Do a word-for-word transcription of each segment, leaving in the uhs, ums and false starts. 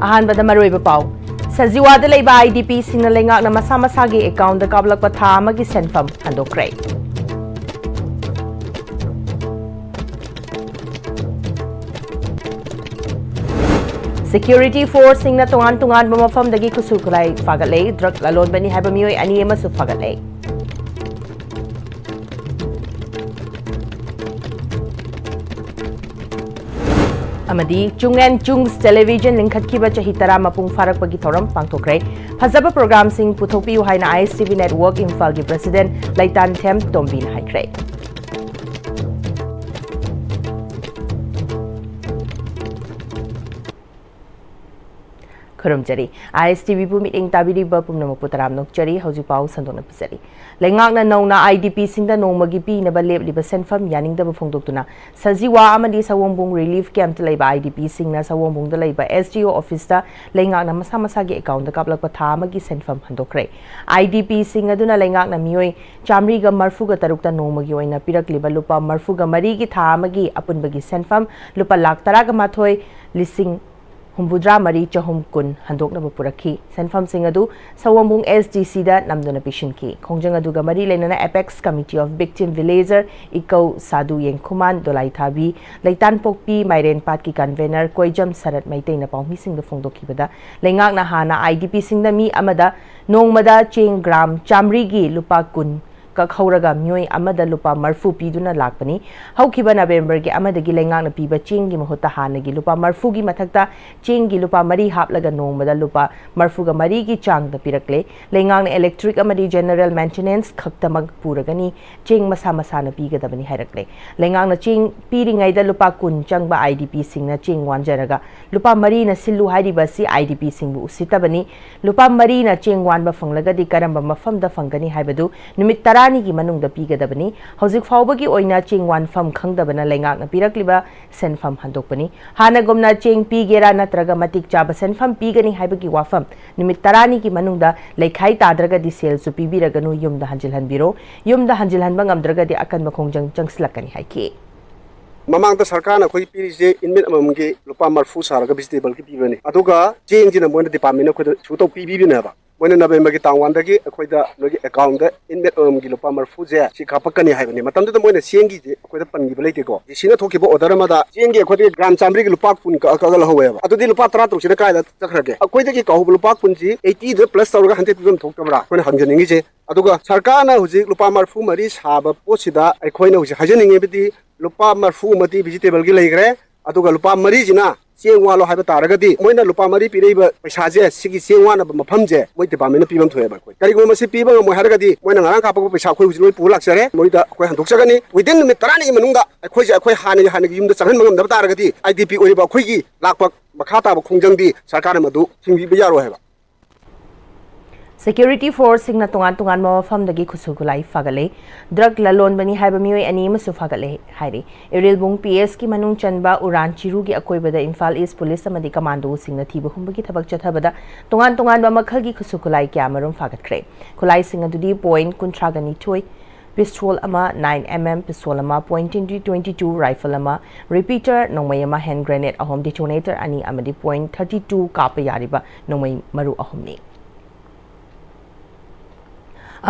ꯑꯍꯥꯟꯕꯗ ꯃꯔꯨꯑꯣꯏꯕ ꯄꯥꯎ꯫ ꯁꯖꯤꯋꯥꯗ ꯂꯩꯕ IDPꯁꯤꯡꯅ ꯂꯩꯉꯥꯛꯅ ꯃꯁꯥ ꯃꯁꯥꯒꯤ accountꯗ ꯀꯥꯞꯂꯛꯄ ꯊꯥ ꯑꯃꯒꯤ ꯁꯦꯟꯐꯝ ꯍꯟꯗꯣꯛꯈ꯭ꯔꯦ꯫ Security forceꯁꯤꯡꯅ ꯇꯣꯉꯥꯟ ꯇꯣꯉꯥꯟꯕ ꯃꯐꯝꯗꯒꯤ ꯈꯨꯠꯁꯨ ꯈꯨꯠꯂꯥꯏ ꯐꯥꯒꯠꯂꯦ꯫ Drug ꯂꯂꯣꯟꯕꯅꯤ ꯍꯥꯏꯕ ꯃꯤꯑꯣꯏ ꯑꯅꯤ ꯑꯃꯁꯨ ꯐꯥꯒꯠꯂꯦ꯫ ꯑꯃꯗꯤ Chung and Chungs Television ꯂꯤꯡꯈꯠꯈꯤꯕ ꯆꯍꯤ ꯇꯔꯥ ꯃꯄꯨꯡ ꯐꯥꯔꯛꯄꯒꯤ ꯊꯧꯔꯝ ꯄꯥꯡꯊꯣꯛꯈ꯭ꯔꯦ꯫ ꯐꯖꯕ programꯁꯤꯡ ꯄꯨꯊꯣꯛꯄꯤꯌꯨ ꯍꯥꯏꯅ ISTV Network ꯏꯝꯐꯥꯜꯒꯤ president ꯂꯩꯇꯥꯟꯊꯦꯝ ꯇꯣꯝꯕꯤꯅ ꯍꯥꯏꯈ꯭ꯔꯦ꯫ ꯈꯨꯔꯨꯝꯖꯔꯤ꯫ ISTVꯕꯨ ꯃꯤꯠꯌꯦꯡ ꯇꯥꯕꯤꯔꯤꯕ ꯄꯨꯝꯅꯃꯛꯄꯨ ꯇꯔꯥꯝꯅ ꯑꯣꯛꯆꯔꯤ꯫ ꯍꯧꯖꯤꯛ ꯄꯥꯎ ꯁꯟꯗꯣꯛꯅ ꯄꯤꯖꯔꯤ꯫ ꯂꯩꯉꯥꯛꯅ ꯅꯧꯅ IDPꯁꯤꯡꯗ ꯅꯣꯡꯃꯒꯤ ꯄꯤꯅꯕ ꯂꯦꯞꯂꯤꯕ ꯁꯦꯟꯐꯝ ꯌꯥꯅꯤꯡꯗꯕ ꯐꯣꯡꯗꯣꯛꯇꯨꯅ ꯁꯖꯤꯋꯥ ꯑꯃꯗꯤ ꯁꯑꯣꯝꯕꯨꯡ relief campꯇ ꯂꯩꯕ IDPꯁꯤꯡꯅ ꯁꯑꯣꯝꯕꯨꯡꯗ ꯂꯩꯕ SDO officeꯇ ꯂꯩꯉꯥꯛꯅ ꯃꯁꯥ ꯃꯁꯥꯒꯤ accountꯗ ꯀꯥꯞꯂꯛꯄ ꯊꯥ ꯑꯃꯒꯤ ꯁꯦꯟꯐꯝ ꯍꯟꯗꯣꯛꯈ꯭ꯔꯦ꯫ IDPꯁꯤꯡ ꯑꯗꯨꯅ ꯂꯩꯉꯥꯛꯅ ꯃꯤꯑꯣꯏ ꯆꯥꯃꯔꯤꯒ ꯃꯔꯐꯨꯒ ꯇꯔꯨꯛꯇ ꯅꯣꯡꯃꯒꯤ ꯑꯣꯏꯅ ꯄꯤꯔꯛꯂꯤꯕ ꯂꯨꯄꯥ ꯃꯔꯐꯨꯒ ꯃꯔꯤꯒꯤ ꯊꯥ ꯑꯃꯒꯤ ꯑꯄꯨꯟꯕꯒꯤ ꯁꯦꯟꯐꯝ ꯂꯨꯄꯥ ꯂꯥꯈ ꯇꯔꯥꯒ ꯃꯥꯊꯣꯏ ꯂꯤꯁꯤꯡ ꯍꯨꯝꯐꯨꯇꯔꯥ ꯃꯔꯤ ꯆꯍꯨꯝ ꯀꯨꯟ ꯍꯟꯗꯣꯛꯅꯕ ꯄꯨꯔꯛꯈꯤ꯫ ꯁꯦꯟꯐꯝꯁꯤꯡ ꯑꯗꯨ ꯁꯑꯣꯝꯕꯨꯡ SDCꯗ ꯅꯝꯗꯨꯅ ꯄꯤꯁꯤꯟꯈꯤ꯫ ꯈꯣꯡꯖꯪ ꯑꯗꯨꯒ ꯃꯔꯤ ꯂꯩꯅꯅ Apex Committee of Victim Villager ꯏꯀꯧ ꯁꯥꯗꯨ ꯌꯦꯡꯈꯨꯃꯥꯟ ꯗꯣꯂꯥꯏꯊꯥꯕꯤ, ꯂꯩꯇꯥꯟꯄꯣꯛꯄꯤ ꯃꯥꯏꯔꯦꯟꯄꯥꯠꯀꯤ convener ꯀꯣꯏꯖꯝ ꯁꯔꯠ ꯃꯩꯇꯩꯅ ꯄꯥꯎꯃꯤꯁꯤꯡꯗ ꯐꯣꯡꯗꯣꯛꯈꯤꯕꯗ, ꯂꯩꯉꯥꯛꯅ ꯍꯥꯟꯅ IDPꯁꯤꯡꯗ ꯃꯤ ꯑꯃꯗ ꯅꯣꯡꯃꯗ ꯆꯦꯡ gram ꯆꯥꯃꯔꯤꯒꯤ ꯂꯨꯄꯥ ꯀꯨꯟ ꯀꯛꯍꯧꯔꯒ ꯃꯤꯑꯣꯏ ꯑꯃꯗ ꯂꯨꯄꯥ ꯃꯔꯐꯨ ꯄꯤꯗꯨꯅ ꯂꯥꯛꯄꯅꯤ꯫ ꯍꯧꯈꯤꯕ Novemberꯒꯤ ꯑꯃꯗꯒꯤ ꯂꯩꯉꯥꯛꯅ ꯄꯤꯕ ꯆꯦꯡꯒꯤ ꯃꯍꯨꯠꯇ ꯍꯥꯟꯅꯒꯤ ꯂꯨꯄꯥ ꯃꯔꯐꯨꯒꯤ ꯃꯊꯛꯇ ꯆꯦꯡꯒꯤ ꯂꯨꯄꯥ ꯃꯔꯤ ꯍꯥꯞꯂꯒ ꯅꯣꯡꯃꯗ ꯂꯨꯄꯥ ꯃꯔꯐꯨꯒ ꯃꯔꯤꯒꯤ ꯆꯥꯡꯗ ꯄꯤꯔꯛꯂꯦ꯫ ꯂꯩꯉꯥꯛꯅ electric ꯑꯃꯗꯤ general maintenance ꯈꯛꯇꯃꯛ ꯄꯨꯔꯒꯅꯤ, ꯆꯦꯡ ꯃꯁꯥ ꯃꯁꯥꯅ ꯄꯤꯒꯗꯕꯅꯤ ꯍꯥꯏꯔꯛꯂꯦ꯫ ꯂꯩꯉꯥꯛꯅ ꯆꯦꯡ ꯄꯤꯔꯤꯉꯩꯗ ꯂꯨꯄꯥ ꯀꯨꯟ ꯆꯪꯕ IDPꯁꯤꯡꯅ ꯆꯦꯡ ꯋꯥꯟꯖꯔꯒ ꯂꯨꯄꯥ ꯃꯔꯤꯅ ꯁꯤꯜꯂꯨ ꯍꯥꯏꯔꯤꯕ ꯑꯁꯤ IDPꯁꯤꯡꯕꯨ ꯎꯁꯤꯠꯇꯕꯅꯤ꯫ ꯂꯨꯄꯥ ꯃꯔꯤꯅ ꯆꯦꯡ ꯋꯥꯟꯕ ꯐꯪꯂꯒꯗꯤ ꯀꯔꯝꯕ ꯃꯐꯝꯗ ꯐꯪꯒꯅꯤ ꯍꯥꯏꯕꯗꯨ ꯅꯨꯃꯤꯠ ꯇꯔꯥꯅꯤꯒꯤ ꯃꯅꯨꯡꯗ ꯄꯤꯒꯗꯕꯅꯤ꯫ ꯍꯧꯖꯤꯛ ꯐꯥꯎꯕꯒꯤ ꯑꯣꯏꯅ ꯆꯦꯡ ꯋꯥꯟꯐꯝ ꯈꯪꯗꯕꯅ ꯂꯩꯉꯥꯛꯅ ꯄꯤꯔꯛꯂꯤꯕ ꯁꯦꯟꯐꯝ ꯍꯟꯗꯣꯛꯄꯅꯤ꯫ ꯍꯥꯟꯅꯒꯨꯝꯅ ꯆꯦꯡ ꯄꯤꯒꯦꯔꯥ ꯅꯠꯇ꯭ꯔꯒ ꯃꯇꯤꯛ ꯆꯥꯕ ꯁꯦꯟꯐꯝ ꯄꯤꯒꯅꯤ ꯍꯥꯏꯕꯒꯤ ꯋꯥꯐꯝ ꯅꯨꯃꯤꯠ ꯇꯔꯥꯅꯤꯒꯤ ꯃꯅꯨꯡꯗ ꯂꯩꯈꯥꯏ ꯇꯥꯗ꯭ꯔꯒꯗꯤ ꯁꯦꯜꯁꯨ ꯄꯤꯕꯤꯔꯒꯅꯨ, ꯌꯨꯝꯗ ꯍꯟꯖꯤꯜꯍꯟꯕꯤꯔꯣ꯫ ꯌꯨꯝꯗ ꯍꯟꯖꯤꯜꯍꯟꯕ ꯉꯝꯗ꯭ꯔꯒꯗꯤ ꯑꯀꯟꯕ ꯈꯣꯡꯖꯪ ꯆꯪꯁꯤꯜꯂꯛꯀꯅꯤ ꯍꯥꯏꯈꯤ꯫ ꯃꯃꯥꯡꯗ ꯁꯔꯀꯥꯔꯅ ꯑꯩꯈꯣꯏ ꯄꯤꯔꯤꯁꯦ inmate ꯑꯃꯃꯝꯒꯤ ꯂꯨꯄꯥ ꯃꯔꯤꯐꯨ ꯁꯥꯔꯒ vegetableꯒꯤ ꯄꯤꯕꯅꯤ꯫ ꯑꯗꯨꯒ ꯆꯦꯡꯁꯤꯅ ꯃꯣꯏꯅ departmentꯅ ꯑꯩꯈꯣꯏꯗ issue ꯇꯧ ꯄꯤꯕꯤꯕꯅꯦꯕ꯫ ꯃꯣꯏꯅ Novemberꯒꯤ ꯇꯥꯡ oneꯗꯒꯤ ꯑꯩꯈꯣꯏꯗ ꯅꯣꯏꯒꯤ accountꯗ inmate ꯑꯃꯃꯝꯒꯤ ꯂꯨꯄꯥ ꯃꯔꯤꯐꯨꯁꯦ ꯁꯤ ꯀꯥꯞꯄꯛꯀꯅꯤ ꯍꯥꯏꯕꯅꯤ꯫ ꯃꯇꯝꯗꯨꯗ ꯃꯣꯏꯅ ꯆꯦꯡꯒꯤꯁꯦ ꯑꯩꯈꯣꯏꯗ ꯄꯟꯈꯤꯕ ꯂꯩꯇꯦꯀꯣ꯫ DCꯅ ꯊꯣꯛꯈꯤꯕ order ꯑꯃꯗ ꯆꯦꯡꯒꯤ ꯑꯩꯈꯣꯏꯗꯒꯤ gram ꯆꯥꯝꯃꯔꯤꯒꯤ ꯂꯨꯄꯥ ꯀꯨꯟ ꯀꯛꯑ ꯀꯛꯑ ꯂꯧꯍꯧꯋꯦꯕ꯫ ꯑꯗꯨꯗꯤ ꯂꯨꯄꯥ ꯇꯔꯥ ꯇꯔꯨꯛꯁꯤꯅ ꯀꯥꯏꯗ ꯆꯠꯈ꯭ꯔꯒꯦ? ꯑꯩꯈꯣꯏꯗꯒꯤ ꯀꯛꯍꯧꯕ ꯂꯨꯄꯥ ꯀꯨꯟꯁꯤ eightyꯗ plus ꯇꯧꯔꯒ hundred ꯄꯤꯐꯝ ꯊꯣꯛꯇꯕ꯭ꯔꯥ? ꯑꯩꯈꯣꯏꯅ ꯍꯪꯖꯅꯤꯡꯉꯤꯁꯦ꯫ ꯑꯗꯨꯒ ꯁꯔꯀꯥꯔꯅ ꯍꯧꯖꯤꯛ ꯂꯨꯄꯥ ꯃꯔꯤꯐꯨ ꯃꯔꯤ ꯁꯥꯕ ꯄꯣꯠꯁꯤꯗ ꯑꯩꯈꯣꯏꯅ ꯍꯧꯖꯤꯛ ꯍꯥꯏꯖꯅꯤꯡꯉꯤꯕꯗꯤ ꯂꯨꯄꯥ ꯃꯔꯤꯐꯨ ꯑꯃꯗꯤ vegetableꯒꯤ ꯂꯩꯈ꯭ꯔꯦ, ꯑꯗꯨꯒ ꯂꯨꯄꯥ ꯃꯔꯤꯁꯤꯅ ꯆꯦꯡ ꯋꯥꯠꯂꯣ ꯍꯥꯏꯕ ꯇꯥꯔꯒꯗꯤ ꯃꯣꯏꯅ ꯂꯨꯄꯥ ꯃꯔꯤ ꯄꯤꯔꯛꯏꯕ ꯄꯩꯁꯥꯁꯦ ꯁꯤꯒꯤ ꯆꯦꯡ ꯋꯥꯠꯅꯕ ꯃꯐꯝꯁꯦ ꯃꯣꯏ departmentꯅ ꯄꯤꯐꯝ ꯊꯣꯛꯑꯦꯕ꯫ ꯑꯩꯈꯣꯏ ꯀꯔꯤꯒꯨꯝꯕ ꯃꯁꯤ ꯄꯤꯕ ꯉꯝꯃꯣꯏ ꯍꯥꯏꯔꯒꯗꯤ ꯃꯣꯏꯅ ꯉꯔꯥꯡ ꯀꯥꯞꯄꯛꯄ ꯄꯩꯁꯥ ꯑꯩꯈꯣꯏ ꯍꯧꯖꯤꯛ ꯂꯣꯏ ꯄꯨꯔ ꯂꯥꯛꯆꯔꯦ, ꯃꯣꯏꯗ ꯑꯩꯈꯣꯏ ꯍꯟꯗꯣꯛꯆꯒꯅꯤ꯫ Within ꯅꯨꯃꯤꯠ ꯇꯔꯥꯅꯤꯒꯤ ꯃꯅꯨꯡꯗ ꯑꯩꯈꯣꯏꯁꯦ ꯑꯩꯈꯣꯏ ꯍꯥꯟꯅꯒꯤ ꯍꯥꯟꯅꯒꯤ ꯌꯨꯝꯗ ꯆꯪꯍꯟꯕ ꯉꯝꯗꯕ ꯇꯥꯔꯒꯗꯤ IDP ꯑꯣꯏꯔꯤꯕ ꯑꯩꯈꯣꯏꯒꯤ ꯂꯥꯛꯄ ꯃꯈꯥ ꯇꯥꯕ ꯈꯣꯡꯖꯪꯗꯤ ꯁꯔꯀꯥꯔꯅ ꯃꯗꯨ ꯊꯤꯡꯕꯤꯕ ꯌꯥꯔꯣꯏ ꯍꯥꯏꯕ꯫ Security forceꯁꯤꯡꯅ ꯇꯣꯉꯥꯟ ꯇꯣꯉꯥꯟꯕ ꯃꯐꯝꯗꯒꯤ ꯈꯨꯠꯁꯨ ꯈꯨꯠꯂꯥꯏ ꯐꯥꯒꯠꯂꯦ꯫ Drug ꯂꯂꯣꯟꯕꯅꯤ ꯍꯥꯏꯕ ꯃꯤꯑꯣꯏ ꯑꯅꯤ ꯑꯃꯁꯨ ꯐꯥꯒꯠꯂꯦ ꯍꯥꯏꯔꯤ꯫ ꯏꯔꯤꯜꯕꯨꯡ PSꯀꯤ ꯃꯅꯨꯡ ꯆꯟꯕ ꯎꯔꯥꯟ ꯆꯤꯔꯨꯒꯤ ꯑꯀꯣꯏꯕꯗ Imphal East Police ꯑꯃꯗꯤ commandoꯁꯤꯡꯅ ꯊꯤꯕ ꯍꯨꯝꯕꯒꯤ ꯊꯕꯛ ꯆꯠꯊꯕꯗ ꯇꯣꯉꯥꯟ ꯇꯣꯉꯥꯟꯕ ꯃꯈꯜꯒꯤ ꯈꯨꯠꯁꯨ ꯈꯨꯠꯂꯥꯏ ꯀꯌꯥ ꯃꯔꯨꯝ ꯐꯥꯒꯠꯈ꯭ꯔꯦ꯫ ꯈꯨꯠꯂꯥꯏꯁꯤꯡ ꯑꯗꯨꯗꯤ point ꯀꯨꯟꯊ꯭ꯔꯥꯒ ꯅꯤꯊꯣꯏ, pistol ꯑꯃ, nine MM pistol ꯑꯃ, point twenty twenty two rifle ꯑꯃ, repeater ꯅꯣꯡꯃꯩ ꯑꯃ, hand grenade ꯑꯍꯨꯝ, detonator ꯑꯅꯤ ꯑꯃꯗꯤ point thirty two ꯀꯥꯞꯄ ꯌꯥꯔꯤꯕ ꯅꯣꯡꯃꯩ ꯃꯔꯨ ꯑꯍꯨꯝꯅꯤ꯫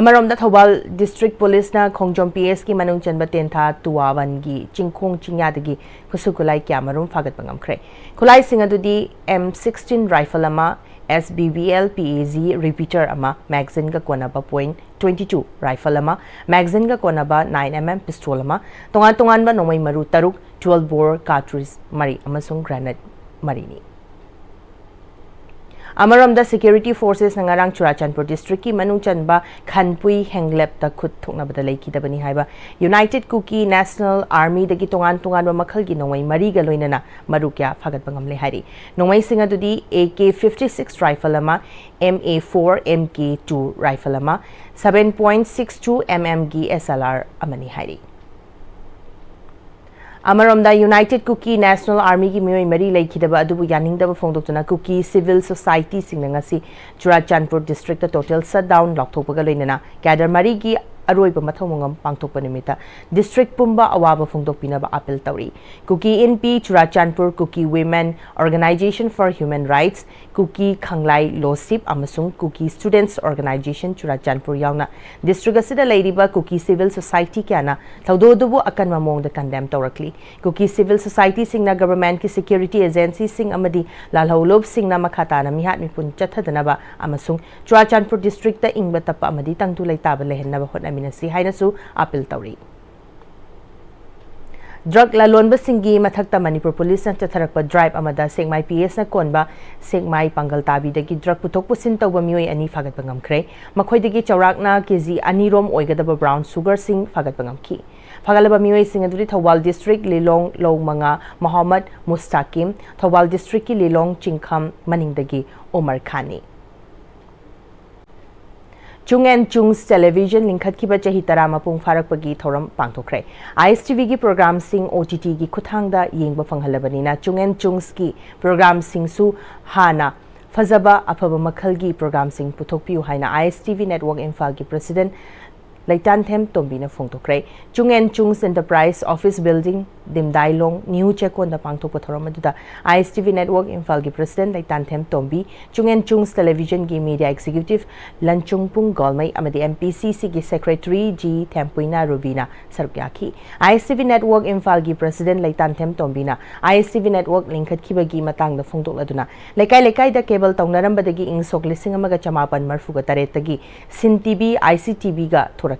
ꯑꯃꯔꯣꯝꯗ ꯊꯧꯕꯥꯜ District Policeꯅ ꯈꯣꯡꯖꯣꯝ PSꯀꯤ ꯃꯅꯨꯡ ꯆꯟꯕ ꯇꯦꯟꯊꯥ ꯇꯨꯋꯥꯕꯟꯒꯤ ꯆꯤꯡꯈꯣꯡ ꯆꯤꯡꯌꯥꯗꯒꯤ ꯈꯨꯠꯁꯨ ꯈꯨꯠꯂꯥꯏ ꯀꯌꯥ ꯃꯔꯨꯝ ꯐꯥꯒꯠꯄ ꯉꯝꯈ꯭ꯔꯦ꯫ ꯈꯨꯠꯂꯥꯏꯁꯤꯡ ꯑꯗꯨꯗꯤ M sixteen rifle ꯑꯃ, SBBL PAG repeater ꯑꯃ, magazineꯒ ꯀꯣꯟꯅꯕ point twenty two rifle ꯑꯃ, magazineꯒ ꯀꯣꯟꯅꯕ nine MM pistol ꯑꯃ, ꯇꯣꯉꯥꯟ ꯇꯣꯉꯥꯟꯕ ꯅꯣꯡꯃꯩ ꯃꯔꯨ ꯇꯔꯨꯛ, twelve bore cartridge ꯃꯔꯤ ꯑꯃꯁꯨꯡ grenade ꯃꯔꯤꯅꯤ꯫ ꯑꯃꯔꯣꯝꯗ Security Forcesꯅ ꯉꯔꯥꯡ ꯆꯨꯔꯥꯆꯥꯟꯄꯨꯔ Districtꯀꯤ ꯃꯅꯨꯡ ꯆꯟꯕ ꯈꯟꯄꯨꯏ ꯍꯦꯡꯂꯦꯞꯇ ꯈꯨꯠ ꯊꯣꯛꯅꯕꯗ ꯂꯩꯈꯤꯗꯕꯅꯤ ꯍꯥꯏꯕ United Kuki National Armyꯗꯒꯤ ꯇꯣꯉꯥꯟ ꯇꯣꯉꯥꯟꯕ ꯃꯈꯜꯒꯤ ꯅꯣꯡꯃꯩ ꯃꯔꯤꯒ ꯂꯣꯏꯅꯅ ꯃꯔꯨ ꯀꯌꯥ ꯐꯥꯒꯠꯄ ꯉꯝꯂꯦ ꯍꯥꯏꯔꯤ꯫ ꯅꯣꯡꯃꯩꯁꯤꯡ ꯑꯗꯨꯗꯤ AK fifty six rifle ꯑꯃ, MA four, MK two rifle ꯑꯃ, seven point six two MMꯒꯤ SLR ꯑꯃꯅꯤ ꯍꯥꯏꯔꯤ꯫ ꯑꯃꯔꯣꯝꯗ United Kuki National Armyꯒꯤ ꯃꯤꯑꯣꯏ ꯃꯔꯤ ꯂꯩꯈꯤꯗꯕ ꯑꯗꯨꯕꯨ ꯌꯥꯅꯤꯡꯗꯕ ꯐꯣꯡꯗꯣꯛꯇꯨꯅ Kuki civil societyꯁꯤꯡꯅ ꯉꯁꯤ ꯆꯨꯔꯥꯆꯥꯟꯄꯨꯔ Districtꯇ total shutdown ꯂꯥꯎꯊꯣꯛꯄꯒ ꯂꯣꯏꯅꯅ cadre ꯃꯔꯤꯒꯤ ꯑꯔꯣꯏꯕ ꯃꯊꯧ ꯃꯉꯝ ꯄꯥꯡꯊꯣꯛꯄ ꯅꯨꯃꯤꯠꯇ district ꯄꯨꯝꯕ ꯑꯋꯥꯕ ꯐꯣꯡꯗꯣꯛꯄꯤꯅꯕ appeal ꯇꯧꯔꯤ꯫ Kuki Inpi, Churachandpur Kuki Women, Organisation for Human Rights, Kuki Khanglai Losip ꯑꯃꯁꯨꯡ Kuki Students Organisation Churachandpur ꯌꯥꯎꯅ district ꯑꯁꯤꯗ ꯂꯩꯔꯤꯕ Kuki civil society ꯀꯌꯥꯅ ꯊꯧꯗꯣꯛ ꯑꯗꯨꯕꯨ ꯑꯀꯟꯕ ꯃꯑꯣꯡꯗ condemn ꯇꯧꯔꯛꯂꯤ꯫ Kuki civil societyꯁꯤꯡꯅ governmentꯀꯤ security agencyꯁꯤꯡ ꯑꯃꯗꯤ ꯂꯥꯜꯍꯧꯂꯨꯞꯁꯤꯡꯅ ꯃꯈꯥ ꯇꯥꯅ ꯃꯤꯍꯥꯠ ꯃꯤꯄꯨꯟ ꯆꯠꯊꯗꯅꯕ ꯑꯃꯁꯨꯡ ꯆꯨꯔꯥꯆꯥꯟꯄꯨꯔ districtꯇ ꯏꯪꯕ ꯇꯞꯄ ꯑꯃꯗꯤ ꯇꯪꯗꯨ ꯂꯩꯇꯥꯕ ꯂꯩꯍꯟꯅꯕ ꯍꯣꯠꯅꯃꯤꯟꯅꯁꯤ ꯍꯥꯏꯅꯁꯨ appeal ꯇꯧꯔꯤ꯫ Drug ꯂꯂꯣꯟꯕꯁꯤꯡꯒꯤ ꯃꯊꯛꯇ ꯃꯅꯤꯄꯨꯔ ꯄꯨꯂꯤꯁꯅ ꯆꯠꯊꯔꯛꯄ drive ꯑꯃꯗ ꯁꯦꯛꯃꯥꯏ PSꯅ ꯀꯣꯟꯕ ꯁꯦꯛꯃꯥꯏ ꯄꯥꯡꯒꯜ ꯇꯥꯕꯤꯗꯒꯤ drug ꯄꯨꯊꯣꯛ ꯄꯨꯁꯤꯟ ꯇꯧꯕ ꯃꯤꯑꯣꯏ ꯑꯅꯤ ꯐꯥꯒꯠꯄ ꯉꯝꯈ꯭ꯔꯦ꯫ ꯃꯈꯣꯏꯗꯒꯤ ꯆꯥꯎꯔꯥꯛꯅ KG ꯑꯅꯤ ꯔꯣꯝ ꯑꯣꯏꯒꯗꯕ brown sugarꯁꯤꯡ ꯐꯥꯒꯠꯄ ꯉꯝꯈꯤ꯫ ꯐꯥꯒꯠꯂꯕ ꯃꯤꯑꯣꯏꯁꯤꯡ ꯑꯗꯨꯗꯤ ꯊꯧꯕꯥꯜ district ꯂꯤꯂꯣꯡ ꯂꯧ ꯃꯉꯥ ꯃꯣꯍꯝꯃꯗ ꯃꯨꯁꯇꯥꯀꯤꯝ, ꯊꯧꯕꯥꯜ districtꯀꯤ ꯂꯤꯂꯣꯡ ꯆꯤꯡꯈꯝ ꯃꯅꯤꯡꯗꯒꯤ Umar ꯈꯥꯟꯅꯤ꯫ Chung and Chungs Television ꯂꯤꯡꯈꯠꯈꯤꯕ ꯆꯍꯤ ꯇꯔꯥ ꯃꯄꯨꯡ ꯐꯥꯔꯛꯄꯒꯤ ꯊꯧꯔꯝ ꯄꯥꯡꯊꯣꯛꯈ꯭ꯔꯦ꯫ ISTVꯒꯤ programꯁꯤꯡ OTTꯒꯤ ꯈꯨꯠꯊꯥꯡꯗ ꯌꯦꯡꯕ ꯐꯪꯍꯜꯂꯕꯅꯤꯅ Chung and Chungsꯀꯤ programꯁꯤꯡꯁꯨ ꯍꯥꯟꯅ ꯐꯖꯕ ꯑꯐꯕ ꯃꯈꯜꯒꯤ programꯁꯤꯡ ꯄꯨꯊꯣꯛꯄꯤꯌꯨ ꯍꯥꯏꯅ ISTV Network ꯏꯝꯐꯥꯜꯒꯤ president ꯂꯩꯇꯥꯟꯊꯦꯝ ꯇꯣꯝꯕꯤꯅ ꯐꯣꯡꯗꯣꯛꯈ꯭ꯔꯦ꯫ Chung and Chungs Enterprise Office Building, Dimdailong, New ꯆꯦꯛꯀꯣꯟꯗ ꯄꯥꯡꯊꯣꯛꯄ ꯊꯧꯔꯝ ꯑꯗꯨꯗ ISTV Network ꯏꯝꯐꯥꯜꯒꯤ president ꯂꯩꯇꯥꯟꯊꯦꯝ Tombi, Chung and Chungs Televisionꯒꯤ media executive ꯂꯟꯆꯨꯡꯄꯨꯡ ꯒꯣꯜꯃꯩ ꯑꯃꯗꯤ MPCCꯒꯤ secretary G ꯊꯦꯝꯄꯨꯏꯅ ꯔꯨꯕꯤꯅ ꯁꯔꯨꯛ ꯌꯥꯈꯤ꯫ ISTV Network ꯏꯝꯐꯥꯜꯒꯤ president ꯂꯩꯇꯥꯟꯊꯦꯝ ꯇꯣꯝꯕꯤꯅ ISTV Network ꯂꯤꯡꯈꯠꯈꯤꯕꯒꯤ ꯃꯇꯥꯡꯗ ꯐꯣꯡꯗꯣꯛꯂꯗꯨꯅ, ꯂꯩꯀꯥꯏ ꯂꯩꯀꯥꯏꯗ cable ꯇꯧꯅꯔꯝꯕꯗꯒꯤ ꯏꯪ ꯁꯣꯛ ꯂꯤꯁꯤꯡ ꯑꯃꯒ ꯆꯃꯥꯄꯟ ꯃꯔꯤꯐꯨꯒ ꯇꯔꯦꯠꯇꯒꯤ Sin TV, ICTVꯒ ꯊꯣꯔꯛꯈꯤ꯫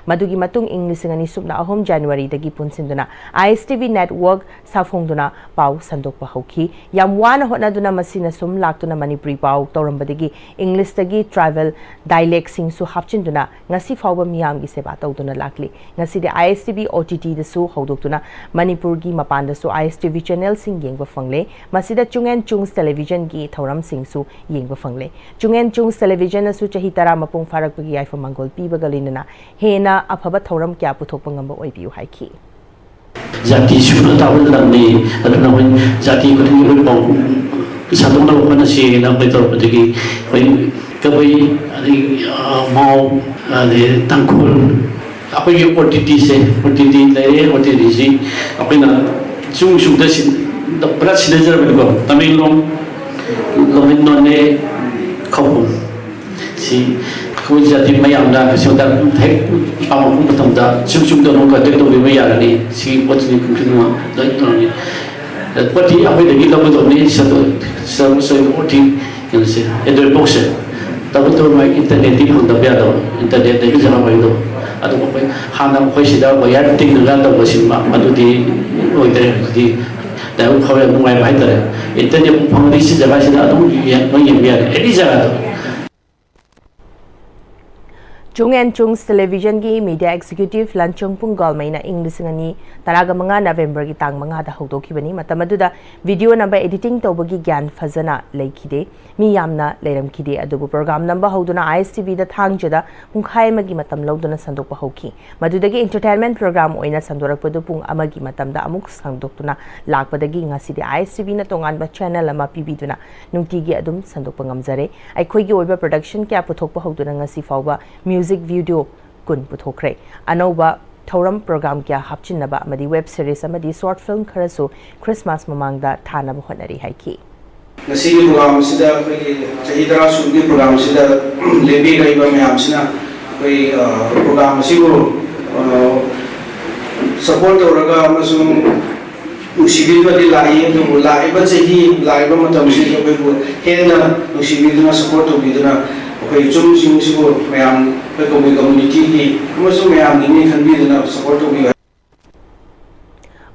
ꯃꯗꯨꯒꯤ ꯃꯇꯨꯡ ꯏꯪ ꯂꯤꯁꯤꯡ ꯑꯅꯤ ꯁꯨꯞꯅ ꯑꯍꯨꯝ Januaryꯗꯒꯤ ꯄꯨꯟꯁꯤꯟꯗꯨꯅ ISTV Network ꯁꯥꯐꯣꯡꯗꯨꯅ ꯄꯥꯎ ꯁꯟꯗꯣꯛꯄ ꯍꯧꯈꯤ꯫ ꯌꯥꯝ ꯋꯥꯅ ꯍꯣꯠꯅꯗꯨꯅ ꯃꯁꯤꯅ ꯁꯨꯝ ꯂꯥꯛꯇꯨꯅ ꯃꯅꯤꯄꯨꯔꯤ ꯄꯥꯎ ꯇꯧꯔꯝꯕꯗꯒꯤ Englishꯇꯒꯤ tribal dialectꯁꯤꯡꯁꯨ ꯍꯥꯞꯆꯤꯟꯗꯨꯅ ꯉꯁꯤ ꯐꯥꯎꯕ ꯃꯤꯌꯥꯝꯒꯤ ꯁꯦꯕꯥ ꯇꯧꯗꯨꯅ ꯂꯥꯛꯂꯤ꯫ ꯉꯁꯤꯗꯤ ISTV OTTꯗꯁꯨ ꯍꯧꯗꯣꯛꯇꯨꯅ ꯃꯅꯤꯄꯨꯔꯒꯤ ꯃꯄꯥꯟꯗꯁꯨ ISTV channelꯁꯤꯡ ꯌꯦꯡꯕ ꯐꯪꯂꯦ꯫ ꯃꯁꯤꯗ Chung and Chungs Televisionꯒꯤ ꯊꯧꯔꯝꯁꯤꯡꯁꯨ ꯌꯦꯡꯕ ꯐꯪꯂꯦ꯫ Chung and Chungs Televisionꯅꯁꯨ ꯆꯍꯤ ꯇꯔꯥ ꯃꯄꯨꯡ ꯐꯥꯔꯛꯄꯒꯤ ꯌꯥꯏꯐ ꯃꯪꯒꯣꯜ ꯄꯤꯕꯒ ꯂꯣꯏꯅꯅ ꯍꯦꯟꯅ ꯑꯐꯕ ꯊꯧꯔꯝ ꯀꯌꯥ ꯄꯨꯊꯣꯛꯄ ꯉꯝꯕ ꯑꯣꯏꯕꯤꯌꯨ ꯍꯥꯏꯈꯤ꯫ ꯖꯥꯇꯤ ꯁꯨꯅ ꯇꯥꯕ ꯂꯝꯅꯤ꯫ ꯑꯗꯨꯅ ꯑꯩꯈꯣꯏ ꯖꯥꯇꯤ ꯈꯨꯗꯤꯡꯒꯤ ꯑꯩꯈꯣꯏ ꯄꯥꯎ ꯁꯟꯗꯣꯛꯅꯕ ꯍꯣꯠꯅꯁꯤ ꯍꯥꯏꯅ ꯑꯩꯈꯣꯏ ꯇꯧꯔꯛꯄꯗꯒꯤ ꯑꯩꯈꯣꯏ ꯀꯕꯨꯏ, ꯑꯗꯒꯤ ꯃꯥꯎ, ꯑꯗꯩ ꯇꯥꯡꯈꯨꯜ, ꯑꯩꯈꯣꯏꯒꯤ O T ꯇꯤꯁꯦ, O T T ꯂꯩꯔꯦ꯫ ꯑꯣ ꯇꯤ ꯇꯤꯁꯤ ꯑꯩꯈꯣꯏꯅ ꯁꯨꯝ ꯁꯨꯝꯗ ꯄꯨꯂꯞ ꯁꯤꯟꯅꯖꯔꯕꯅꯤꯀꯣ꯫ ꯇꯃꯦꯡꯂꯣꯡ, ꯂꯣꯡꯍꯤꯟ, ꯅꯣꯅꯦ, ꯈꯧꯄꯨꯝ꯫ ꯁꯤ ꯑꯩꯈꯣꯏ ꯖꯥꯇꯤ ꯃꯌꯥꯝꯅ ꯀꯩꯁꯨꯗ ꯍꯦꯛ ꯄꯥꯝꯃꯛꯄ ꯃꯇꯝꯗ ꯁꯨꯝ ꯁꯨꯝꯗ ꯑꯗꯨꯝ ꯀꯟꯇꯦꯛ ꯇꯧꯕꯤꯕ ꯌꯥꯔꯅꯤ꯫ ꯁꯤꯒꯤ ꯄꯣꯠꯁꯤꯗꯤ ꯈꯨꯝꯁꯤꯟꯕ ꯂꯣꯏ ꯇꯧꯔꯅꯤ꯫ ꯄꯣꯠꯇꯤ ꯑꯩꯈꯣꯏꯗꯒꯤ ꯂꯧꯒꯗꯧꯕꯅꯤ꯫ ꯁꯤꯗ ꯁꯤꯗ ꯄꯣꯠꯇꯤ ꯀꯩꯅꯣꯁꯦ, ꯑꯦꯗ꯭ꯔꯦꯁ ꯕꯣꯛꯁꯁꯦ ꯇꯧꯕꯇꯕꯨ ꯃꯥꯒꯤ ꯏꯟꯇꯔꯅꯦꯠꯇꯤ ꯐꯪꯗꯕ ꯌꯥꯗꯕ, ꯏꯟꯇꯔꯅꯦꯠꯇꯒꯤ ꯖꯒꯥ ꯑꯣꯏꯗꯧꯕ꯫ ꯑꯗꯨꯒ ꯑꯩꯈꯣꯏ ꯍꯥꯟꯅ ꯑꯩꯈꯣꯏ ꯁꯤꯗ ꯋꯥꯌꯔ ꯇꯤꯡꯉꯒ ꯇꯧꯕ ꯁꯤꯟꯕ ꯑꯗꯨꯗꯤ ꯑꯣꯏꯗ꯭ꯔꯦ꯫ ꯍꯧꯖꯤꯛꯇꯤ ꯂꯥꯏꯕꯛ ꯐꯕ ꯌꯥꯝ ꯅꯨꯡꯉꯥꯏꯕ ꯍꯥꯏꯇꯥꯔꯦ꯫ ꯏꯟꯇꯔꯅꯦꯠ ꯐꯪꯉꯗꯤ ꯁꯤ ꯖꯒꯥꯁꯤꯗ ꯑꯗꯨꯝ ꯌꯦꯡ-, ꯂꯣꯏ ꯌꯦꯡꯕ ꯌꯥꯔꯦ, ꯑꯦꯅꯤ ꯖꯒꯥꯗ꯫ Chung and Chung's Television ꯒꯤ Media Executive ꯂꯟꯆꯣꯡ ꯄꯨꯡꯒꯜꯃꯩꯅ ꯏꯪ ꯂꯤꯁꯤꯡ ꯑꯅꯤ ꯇꯔꯥꯒ ꯃꯉꯥ November ꯒꯤ ꯇꯥꯡ ꯃꯉꯥꯗ ꯍꯧꯗꯣꯛꯈꯤꯕꯅꯤ꯫ ꯃꯇꯝ ꯑꯗꯨꯗ video ꯅꯝꯕ, editing ꯇꯧꯕꯒꯤ ꯒ꯭ꯌꯥꯟ ꯐꯖꯅ ꯂꯩꯈꯤꯗꯦ꯫ ꯃꯤ ꯌꯥꯝꯅ ꯂꯩꯔꯝꯈꯤꯗꯦ꯫ ꯑꯗꯨꯕꯨ program ꯅꯝꯕ ꯍꯧꯗꯨꯅ I S T V ꯗ ꯊꯥꯡꯖꯗ ꯄꯨꯡꯈꯥꯏ ꯑꯃꯒꯤ ꯃꯇꯝ ꯂꯧꯗꯨꯅ ꯁꯟꯗꯣꯛꯄ ꯍꯧꯈꯤ꯫ ꯃꯗꯨꯗꯒꯤ entertainment program ꯑꯣꯏꯅ ꯁꯟꯗꯣꯔꯛꯄꯗꯨ ꯄꯨꯡ ꯑꯃꯒꯤ ꯃꯇꯝꯗ ꯑꯃꯨꯛ ꯁꯥꯡꯗꯣꯛꯇꯨꯅ ꯂꯥꯛꯄꯗꯒꯤ ꯉꯁꯤꯗꯤ I S T V ꯅ ꯇꯣꯉꯥꯟꯕ channel ꯑꯃ ꯄꯤꯕꯤꯗꯨꯅ ꯅꯨꯡꯇꯤꯒꯤ ꯑꯗꯨꯝ ꯁꯟꯗꯣꯛꯄ ꯉꯝꯖꯔꯦ꯫ ꯑꯩꯈꯣꯏꯒꯤ ꯑꯣꯏꯕ production ꯀꯌꯥ ꯄꯨꯊꯣꯛꯄ ꯍꯧꯗꯨꯅ ꯉꯁꯤ ꯐꯥꯎꯕ music video ꯀꯨꯟ ꯄꯨꯊꯣꯛꯈ꯭ꯔꯦ꯫ ꯑꯅꯧꯕ ꯊꯧꯔꯝ program ꯀꯌꯥ ꯍꯥꯞꯆꯤꯟꯅꯕ ꯑꯃꯗꯤ web series ꯑꯃꯗꯤ short film ꯈꯔꯁꯨ Christmas ꯃꯃꯥꯡꯗ ꯊꯥꯅꯕ ꯍꯣꯠꯅꯔꯤ ꯍꯥꯏꯈꯤ꯫ ꯉꯁꯤꯒꯤ program ꯑꯁꯤꯗ, ꯑꯩꯈꯣꯏꯒꯤ ꯆꯍꯤ ꯇꯔꯥ ꯁꯨꯕꯒꯤ program ꯑꯁꯤꯗ ꯂꯦꯡꯕꯤꯔꯛꯏꯕ ꯃꯌꯥꯝꯁꯤꯅ ꯑꯩꯈꯣꯏ, ꯑ, program ꯑꯁꯤꯕꯨ, ꯑ, support ꯇꯧꯔꯒ ꯑꯃꯁꯨꯡ ꯅꯨꯡꯁꯤꯕꯤꯗꯨꯅꯗꯤ ꯂꯥꯛꯏ, ꯑꯗꯨꯕꯨ ꯂꯥꯛꯏꯕ ꯆꯍꯤ, ꯂꯥꯛꯏꯕ ꯃꯇꯝꯁꯤꯗ ꯑꯩꯈꯣꯏꯕꯨ ꯍꯦꯟꯅ ꯅꯨꯡꯁꯤꯕꯤꯗꯨꯅ, support ꯇꯧꯕꯤꯗꯨꯅ, ꯑꯩꯈꯣꯏ ꯆꯨꯝꯁꯤꯡꯁꯤꯕꯨ ꯃꯌꯥꯝ, ꯑꯩꯈꯣꯏ ꯀꯕꯨꯏ community ꯒꯤ ꯑꯃꯁꯨꯡ ꯃꯌꯥꯝꯒꯤꯅꯤ ꯈꯟꯕꯤꯗꯨꯅ support ꯇꯧꯕꯤꯌꯨ꯫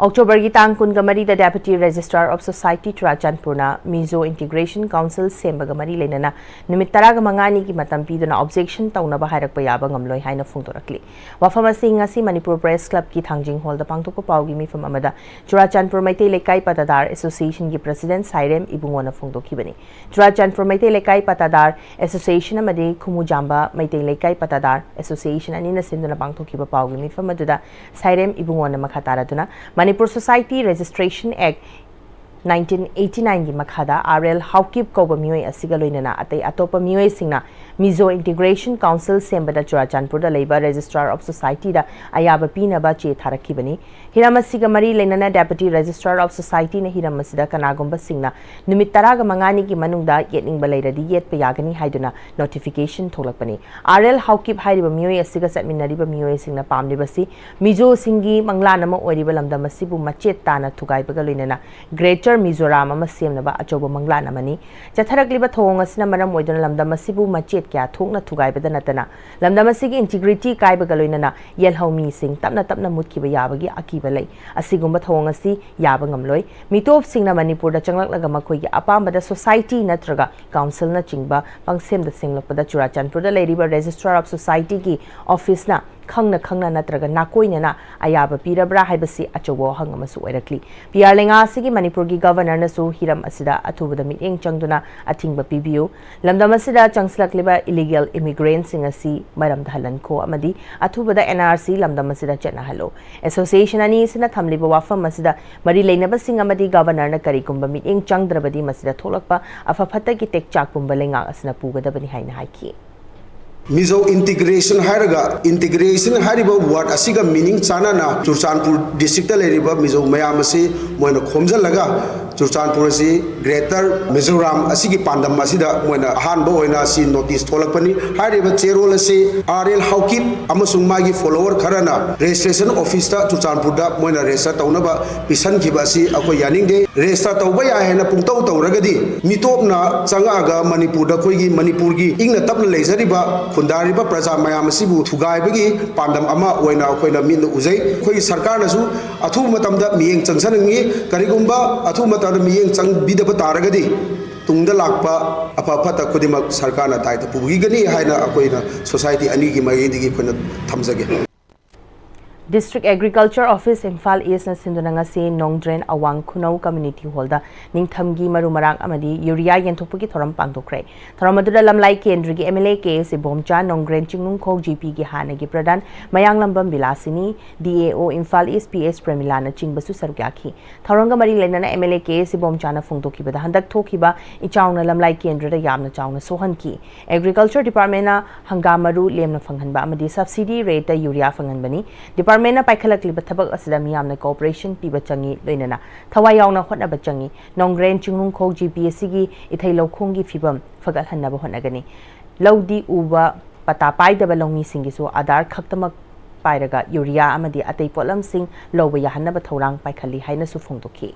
October ꯒꯤ ꯇꯥꯡ ꯀꯨꯟꯒ ꯃꯔꯤꯗ Deputy Registrar of Society ꯆꯨꯔꯥꯆꯥꯟꯄꯨꯔꯅ Mizo Integration Council ꯁꯦꯝꯕꯒ ꯃꯔꯤ ꯂꯩꯅꯅ ꯅꯨꯃꯤꯠ ꯇꯔꯥꯒ ꯃꯉꯥꯅꯤꯒꯤ ꯃꯇꯝ ꯄꯤꯗꯨꯅ objection ꯇꯧꯅꯕ ꯍꯥꯏꯔꯛꯄ ꯌꯥꯕ ꯉꯝꯂꯣꯏ ꯍꯥꯏꯅ ꯐꯣꯡꯗꯣꯔꯛꯂꯤ꯫ ꯋꯥꯐꯝ ꯑꯁꯤ ꯉꯁꯤ ꯃꯅꯤꯄꯨꯔ Press Club ꯀꯤ ꯊꯥꯡꯖꯤꯡ ꯍꯣꯜꯗ ꯄꯥꯡꯊꯣꯛꯄ ꯄꯥꯎꯒꯤ ꯃꯤꯐꯝ ꯑꯃꯗ ꯆꯨꯔꯥꯆꯥꯟꯄꯨꯔ ꯃꯩꯇꯩ ꯂꯩꯀꯥꯏ ꯄꯇꯥꯗꯥꯔ Association ꯒꯤ President ꯁꯥꯏꯔꯦꯝ ꯏꯕꯨꯡꯉꯣꯅ ꯐꯣꯡꯗꯣꯛꯈꯤꯕꯅꯤ꯫ ꯆꯨꯔꯥꯆꯥꯟꯄꯨꯔ ꯃꯩꯇꯩ ꯂꯩꯀꯥꯏ ꯄꯇꯥꯗꯥꯔ Association ꯑꯃꯗꯤ ꯈꯨꯃꯨꯖꯥꯝꯕ ꯃꯩꯇꯩ ꯂꯩꯀꯥꯏ ꯄꯇꯥꯗꯥꯔ Association ꯑꯅꯤꯅ ꯁꯤꯟꯗꯨꯅ ꯄꯥꯡꯊꯣꯛꯈꯤꯕ ꯄꯥꯎꯒꯤ ꯃꯤꯐꯝ ꯑꯗꯨꯗ ꯁꯥꯏꯔꯦꯝ ꯏꯕꯨꯡꯉꯣꯅ ꯃꯈꯥ ꯇꯥꯔꯗꯨꯅ Manipur Society Registration Act nineteen eighty ꯅꯥꯏꯟꯒꯤ ꯃꯈꯥꯗ ꯑꯥꯔ ꯑꯦꯜ ꯍꯥꯎꯀꯤꯞ ꯀꯧꯕ ꯃꯤꯑꯣꯏ ꯑꯁꯤꯒ ꯂꯣꯏꯅꯅ ꯑꯇꯩ ꯑꯇꯣꯞꯄ ꯃꯤꯑꯣꯏꯁꯤꯡꯅ Mizo Integration Council ꯁꯦꯝꯕꯗ ꯆꯨꯔꯥꯆꯥꯟꯄꯨꯔꯗ ꯂꯩꯕ Registrar of Societyꯗ ꯑꯌꯥꯕ ꯄꯤꯅꯕ ꯆꯦ ꯊꯥꯔꯛꯈꯤꯕꯅꯤ꯫ ꯍꯤꯔꯝ ꯑꯁꯤꯒ ꯃꯔꯤ ꯂꯩꯅꯅ Deputy Registrar of Societyꯅ ꯍꯤꯔꯝ ꯑꯁꯤꯗ ꯀꯅꯥꯒꯨꯝꯕꯁꯤꯡꯅ ꯅꯨꯃꯤꯠ ꯇꯔꯥꯒ ꯃꯉꯥꯅꯤꯒꯤ ꯃꯅꯨꯡꯗ ꯌꯦꯠꯅꯤꯡꯕ ꯂꯩꯔꯗꯤ ꯌꯦꯠꯄ ꯌꯥꯒꯅꯤ ꯍꯥꯏꯗꯨꯅ notification ꯊꯣꯛꯂꯛꯄꯅꯤ꯫ ꯑꯥꯔ ꯑꯦꯜ ꯍꯥꯎꯀꯤꯞ ꯍꯥꯏꯔꯤꯕ ꯃꯤꯑꯣꯏ ꯑꯁꯤꯒ ꯆꯠꯃꯤꯟꯅꯔꯤꯕ ꯃꯤꯑꯣꯏꯁꯤꯡꯅ ꯄꯥꯝꯂꯤꯕꯁꯤ ꯃꯤꯖꯣꯁꯤꯡꯒꯤ ꯃꯪꯂꯥꯟ ꯑꯃ ꯑꯣꯏꯔꯤꯕ ꯂꯝꯗꯝ ꯑꯁꯤꯕꯨ ꯃꯆꯦꯠ ꯇꯥꯅ ꯊꯨꯒꯥꯏꯕꯒ ꯂꯣꯏꯅꯅ Greater Mizoram ꯑꯃ ꯁꯦꯝꯅꯕ ꯑꯆꯧꯕ ꯃꯪꯂꯥꯟ ꯑꯃꯅꯤ꯫ ꯆꯠꯊꯔꯛꯂꯤꯕ ꯊꯧꯑꯣꯡ ꯑꯁꯤꯅ ꯃꯔꯝ ꯑꯣꯏꯗꯨꯅ ꯂꯝꯗꯝ ꯑꯁꯤꯕꯨ ꯃꯆꯦꯠ ꯀꯌꯥ ꯊꯣꯛꯅ ꯊꯨꯒꯥꯏꯕꯗ ꯅꯠꯇꯅ ꯂꯝꯗꯝ ꯑꯁꯤꯒꯤ integrity ꯀꯥꯏꯕꯒ ꯂꯣꯏꯅꯅ ꯌꯦꯜꯍꯧ ꯃꯤꯁꯤꯡ ꯇꯞꯅ ꯇꯞꯅ ꯃꯨꯠꯈꯤꯕ ꯌꯥꯕꯒꯤ ꯑꯀꯤꯕ ꯂꯩ꯫ ꯑꯁꯤꯒꯨꯝꯕ ꯊꯧꯑꯣꯡ ꯑꯁꯤ ꯌꯥꯕ ꯉꯝꯂꯣꯏ꯫ ꯃꯤꯇꯣꯞꯁꯤꯡꯅ ꯃꯅꯤꯄꯨꯔꯗ ꯆꯪꯂꯛꯂꯒ ꯃꯈꯣꯏꯒꯤ ꯑꯄꯥꯝꯕꯗ society ꯅꯠꯇ꯭ꯔꯒ councilꯅꯆꯤꯡꯕ ꯄꯪꯁꯦꯝꯗ ꯁꯦꯝꯂꯛꯄꯗ ꯆꯨꯔꯥꯆꯥꯟꯄꯨꯔꯗ ꯂꯩꯔꯤꯕ Registrar of Societyꯒꯤ officeꯅ ꯈꯪꯅ ꯈꯪꯅ ꯅꯠꯇ꯭ꯔꯒ ꯅꯥꯀꯣꯏꯅꯅ ꯑꯌꯥꯕ ꯄꯤꯔꯕ꯭ꯔꯥ ꯍꯥꯏꯕꯁꯤ ꯑꯆꯧꯕ ꯋꯥꯍꯪ ꯑꯃꯁꯨ ꯑꯣꯏꯔꯛꯂꯤ꯫ ꯄꯤ ꯑꯥꯔ ꯂꯩꯉꯥꯛ ꯑꯁꯤꯒꯤ ꯃꯅꯤꯄꯨꯔꯒꯤ Governorꯅꯁꯨ ꯍꯤꯔꯝ ꯑꯁꯤꯗ ꯑꯊꯨꯕꯗ ꯃꯤꯠꯌꯦꯡ ꯆꯪꯗꯨꯅ ꯑꯊꯤꯡꯕ ꯄꯤꯕꯤꯌꯨ꯫ ꯂꯝꯗꯝ ꯑꯁꯤꯗ ꯆꯪꯁꯤꯜꯂꯛꯂꯤꯕ illegal immigrantꯁꯤꯡ ꯑꯁꯤ ꯃꯔꯝꯗ ꯍꯜꯍꯟꯈꯣ ꯑꯃꯗꯤ ꯑꯊꯨꯕꯗ N R C ꯂꯝꯗꯝ ꯑꯁꯤꯗ ꯆꯠꯅꯍꯜꯂꯨ꯫ Association ꯑꯅꯤ ꯑꯁꯤꯅ ꯊꯝꯂꯤꯕ ꯋꯥꯐꯝ ꯑꯁꯤꯗ ꯃꯔꯤ ꯂꯩꯅꯕꯁꯤꯡ ꯑꯃꯗꯤ Governorꯅ ꯀꯔꯤꯒꯨꯝꯕ ꯃꯤꯠꯌꯦꯡ ꯆꯪꯗ꯭ꯔꯕꯗꯤ ꯃꯁꯤꯗ ꯊꯣꯛꯂꯛꯄ ꯑꯐ ꯐꯠꯇꯒꯤ ꯇꯦꯛꯆꯥꯛ ꯄꯨꯝꯕ ꯂꯩꯉꯥꯛ ꯑꯁꯤꯅ ꯄꯨꯒꯗꯕꯅꯤ ꯍꯥꯏꯅ ꯍꯥꯏꯈꯤ꯫ Mizo Integration ꯍꯥꯏꯔꯒ, integration ꯍꯥꯏꯔꯤꯕ word ꯑꯁꯤꯒ meaning ꯆꯥꯟꯅꯅ ꯆꯨꯔꯆꯥꯟꯄꯨꯔ districtꯇ ꯂꯩꯔꯤꯕ ꯃꯤꯖꯣ ꯃꯌꯥꯝ ꯑꯁꯤ ꯃꯣꯏꯅ ꯈꯣꯝꯖꯤꯜꯂꯒ ꯆꯨꯔꯆꯥꯟꯄꯨꯔ ꯑꯁꯤ Greater Mizoram ꯑꯁꯤꯒꯤ ꯄꯥꯟꯗꯝ ꯑꯁꯤꯗ ꯃꯣꯏꯅ ꯑꯍꯥꯟꯕ ꯑꯣꯏꯅ ꯑꯁꯤ notice ꯊꯣꯛꯂꯛꯄꯅꯤ꯫ ꯍꯥꯏꯔꯤꯕ ꯆꯦꯔꯣꯜ ꯑꯁꯤ ꯑꯥꯔ ꯑꯦꯜ ꯍꯥꯎꯀꯤꯞ ꯑꯃꯁꯨꯡ ꯃꯥꯒꯤ follower ꯈꯔꯅ registration officeꯇ ꯆꯨꯔꯆꯥꯟꯄꯨꯔꯗ ꯃꯣꯏꯅ register ꯇꯧꯅꯕ ꯄꯤꯁꯟꯈꯤꯕ ꯑꯁꯤ ꯑꯩꯈꯣꯏ ꯌꯥꯅꯤꯡꯗꯦ꯫ Register ꯇꯧꯕ ꯌꯥꯏ ꯍꯥꯏꯅ ꯄꯨꯡꯇꯧ ꯇꯧꯔꯒꯗꯤ ꯃꯤꯇꯣꯞꯅ ꯆꯪꯉꯛꯑꯒ ꯃꯅꯤꯄꯨꯔꯗ ꯑꯩꯈꯣꯏꯒꯤ ꯃꯅꯤꯄꯨꯔꯒꯤ ꯏꯪꯅ ꯇꯞꯅ ꯂꯩꯖꯔꯤꯕ ꯈꯨꯟꯗꯥꯔꯤꯕ ꯄ꯭ꯔꯖꯥ ꯃꯌꯥꯝ ꯑꯁꯤꯕꯨ ꯊꯨꯒꯥꯏꯕꯒꯤ ꯄꯥꯟꯗꯝ ꯑꯃ ꯑꯣꯏꯅ ꯑꯩꯈꯣꯏꯅ ꯃꯤꯠꯅ ꯎꯖꯩ꯫ ꯑꯩꯈꯣꯏꯒꯤ ꯁꯔꯀꯥꯔꯅꯁꯨ ꯑꯊꯨꯕ ꯃꯇꯝꯗ ꯃꯤꯠꯌꯦꯡ ꯆꯪꯁꯟꯅꯤꯡꯉꯤ꯫ ꯀꯔꯤꯒꯨꯝꯕ ꯑꯊꯨꯕ ꯃꯇꯝꯗ ꯃꯤꯠꯌꯦꯡ ꯆꯪꯕꯤꯗꯕ ꯇꯥꯔꯒꯗꯤ ꯇꯨꯡꯗ ꯂꯥꯛꯄ ꯑꯐ ꯐꯠꯇ ꯈꯨꯗꯤꯡꯃꯛ ꯁꯔꯀꯥꯔꯅ ꯗꯥꯏꯇ ꯄꯨꯕꯤꯒꯅꯤ ꯍꯥꯏꯅ ꯑꯩꯈꯣꯏꯅ society ꯑꯅꯤꯒꯤ ꯃꯥꯏꯀꯩꯗꯒꯤ ꯑꯩꯈꯣꯏꯅ ꯊꯝꯖꯒꯦ꯫ District Agriculture Office, Imphal East ꯅ ꯁꯤꯟꯗꯨꯅ ꯉꯁꯤ ꯅꯣꯡꯗ꯭ꯔꯦꯟ ꯑꯋꯥꯡ ꯈꯨꯅꯧ Community Hall ꯗ ꯅꯤꯡꯊꯝꯒꯤ ꯃꯔꯨ ꯃꯔꯥꯡ ꯑꯃꯗꯤ ꯌꯨꯔꯤꯌꯥ ꯌꯦꯟꯊꯣꯛꯄꯒꯤ ꯊꯧꯔꯝ ꯄꯥꯡꯊꯣꯛꯈ꯭ꯔꯦ꯫ ꯊꯧꯔꯝ ꯑꯗꯨꯗ ꯂꯝꯂꯥꯏ ꯀꯦꯟꯗ꯭ꯔꯒꯤ M L A K S Ibomcha, ꯅꯣꯡꯗ꯭ꯔꯦꯟ ꯆꯤꯡꯅꯨꯡꯈꯣꯛ G P ꯒꯤ ꯍꯥꯟꯅꯒꯤ ꯄ꯭ꯔꯙꯥꯟ ꯃꯌꯥꯡꯂꯝꯕꯝ ꯕꯤꯂꯥꯁꯤꯅꯤ, D A O Imphal East P S ꯄ꯭ꯔꯦꯃꯤꯂꯥꯅ ꯆꯤꯡꯕꯁꯨ ꯁꯔꯨꯛ ꯌꯥꯈꯤ꯫ ꯊꯧꯔꯝꯒ ꯃꯔꯤ ꯂꯩꯅꯅ M L A K S ꯏꯕꯣꯝꯆꯥꯅ ꯐꯣꯡꯗꯣꯛꯈꯤꯕꯗ, ꯍꯟꯗꯛ ꯊꯣꯛꯈꯤꯕ ꯏꯆꯥꯎꯅ ꯂꯝꯂꯥꯏ ꯀꯦꯟꯗ꯭ꯔꯗ ꯌꯥꯝꯅ ꯆꯥꯎꯅ ꯁꯣꯛꯍꯟꯈꯤ꯫ Agriculture Department ꯅ ꯍꯪꯒꯥꯝ ꯃꯔꯨ ꯂꯦꯝꯅ ꯐꯪꯍꯟꯕ ꯑꯃꯗꯤ subsidy rate ꯇ ꯌꯨꯔꯤꯌꯥ ꯐꯪꯍꯟꯕꯅꯤ꯫ Department ꯅ ꯄꯥꯏꯈꯠꯂꯛꯂꯤꯕ ꯊꯕꯛ ꯑꯁꯤꯗ ꯃꯤꯌꯥꯝꯅ cooperation ꯄꯤꯕ ꯆꯪꯏ, ꯂꯣꯏꯅꯅ ꯊꯋꯥꯏ ꯌꯥꯎꯅ ꯍꯣꯠꯅꯕ ꯆꯪꯏ꯫ ꯅꯣꯡꯒ꯭ꯔꯦꯟ ꯆꯤꯡꯅꯨꯡꯈꯣꯛ G P ꯑꯁꯤꯒꯤ ꯏꯊꯩ ꯂꯧꯈꯣꯡꯒꯤ ꯐꯤꯕꯝ ꯐꯒꯠꯍꯟꯅꯕ ꯍꯣꯠꯅꯒꯅꯤ꯫ ꯂꯧꯗꯤ ꯎꯕ ꯄꯇꯥ ꯄꯥꯏꯗꯕ ꯂꯧꯃꯤꯁꯤꯡꯒꯤꯁꯨ ꯑꯥꯙꯥꯔ ꯈꯛꯇꯃꯛ ꯄꯥꯏꯔꯒ ꯌꯨꯔꯤꯌꯥ ꯑꯃꯗꯤ ꯑꯇꯩ ꯄꯣꯠꯂꯝꯁꯤꯡ ꯂꯧꯕ ꯌꯥꯍꯟꯅꯕ ꯊꯧꯔꯥꯡ ꯄꯥꯏꯈꯠꯂꯤ ꯍꯥꯏꯅꯁꯨ ꯐꯣꯡꯗꯣꯛꯈꯤ꯫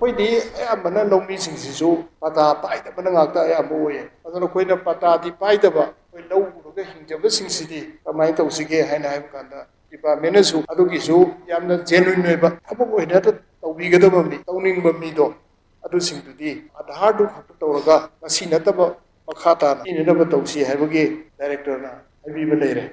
ꯑꯩꯈꯣꯏꯗꯤ ꯑꯌꯥꯝꯕꯅ ꯂꯧꯃꯤꯁꯤꯡꯁꯤꯁꯨ ꯄꯇꯥ ꯄꯥꯏꯗꯕꯅ ꯉꯥꯛꯇ ꯑꯌꯥꯝꯕ ꯑꯣꯏꯌꯦ꯫ ꯑꯗꯨꯅ ꯑꯩꯈꯣꯏꯅ ꯄꯇꯥꯗꯤ ꯄꯥꯏꯗꯕ, ꯑꯩꯈꯣꯏ ꯂꯧ ꯎꯔꯒ ꯍꯤꯡꯖꯕꯁꯤꯡꯁꯤꯗꯤ ꯀꯃꯥꯏꯅ ꯇꯧꯁꯤꯒꯦ ꯍꯥꯏꯅ ꯍꯥꯏꯕ ꯀꯥꯟꯗ, department ꯅꯁꯨ ꯑꯗꯨꯒꯤꯁꯨ ꯌꯥꯝꯅ genuine ꯑꯣꯏꯕ ꯊꯕꯛ ꯑꯣꯏꯅ ꯇꯧꯕꯤꯒꯗꯕ ꯃꯤ, ꯇꯧꯅꯤꯡꯕ ꯃꯤꯗꯣ, ꯑꯗꯨꯁꯤꯡꯗꯨꯗꯤ ꯑꯥꯙꯥꯔꯗꯨ ꯈꯛꯇ ꯇꯧꯔꯒ ꯉꯁꯤ ꯅꯠꯇꯕ ꯃꯈꯥ ꯇꯥꯅ ꯄꯤꯅꯅꯕ ꯇꯧꯁꯤ ꯍꯥꯏꯕꯒꯤ director ꯅ ꯍꯥꯏꯕꯤꯕ ꯂꯩꯔꯦ꯫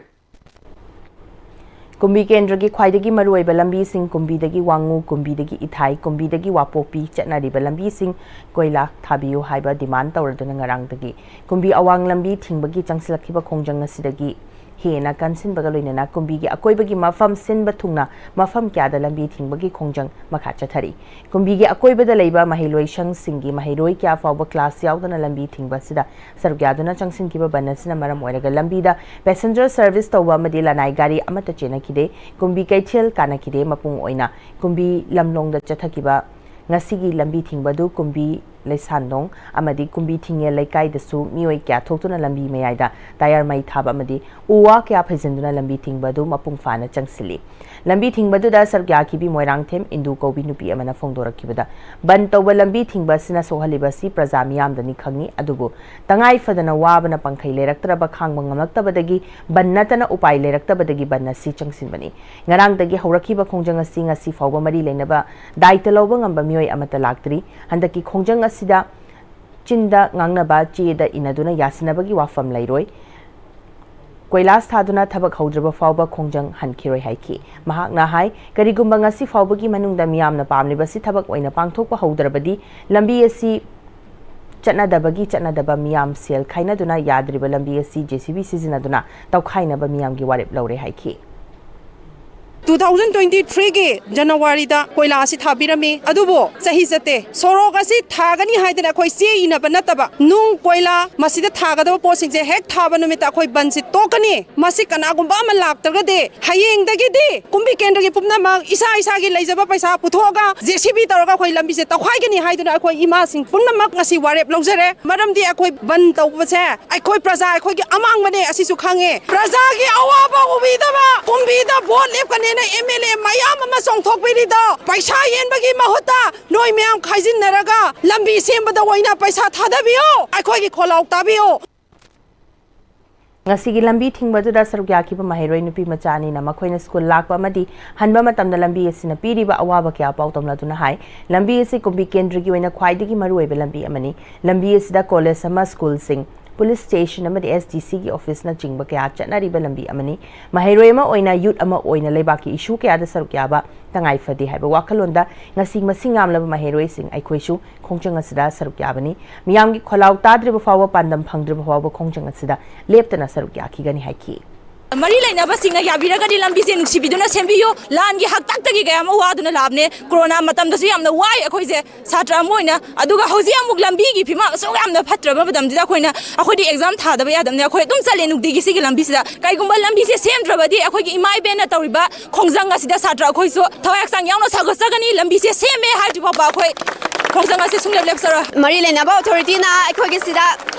ꯀꯨꯝꯕꯤ ꯀꯦꯟꯗ꯭ꯔꯒꯤ ꯈ꯭ꯋꯥꯏꯗꯒꯤ ꯃꯔꯨꯑꯣꯏꯕ ꯂꯝꯕꯤꯁꯤꯡ, ꯀꯨꯝꯕꯤꯗꯒꯤ ꯋꯥꯉꯨ, ꯀꯨꯝꯕꯤꯗꯒꯤ ꯏꯊꯥꯏ, ꯀꯨꯝꯕꯤꯗꯒꯤ ꯋꯥꯄꯣꯛꯄꯤ ꯆꯠꯅꯔꯤꯕ ꯂꯝꯕꯤꯁꯤꯡ ꯀꯣꯏꯂꯥ ꯊꯥꯕꯤꯌꯨ ꯍꯥꯏꯕ demand ꯇꯧꯔꯗꯨꯅ ꯉꯔꯥꯡꯗꯒꯤ ꯀꯨꯝꯕꯤ ꯑꯋꯥꯡ ꯂꯝꯕꯤ ꯊꯤꯡꯕꯒꯤ ꯆꯪꯁꯤꯜꯂꯛꯈꯤꯕ ꯈꯣꯡꯖꯪ ꯑꯁꯤꯗꯒꯤ ꯍꯦꯟꯅ ꯀꯟꯁꯤꯟꯕꯒ ꯂꯣꯏꯅꯅ ꯀꯨꯝꯕꯤꯒꯤ ꯑꯀꯣꯏꯕꯒꯤ ꯃꯐꯝ ꯁꯤꯟꯕ ꯊꯨꯡꯅ ꯃꯐꯝ ꯀꯌꯥꯗ ꯂꯝꯕꯤ ꯊꯤꯡꯕꯒꯤ ꯈꯣꯡꯖꯪ ꯃꯈꯥ ꯆꯠꯊꯔꯤ꯫ ꯀꯨꯝꯕꯤꯒꯤ ꯑꯀꯣꯏꯕꯗ ꯂꯩꯕ ꯃꯍꯩꯂꯣꯏꯁꯪꯁꯤꯡꯒꯤ ꯃꯍꯩꯔꯣꯏ ꯀꯌꯥ ꯐꯥꯎꯕ class ꯌꯥꯎꯗꯅ ꯂꯝꯕꯤ ꯊꯤꯡꯕ ꯑꯁꯤꯗ ꯁꯔꯨꯛ ꯌꯥꯗꯨꯅ ꯆꯪꯁꯤꯟꯈꯤꯕ ꯕꯟ ꯑꯁꯤꯅ ꯃꯔꯝ ꯑꯣꯏꯔꯒ ꯂꯝꯕꯤꯗ passenger service ꯇꯧꯕ ꯑꯃꯗꯤ ꯂꯅꯥꯏ ꯒꯥꯔꯤ ꯑꯃꯠꯇ ꯆꯦꯟꯅꯈꯤꯗꯦ꯫ ꯀꯨꯝꯕꯤ ꯀꯩꯊꯦꯜ ꯀꯥꯟꯅꯈꯤꯗꯦ꯫ ꯃꯄꯨꯡ ꯑꯣꯏꯅ ꯀꯨꯝꯕꯤ ꯂꯝꯂꯣꯡꯗ ꯆꯠꯊꯈꯤꯕ ꯉꯁꯤꯒꯤ ꯂꯝꯕꯤ ꯊꯤꯡꯕ ꯑꯗꯨ ꯀꯨꯝꯕꯤ ꯂꯩꯁꯥꯟꯗꯣꯡ ꯑꯃꯗꯤ ꯀꯨꯝꯕꯤ ꯊꯤꯡꯉꯦꯜ ꯂꯩꯀꯥꯏꯗꯁꯨ ꯃꯤꯑꯣꯏ ꯀꯌꯥ ꯊꯣꯛꯇꯨꯅ ꯂꯝꯕꯤ ꯃꯌꯥꯏꯗ tyre ꯃꯩ ꯊꯥꯕ ꯑꯃꯗꯤ ꯎ ꯋꯥ ꯀꯌꯥ ꯐꯩꯖꯤꯟꯗꯨꯅ ꯂꯝꯕꯤ ꯊꯤꯡꯕ ꯑꯗꯨ ꯃꯄꯨꯡ ꯐꯥꯅ ꯆꯪꯁꯤꯜꯂꯤ꯫ ꯂꯝꯕꯤ ꯊꯤꯡꯕꯗꯨꯗ ꯁꯔꯨꯛ ꯌꯥꯈꯤꯕꯤ ꯃꯣꯏꯔꯥꯡꯊꯦꯝ ꯏꯟꯗꯨ ꯀꯧꯕꯤ ꯅꯨꯄꯤ ꯑꯃꯅ ꯐꯣꯡꯗꯣꯔꯛꯈꯤꯕꯗ, ꯕꯟ ꯇꯧꯕ ꯂꯝꯕꯤ ꯊꯤꯡꯕ ꯑꯁꯤꯅ ꯁꯣꯛꯍꯜꯂꯤꯕ ꯑꯁꯤ ꯄ꯭ꯔꯖꯥ ꯃꯤꯌꯥꯝꯗꯅꯤ ꯈꯪꯉꯤ, ꯑꯗꯨꯕꯨ ꯇꯉꯥꯏ ꯐꯗꯅ ꯋꯥꯕꯅ ꯄꯪꯈꯩ ꯂꯩꯔꯛꯇ꯭ꯔꯕ ꯈꯥꯡꯕ ꯉꯝꯂꯛꯇꯕꯗꯒꯤ ꯕꯟ ꯅꯠꯇꯅ ꯎꯄꯥꯏ ꯂꯩꯔꯛꯇꯕꯗꯒꯤ ꯕꯟ ꯑꯁꯤ ꯆꯪꯁꯤꯟꯕꯅꯤ꯫ ꯉꯔꯥꯡꯗꯒꯤ ꯍꯧꯔꯛꯈꯤꯕ ꯈꯣꯡꯖꯪ ꯑꯁꯤ ꯉꯁꯤ ꯐꯥꯎꯕ ꯃꯔꯤ ꯂꯩꯅꯕ ꯗꯥꯏꯇ ꯂꯧꯕ ꯉꯝꯕ ꯃꯤꯑꯣꯏ ꯑꯃꯠꯇ ꯂꯥꯛꯇ꯭ꯔꯤ꯫ ꯍꯟꯗꯛꯀꯤ ꯈꯣꯡꯖꯪ ꯑꯁꯤꯗ ꯆꯤꯟꯗ ꯉꯥꯡꯅꯕ, ꯆꯦꯗ ꯏꯅꯗꯨꯅ ꯌꯥꯁꯤꯟꯅꯕꯒꯤ ꯋꯥꯐꯝ ꯂꯩꯔꯣꯏ꯫ ꯀꯣꯏꯂꯥꯁ ꯊꯥꯗꯨꯅ ꯊꯕꯛ ꯍꯧꯗ꯭ꯔꯕ ꯐꯥꯎꯕ ꯈꯣꯡꯖꯪ ꯍꯟꯈꯤꯔꯣꯏ ꯍꯥꯏꯈꯤ꯫ ꯃꯍꯥꯛꯅ ꯍꯥꯏ, ꯀꯔꯤꯒꯨꯝꯕ ꯉꯁꯤ ꯐꯥꯎꯕꯒꯤ ꯃꯅꯨꯡꯗ ꯃꯤꯌꯥꯝꯅ ꯄꯥꯝꯂꯤꯕꯁꯤ ꯊꯕꯛ ꯑꯣꯏꯅ ꯄꯥꯡꯊꯣꯛꯄ ꯍꯧꯗ꯭ꯔꯕꯗꯤ ꯂꯝꯕꯤ ꯑꯁꯤ ꯆꯠꯅꯗꯕꯒꯤ ꯆꯠꯅꯗꯕ ꯃꯤꯌꯥꯝ ꯁꯦꯜ ꯈꯥꯏꯅꯗꯨꯅ ꯌꯥꯗ꯭ꯔꯤꯕ ꯂꯝꯕꯤ ꯑꯁꯤ JCB ꯁꯤꯖꯤꯟꯅꯗꯨꯅ ꯇꯧꯈꯥꯏꯅꯕ ꯃꯤꯌꯥꯝꯒꯤ ꯋꯥꯔꯦꯞ ꯂꯧꯔꯦ ꯍꯥꯏꯈꯤ꯫ ꯇꯨ ꯊꯥꯎꯖꯟ ꯇ꯭ꯋꯦꯟꯇꯤ ꯊ꯭ꯔꯤꯒꯤ ꯖꯅꯋꯥꯔꯤꯗ ꯀꯣꯏꯂꯥ ꯑꯁꯤ ꯊꯥꯕꯤꯔꯝꯃꯤ꯫ ꯑꯗꯨꯕꯨ ꯆꯍꯤ ꯆꯠꯇꯦ꯫ ꯁꯣꯔꯣꯛ ꯑꯁꯤ ꯊꯥꯒꯅꯤ ꯍꯥꯏꯗꯅ ꯑꯩꯈꯣꯏ ꯆꯦ ꯏꯅꯕ ꯅꯠꯇꯕ, ꯅꯨꯡ, ꯀꯣꯏꯂꯥ, ꯃꯁꯤꯗ ꯊꯥꯒꯗꯕ ꯄꯣꯠꯁꯤꯡꯁꯦ ꯍꯦꯛ ꯊꯥꯕ ꯅꯨꯃꯤꯠꯇ ꯑꯩꯈꯣꯏ ꯕꯟꯁꯤ ꯇꯣꯛꯀꯅꯤ꯫ ꯃꯁꯤ ꯀꯅꯥꯒꯨꯝꯕ ꯑꯃ ꯂꯥꯛꯇ꯭ꯔꯒꯗꯤ ꯍꯌꯦꯡꯗꯒꯤꯗꯤ ꯀꯨꯝꯕꯤ ꯀꯦꯟꯗ꯭ꯔꯒꯤ ꯄꯨꯝꯅꯃꯛ ꯏꯁꯥ ꯏꯁꯥꯒꯤ ꯂꯩꯖꯕ ꯄꯩꯁꯥ ꯄꯨꯊꯣꯛꯑꯒ JCB ꯇꯧꯔꯒ ꯑꯩꯈꯣꯏ ꯂꯝꯕꯤꯁꯦ ꯇꯧꯈꯥꯏꯒꯅꯤ ꯍꯥꯏꯗꯨꯅ ꯑꯩꯈꯣꯏ ꯏꯃꯥꯁꯤꯡ ꯄꯨꯝꯅꯃꯛ ꯉꯁꯤ ꯋꯥꯔꯦꯞ ꯂꯧꯖꯔꯦ꯫ ꯃꯔꯝꯗꯤ ꯑꯩꯈꯣꯏ ꯕꯟ ꯇꯧꯕꯁꯦ ꯑꯩꯈꯣꯏ ꯄ꯭ꯔꯖꯥ ꯑꯩꯈꯣꯏꯒꯤ ꯑꯃꯥꯡꯕꯅꯦ, ꯑꯁꯤꯁꯨ ꯈꯪꯉꯦ꯫ ꯄ꯭ꯔꯖꯥꯒꯤ ꯑꯋꯥꯕ ꯎꯕꯤꯗꯕ, ꯀꯨꯝꯕꯤꯗ ꯚꯣꯠ ꯂꯦꯞꯀꯅꯦꯅ MLA ꯃꯌꯥꯝ ꯑꯃ ꯆꯣꯡꯊꯣꯛꯄꯤꯔꯤꯗꯣ, ꯄꯩꯁꯥ ꯌꯦꯟꯕꯒꯤ ꯃꯍꯨꯠꯇ ꯅꯣꯏ ꯃꯌꯥꯝ ꯈꯥꯏꯖꯤꯟꯅꯔꯒ ꯂꯝꯕꯤ ꯁꯦꯝꯕꯗ ꯑꯣꯏꯅ ꯄꯩꯁꯥ ꯊꯥꯗꯕꯤꯌꯨ, ꯑꯩꯈꯣꯏꯒꯤ ꯈꯣꯜꯂꯥꯎ ꯇꯥꯕꯤꯌꯨ꯫ ꯉꯁꯤꯒꯤ ꯂꯝꯕꯤ ꯊꯤꯡꯕꯗꯨꯗ ꯁꯔꯨꯛ ꯌꯥꯈꯤꯕ ꯃꯍꯩꯔꯣꯏ ꯅꯨꯄꯤ ꯃꯆꯥ ꯑꯅꯤꯅ ꯃꯈꯣꯏꯅ ꯁ꯭ꯀꯨꯜ ꯂꯥꯛꯄ ꯑꯃꯗꯤ ꯍꯟꯕ ꯃꯇꯝꯗ ꯂꯝꯕꯤ ꯑꯁꯤꯅ ꯄꯤꯔꯤꯕ ꯑꯋꯥꯕ ꯀꯌꯥ ꯄꯥꯎꯗꯝꯅꯗꯨꯅ ꯍꯥꯏ, ꯂꯝꯕꯤ ꯑꯁꯤ ꯀꯨꯝꯕꯤ ꯀꯦꯟꯗ꯭ꯔꯒꯤ ꯑꯣꯏꯅ ꯈ꯭ꯋꯥꯏꯗꯒꯤ ꯃꯔꯨꯑꯣꯏꯕ ꯂꯝꯕꯤ ꯑꯃꯅꯤ꯫ ꯂꯝꯕꯤ ꯑꯁꯤꯗ ꯀꯣꯂꯦꯖ ꯑꯃ, ꯁ꯭ꯀꯨꯜꯁꯤꯡ, ꯄꯨꯂꯤꯁ ꯁ꯭ꯇꯦꯁꯟ ꯑꯃꯗꯤ SDCꯒꯤ ꯑꯣꯐꯤꯁꯅꯆꯤꯡꯕ ꯀꯌꯥ ꯆꯠꯅꯔꯤꯕ ꯂꯝꯕꯤ ꯑꯃꯅꯤ꯫ ꯃꯍꯩꯔꯣꯏ ꯑꯃ ꯑꯣꯏꯅ, ꯌꯨꯠ ꯑꯃ ꯑꯣꯏꯅ ꯂꯩꯕꯥꯛꯀꯤ ꯏꯁꯨ ꯀꯌꯥꯗ ꯁꯔꯨꯛ ꯌꯥꯕ ꯇꯉꯥꯏ ꯐꯗꯦ ꯍꯥꯏꯕ ꯋꯥꯈꯜꯂꯣꯟꯗ ꯉꯁꯤ ꯃꯁꯤꯡ ꯌꯥꯝꯂꯕ ꯃꯍꯩꯔꯣꯏꯁꯤꯡ ꯑꯩꯈꯣꯏꯁꯨ ꯈꯣꯡꯖꯪ ꯑꯁꯤꯗ ꯁꯔꯨꯛ ꯌꯥꯕꯅꯤ꯫ ꯃꯤꯌꯥꯝꯒꯤ ꯈꯣꯜꯂꯥꯎ ꯇꯥꯗ꯭ꯔꯤꯕ ꯐꯥꯎꯕ, ꯄꯥꯟꯗꯝ ꯐꯪꯗ꯭ꯔꯤꯕ ꯐꯥꯎꯕ ꯈꯣꯡꯖꯪ ꯑꯁꯤꯗ ꯂꯦꯞꯇꯅ ꯁꯔꯨꯛ ꯌꯥꯈꯤꯒꯅꯤ ꯍꯥꯏꯈꯤ꯫ ꯃꯔꯤ ꯂꯩꯅꯕꯁꯤꯡꯅ ꯌꯥꯕꯤꯔꯒꯗꯤ ꯂꯝꯕꯤꯁꯦ ꯅꯨꯡꯁꯤꯕꯤꯗꯨꯅ ꯁꯦꯝꯕꯤꯌꯨ꯫ ꯂꯥꯟꯒꯤ ꯍꯛꯇꯛꯇꯒꯤ ꯀꯌꯥ ꯑꯃ ꯋꯥꯗꯨꯅ ꯂꯥꯛꯑꯕꯅꯦ꯫ ꯀꯣꯔꯣꯅꯥ ꯃꯇꯝꯗꯁꯨ ꯌꯥꯝꯅ ꯋꯥꯏ ꯑꯩꯈꯣꯏꯁꯦ ꯁꯥꯇ꯭ꯔ ꯑꯃ ꯑꯣꯏꯅ꯫ ꯑꯗꯨꯒ ꯍꯧꯖꯤꯛ ꯑꯃꯨꯛ ꯂꯝꯕꯤꯒꯤ ꯐꯤꯕꯝ ꯑꯁꯨꯛ ꯌꯥꯝꯅ ꯐꯠꯇ꯭ꯔꯕ ꯃꯇꯝꯁꯤꯗ ꯑꯩꯈꯣꯏꯅ, ꯑꯩꯈꯣꯏꯗꯤ ꯑꯦꯛꯖꯥꯝ ꯊꯥꯗꯕ ꯌꯥꯗꯕꯅꯤꯅ ꯑꯩꯈꯣꯏ ꯑꯗꯨꯝ ꯆꯠꯂꯦ ꯅꯨꯡꯇꯤꯒꯤ ꯁꯤꯒꯤ ꯂꯝꯕꯤꯁꯤꯗ꯫ ꯀꯩꯒꯨꯝꯕ ꯂꯝꯕꯤꯁꯦ ꯁꯦꯝꯗ꯭ꯔꯕꯗꯤ ꯑꯩꯈꯣꯏꯒꯤ ꯏꯃꯥ ꯏꯕꯦꯟꯅ ꯇꯧꯔꯤꯕ ꯈꯣꯡꯖꯪ ꯑꯁꯤꯗ ꯁꯥꯇ꯭ꯔ ꯑꯩꯈꯣꯏꯁꯨ ꯊꯋꯥꯏ ꯍꯛꯆꯥꯡ ꯌꯥꯎꯅ ꯁꯧꯒꯠꯆꯒꯅꯤ꯫ ꯂꯝꯕꯤꯁꯦ ꯁꯦꯝꯃꯦ ꯍꯥꯏꯗ꯭ꯔꯤ ꯐꯥꯎꯕ ꯑꯩꯈꯣꯏ ꯈꯣꯡꯖꯪ ꯑꯁꯤ ꯁꯨꯡꯂꯦꯞ ꯂꯦꯞꯆꯔꯣꯏ꯫ ꯃꯔꯤ ꯂꯩꯅꯕ ꯑꯣꯊꯣꯔꯤꯇꯤꯅ ꯑꯩꯈꯣꯏꯒꯤ ꯁꯤꯗ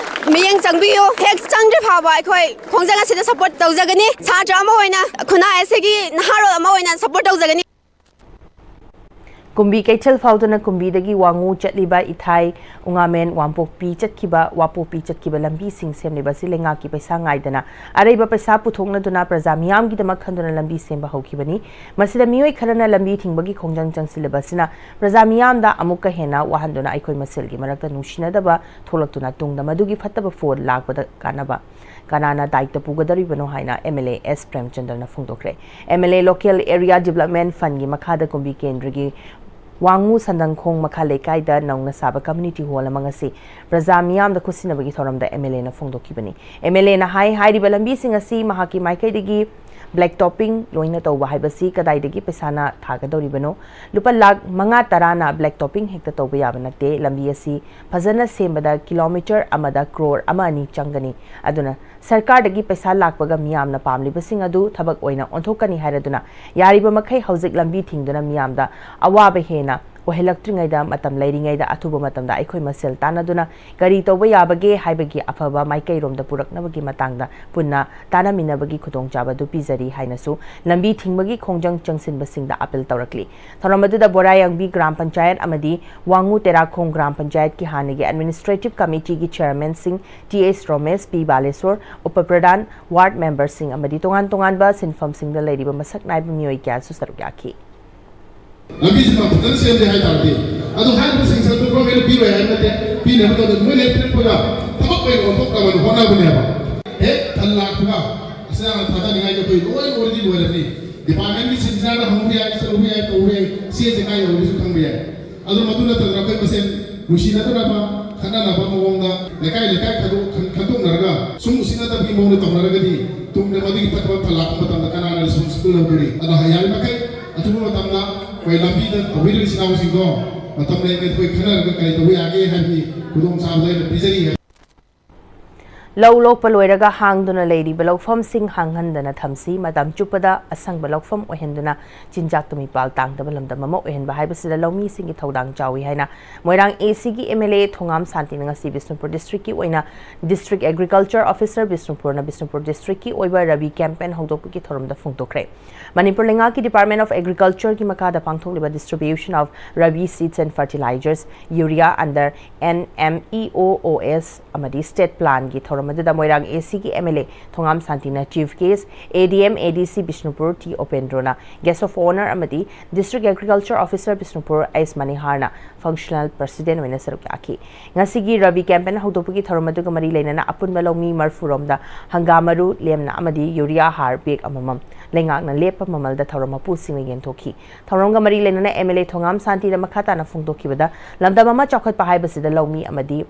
ꯃꯤꯠꯌꯦꯡ ꯆꯪꯕꯤꯌꯨ꯫ ꯍꯦꯛ ꯆꯪꯗ꯭ꯔꯤ ꯐꯥꯎꯕ ꯑꯩꯈꯣꯏ ꯈꯣꯡꯖꯪ ꯑꯁꯤꯗ ꯁꯞꯄꯣꯔꯠ ꯇꯧꯖꯒꯅꯤ꯫ ꯁꯥꯇ꯭ꯔ ꯑꯃ ꯑꯣꯏꯅ, ꯈꯨꯟꯅꯥꯏ ꯑꯁꯤꯒꯤ ꯅꯍꯥꯔꯣꯜ ꯑꯃ ꯑꯣꯏꯅ ꯁꯞꯄꯣꯔꯠ ꯇꯧꯖꯒꯅꯤ꯫ ꯀꯨꯝꯕꯤ ꯀꯩꯊꯦꯜ ꯐꯥꯎꯗꯨꯅ ꯀꯨꯝꯕꯤꯗꯒꯤ ꯋꯥꯉꯨ ꯆꯠꯂꯤꯕ ꯏꯊꯥꯏ, ꯎꯉꯥꯃꯦꯟ, ꯋꯥꯡꯄꯣꯛꯄꯤ ꯆꯠꯈꯤꯕ, ꯋꯥꯄꯣꯛꯄꯤ ꯆꯠꯈꯤꯕ ꯂꯝꯕꯤꯁꯤꯡ ꯁꯦꯝꯂꯤꯕ ꯑꯁꯤ ꯂꯩꯉꯥꯛꯀꯤ ꯄꯩꯁꯥ ꯉꯥꯏꯗꯅ ꯑꯔꯩꯕ ꯄꯩꯁꯥ ꯄꯨꯊꯣꯛꯅꯗꯨꯅ ꯄ꯭ꯔꯖꯥ ꯃꯤꯌꯥꯝꯒꯤꯗꯃꯛ ꯈꯟꯗꯨꯅ ꯂꯝꯕꯤ ꯁꯦꯝꯕ ꯍꯧꯈꯤꯕꯅꯤ꯫ ꯃꯁꯤꯗ ꯃꯤꯑꯣꯏ ꯈꯔꯅ ꯂꯝꯕꯤ ꯊꯤꯡꯕꯒꯤ ꯈꯣꯡꯖꯪ ꯆꯪꯁꯤꯜꯂꯤꯕ ꯑꯁꯤꯅ ꯄ꯭ꯔꯖꯥ ꯃꯤꯌꯥꯝꯗ ꯑꯃꯨꯛꯀ ꯍꯦꯟꯅ ꯋꯥꯍꯟꯗꯨꯅ ꯑꯩꯈꯣꯏ ꯃꯁꯦꯜꯒꯤ ꯃꯔꯛꯇ ꯅꯨꯡꯁꯤꯅꯗꯕ ꯊꯣꯛꯂꯛꯇꯨꯅ ꯇꯨꯡꯗ ꯃꯗꯨꯒꯤ ꯐꯠꯇꯕ ꯐꯣꯜ ꯂꯥꯛꯄꯗ ꯀꯥꯟꯅꯕ ꯀꯅꯥꯅ ꯗꯥꯏꯇ ꯄꯨꯒꯗꯧꯔꯤꯕꯅꯣ ꯍꯥꯏꯅ MLA S ꯄ꯭ꯔꯦꯝꯆꯟꯗ꯭ꯔꯅ ꯐꯣꯡꯗꯣꯛꯈ꯭ꯔꯦ꯫ MLA Local Area Development Fundꯒꯤ ꯃꯈꯥꯗ ꯀꯨꯝꯕꯤ ꯀꯦꯟꯗ꯭ꯔꯒꯤ ꯋꯥꯉꯨ ꯁꯟꯗꯪꯈꯣꯡ ꯃꯈꯥ ꯂꯩꯀꯥꯏꯗ ꯅꯧꯅ ꯁꯥꯕ community hall ꯑꯃ ꯉꯁꯤ ꯄ꯭ꯔꯖꯥ ꯃꯤꯌꯥꯝꯗ ꯈꯨꯠꯁꯤꯟꯅꯕꯒꯤ ꯊꯧꯔꯝꯗ MLAꯅ ꯐꯣꯡꯗꯣꯛꯈꯤꯕꯅꯤ꯫ MLAꯅ ꯍꯥꯏ, ꯍꯥꯏꯔꯤꯕ ꯂꯝꯕꯤꯁꯤꯡ ꯑꯁꯤ ꯃꯍꯥꯛꯀꯤ ꯃꯥꯏꯀꯩꯗꯒꯤ black topping ꯂꯣꯏꯅ ꯇꯧꯕ ꯍꯥꯏꯕꯁꯤ ꯀꯗꯥꯏꯗꯒꯤ ꯄꯩꯁꯥꯅ ꯊꯥꯒꯗꯧꯔꯤꯕꯅꯣ? ꯂꯨꯄꯥ ꯂꯥꯈ ꯃꯉꯥ ꯇꯔꯥꯅ black topping ꯍꯦꯛꯇ ꯇꯧꯕ ꯌꯥꯕ ꯅꯠꯇꯦ꯫ ꯂꯝꯕꯤ ꯑꯁꯤ ꯐꯖꯅ ꯁꯦꯝꯕꯗ ꯀꯤꯂꯣꯃꯤꯇꯔ ꯑꯃꯗ ꯀ꯭ꯔꯣꯔ ꯑꯃ ꯑꯅꯤ ꯆꯪꯒꯅꯤ꯫ ꯑꯗꯨꯅ ꯁꯔꯀꯥꯔꯗꯒꯤ ꯄꯩꯁꯥ ꯂꯥꯛꯄꯒ ꯃꯤꯌꯥꯝꯅ ꯄꯥꯝꯂꯤꯕꯁꯤꯡ ꯑꯗꯨ ꯊꯕꯛ ꯑꯣꯏꯅ ꯑꯣꯟꯊꯣꯛꯀꯅꯤ ꯍꯥꯏꯔꯗꯨꯅ ꯌꯥꯔꯤꯕ ꯃꯈꯩ ꯍꯧꯖꯤꯛ ꯂꯝꯕꯤ ꯊꯤꯡꯗꯨꯅ ꯃꯤꯌꯥꯝꯗ ꯑꯋꯥꯕ ꯍꯦꯟꯅ ꯑꯣꯏꯍꯜꯂꯛꯇ꯭ꯔꯤꯉꯩꯗ, ꯃꯇꯝ ꯂꯩꯔꯤꯉꯩꯗ ꯑꯊꯨꯕ ꯃꯇꯝꯗ ꯑꯩꯈꯣꯏ ꯃꯁꯦꯜ ꯇꯥꯟꯅꯗꯨꯅ ꯀꯔꯤ ꯇꯧꯕ ꯌꯥꯕꯒꯦ ꯍꯥꯏꯕꯒꯤ ꯑꯐꯕ ꯃꯥꯏꯀꯩꯔꯣꯝꯗ ꯄꯨꯔꯛꯅꯕꯒꯤ ꯃꯇꯥꯡꯗ ꯄꯨꯟꯅ ꯇꯥꯟꯅꯃꯤꯟꯅꯕꯒꯤ ꯈꯨꯗꯣꯡꯆꯥꯕ ꯑꯗꯨ ꯄꯤꯖꯔꯤ ꯍꯥꯏꯅꯁꯨ ꯂꯝꯕꯤ ꯊꯤꯡꯕꯒꯤ ꯈꯣꯡꯖꯪ ꯆꯪꯁꯤꯟꯕꯁꯤꯡꯗ ꯑꯥꯄꯤꯜ ꯇꯧꯔꯛꯂꯤ꯫ ꯊꯧꯔꯝ ꯑꯗꯨꯗ ꯕꯣꯔꯥꯌꯥꯡꯕꯤ ꯒ꯭ꯔꯥꯝ ꯄꯟꯆꯥꯌꯠ ꯑꯃꯗꯤ ꯋꯥꯉꯨ ꯇꯦꯔꯥꯈꯣꯡ ꯒ꯭ꯔꯥꯝ ꯄꯟꯆꯥꯌꯠꯀꯤ ꯍꯥꯟꯅꯒꯤ administrative committeeꯒꯤ chairmanꯁꯤꯡ T S ꯔꯣꯃꯦꯁ, P Balasore, ꯎꯄ ꯄ꯭ꯔꯙꯥꯟ, ward memberꯁꯤꯡ ꯑꯃꯗꯤ ꯇꯣꯉꯥꯟ ꯇꯣꯉꯥꯟꯕ ꯁꯤꯟꯐꯝꯁꯤꯡꯗ ꯂꯩꯔꯤꯕ ꯃꯁꯛ ꯅꯥꯏꯕ ꯃꯤꯑꯣꯏ ꯀꯌꯥꯁꯨ ꯁꯔꯨꯛ ꯌꯥꯈꯤ꯫ ꯂꯝꯕꯤꯁꯤꯃ ꯐꯖꯅ ꯁꯦꯝꯗꯦ ꯍꯥꯏ ꯇꯥꯔꯗꯤ, ꯑꯗꯨ ꯍꯥꯏꯔꯤꯕ ꯁꯤꯡꯁꯟꯗꯨ governmentꯅ ꯄꯤꯔꯣꯏ ꯍꯥꯏꯕ ꯅꯠꯇꯦ, ꯄꯤꯅꯕ ꯇꯧꯗꯅ ꯃꯣꯏꯅ ꯍꯦꯛ ꯄꯤꯔꯛꯄꯒ ꯊꯕꯛ ꯑꯣꯏꯅ ꯑꯣꯟꯊꯣꯛꯅꯕ ꯍꯣꯠꯅꯕꯅꯦꯕ꯫ ꯍꯦꯛ ꯊꯜ ꯂꯥꯛꯄꯒ ꯑꯁꯤꯅ ꯊꯥꯗꯅꯤꯡꯉꯥꯏꯒꯤ ꯑꯩꯈꯣꯏ ꯂꯣꯏ already ꯂꯣꯏꯔꯕꯅꯤ꯫ Departmentꯀꯤ ꯁꯤꯟꯁꯤꯅ ꯍꯪꯕ ꯌꯥꯏ, ꯆꯠꯂꯨꯕ ꯌꯥꯏ, ꯇꯧꯕ ꯌꯥꯏ, ꯆꯦꯁꯦ ꯀꯥꯏ ꯌꯧꯔꯒꯦꯁꯨ ꯈꯪꯕ ꯌꯥꯏ꯫ ꯑꯗꯨ ꯃꯗꯨ ꯅꯠꯇꯗꯅ ꯑꯩꯈꯣꯏ ꯃꯁꯦꯟ ꯅꯨꯡꯁꯤꯅꯗꯅꯕ, ꯈꯠꯅꯅꯕ ꯃꯑꯣꯡꯗ ꯂꯩꯀꯥꯏ ꯂꯩꯀꯥꯏ ꯈꯥꯏꯗꯣꯛ-, ꯈꯟ-, ꯈꯟꯗꯣꯛꯅꯔꯒ ꯁꯨꯝ ꯎꯁꯤꯠꯅꯗꯕꯒꯤ ꯃꯑꯣꯡꯗ ꯇꯧꯅꯔꯒꯗꯤ ꯇꯨꯡꯗ ꯃꯗꯨꯒꯤ ꯐꯠꯇꯕ ꯐꯜ ꯂꯥꯛꯄ ꯃꯇꯝꯗ ꯀꯅꯥꯅ responsible ꯂꯧꯗꯣꯔꯤ? ꯑꯗꯨꯅ ꯌꯥꯔꯤꯃꯈꯩ ꯑꯊꯨꯕ ꯃꯇꯝꯗ ꯑꯩꯈꯣꯏ ꯂꯝꯕꯤꯗ ꯇꯧꯕꯤꯔꯤꯕ ꯏꯆꯤꯟ ꯏꯅꯥꯎꯁꯤꯡꯗꯣ ꯃꯇꯝ ꯂꯩꯔꯤꯉꯩꯗ ꯑꯩꯈꯣꯏ ꯈꯟꯅꯔꯒ ꯀꯔꯤ ꯇꯧꯕ ꯌꯥꯒꯦ ꯍꯥꯏꯕꯒꯤ ꯈꯨꯗꯣꯡꯆꯥꯕꯗꯣ ꯑꯩꯅ ꯄꯤꯖꯔꯤ ꯍꯥꯏ꯫ ꯂꯧ ꯂꯣꯛꯄ ꯂꯣꯏꯔꯒ ꯍꯥꯡꯗꯨꯅ ꯂꯩꯔꯤꯕ ꯂꯧꯐꯝꯁꯤꯡ ꯍꯥꯡꯍꯟꯗꯅ ꯊꯝꯁꯤ꯫ ꯃꯇꯝ ꯆꯨꯞꯄꯗ ꯑꯁꯪꯕ ꯂꯧꯐꯝ ꯑꯣꯏꯍꯟꯗꯨꯅ ꯆꯤꯟꯖꯥꯛꯇ ꯃꯤꯄꯥꯜ ꯇꯥꯡꯗꯕ ꯂꯝꯗꯝ ꯑꯃ ꯑꯣꯏꯍꯟꯕ ꯍꯥꯏꯕꯁꯤꯗ ꯂꯧꯃꯤꯁꯤꯡꯒꯤ ꯊꯧꯗꯥꯡ ꯆꯥꯎꯏ ꯍꯥꯏꯅ ꯃꯣꯏꯔꯥꯡ ACꯒꯤ MLA ꯊꯣꯉꯥꯝ ꯁꯥꯟꯇꯤꯅ ꯉꯁꯤ ꯕꯤꯁꯅꯨꯄꯨꯔ districtꯀꯤ ꯑꯣꯏꯅ District Agriculture Officer ꯕꯤꯁꯅꯨꯄꯨꯔꯅ ꯕꯤꯁꯅꯨꯄꯨꯔ districtꯀꯤ ꯑꯣꯏꯕ ꯔꯕꯤ campaign ꯍꯧꯗꯣꯛꯄꯒꯤ ꯊꯧꯔꯝꯗ ꯐꯣꯡꯗꯣꯛꯈ꯭ꯔꯦ꯫ ꯃꯅꯤꯄꯨꯔ ꯂꯩꯉꯥꯛꯀꯤ Department of Agricultureꯒꯤ ꯃꯈꯥꯗ ꯄꯥꯡꯊꯣꯛꯂꯤꯕ distribution of Rabi seeds and fertilizers, urea under NMEOOS ꯑꯃꯗꯤ state planꯒꯤ ꯊꯧꯔꯝ ꯃꯗꯨꯗ ꯃꯣꯏꯔꯥꯡ ꯑꯦ ꯁꯤꯒꯤ ꯑꯦꯝ ꯑꯦꯜ ꯑꯦ ꯊꯣꯉꯥꯝ ꯁꯥꯟꯇꯤꯅ chief guest, A D M, A D C Bishnupur T ꯑꯣꯄꯦꯟꯗ꯭ꯔꯣꯅ ꯒꯦꯁ ꯑꯣꯐ ꯑꯣꯅꯔ ꯑꯃꯗꯤ district agriculture officer Bishnupur S ꯃꯅꯤꯍꯥꯔꯅ functional president ꯑꯣꯏꯅ ꯁꯔꯨꯛ ꯌꯥꯈꯤ꯫ ꯉꯁꯤꯒꯤ ꯔꯕꯤ ꯀꯦꯝꯄꯦꯟ ꯍꯧꯗꯣꯛꯄꯒꯤ ꯊꯧꯔꯝ ꯑꯗꯨꯒ ꯃꯔꯤ ꯂꯩꯅꯅ ꯑꯄꯨꯟꯕ ꯂꯧꯃꯤ ꯃꯔꯐꯨꯔꯣꯝꯗ ꯍꯪꯒꯥꯝ ꯃꯔꯨ, ꯂꯦꯝꯅ ꯑꯃꯗꯤ ꯌꯨꯔꯤꯌꯥ ꯍꯥꯔ ꯕꯦꯒ ꯑꯃꯃꯝ ꯂꯩꯉꯥꯛꯅ ꯂꯦꯞꯄ ꯃꯃꯜꯗ ꯊꯧꯔꯝ ꯃꯄꯨꯁꯤꯡꯅ ꯌꯦꯟꯊꯣꯛꯈꯤ꯫ ꯊꯧꯔꯝꯒ ꯃꯔꯤ ꯂꯩꯅꯅ ꯑꯦꯝ ꯑꯦꯜ ꯑꯦ ꯊꯣꯉꯥꯝ ꯁꯥꯟꯇꯤꯅ ꯃꯈꯥ ꯇꯥꯅ ꯐꯣꯡꯗꯣꯛꯈꯤꯕꯗ, ꯂꯝꯗꯝ ꯑꯃ ꯆꯥꯎꯈꯠꯄ ꯍꯥꯏꯕꯁꯤꯗ ꯂꯧꯃꯤ ꯑꯃꯗꯤ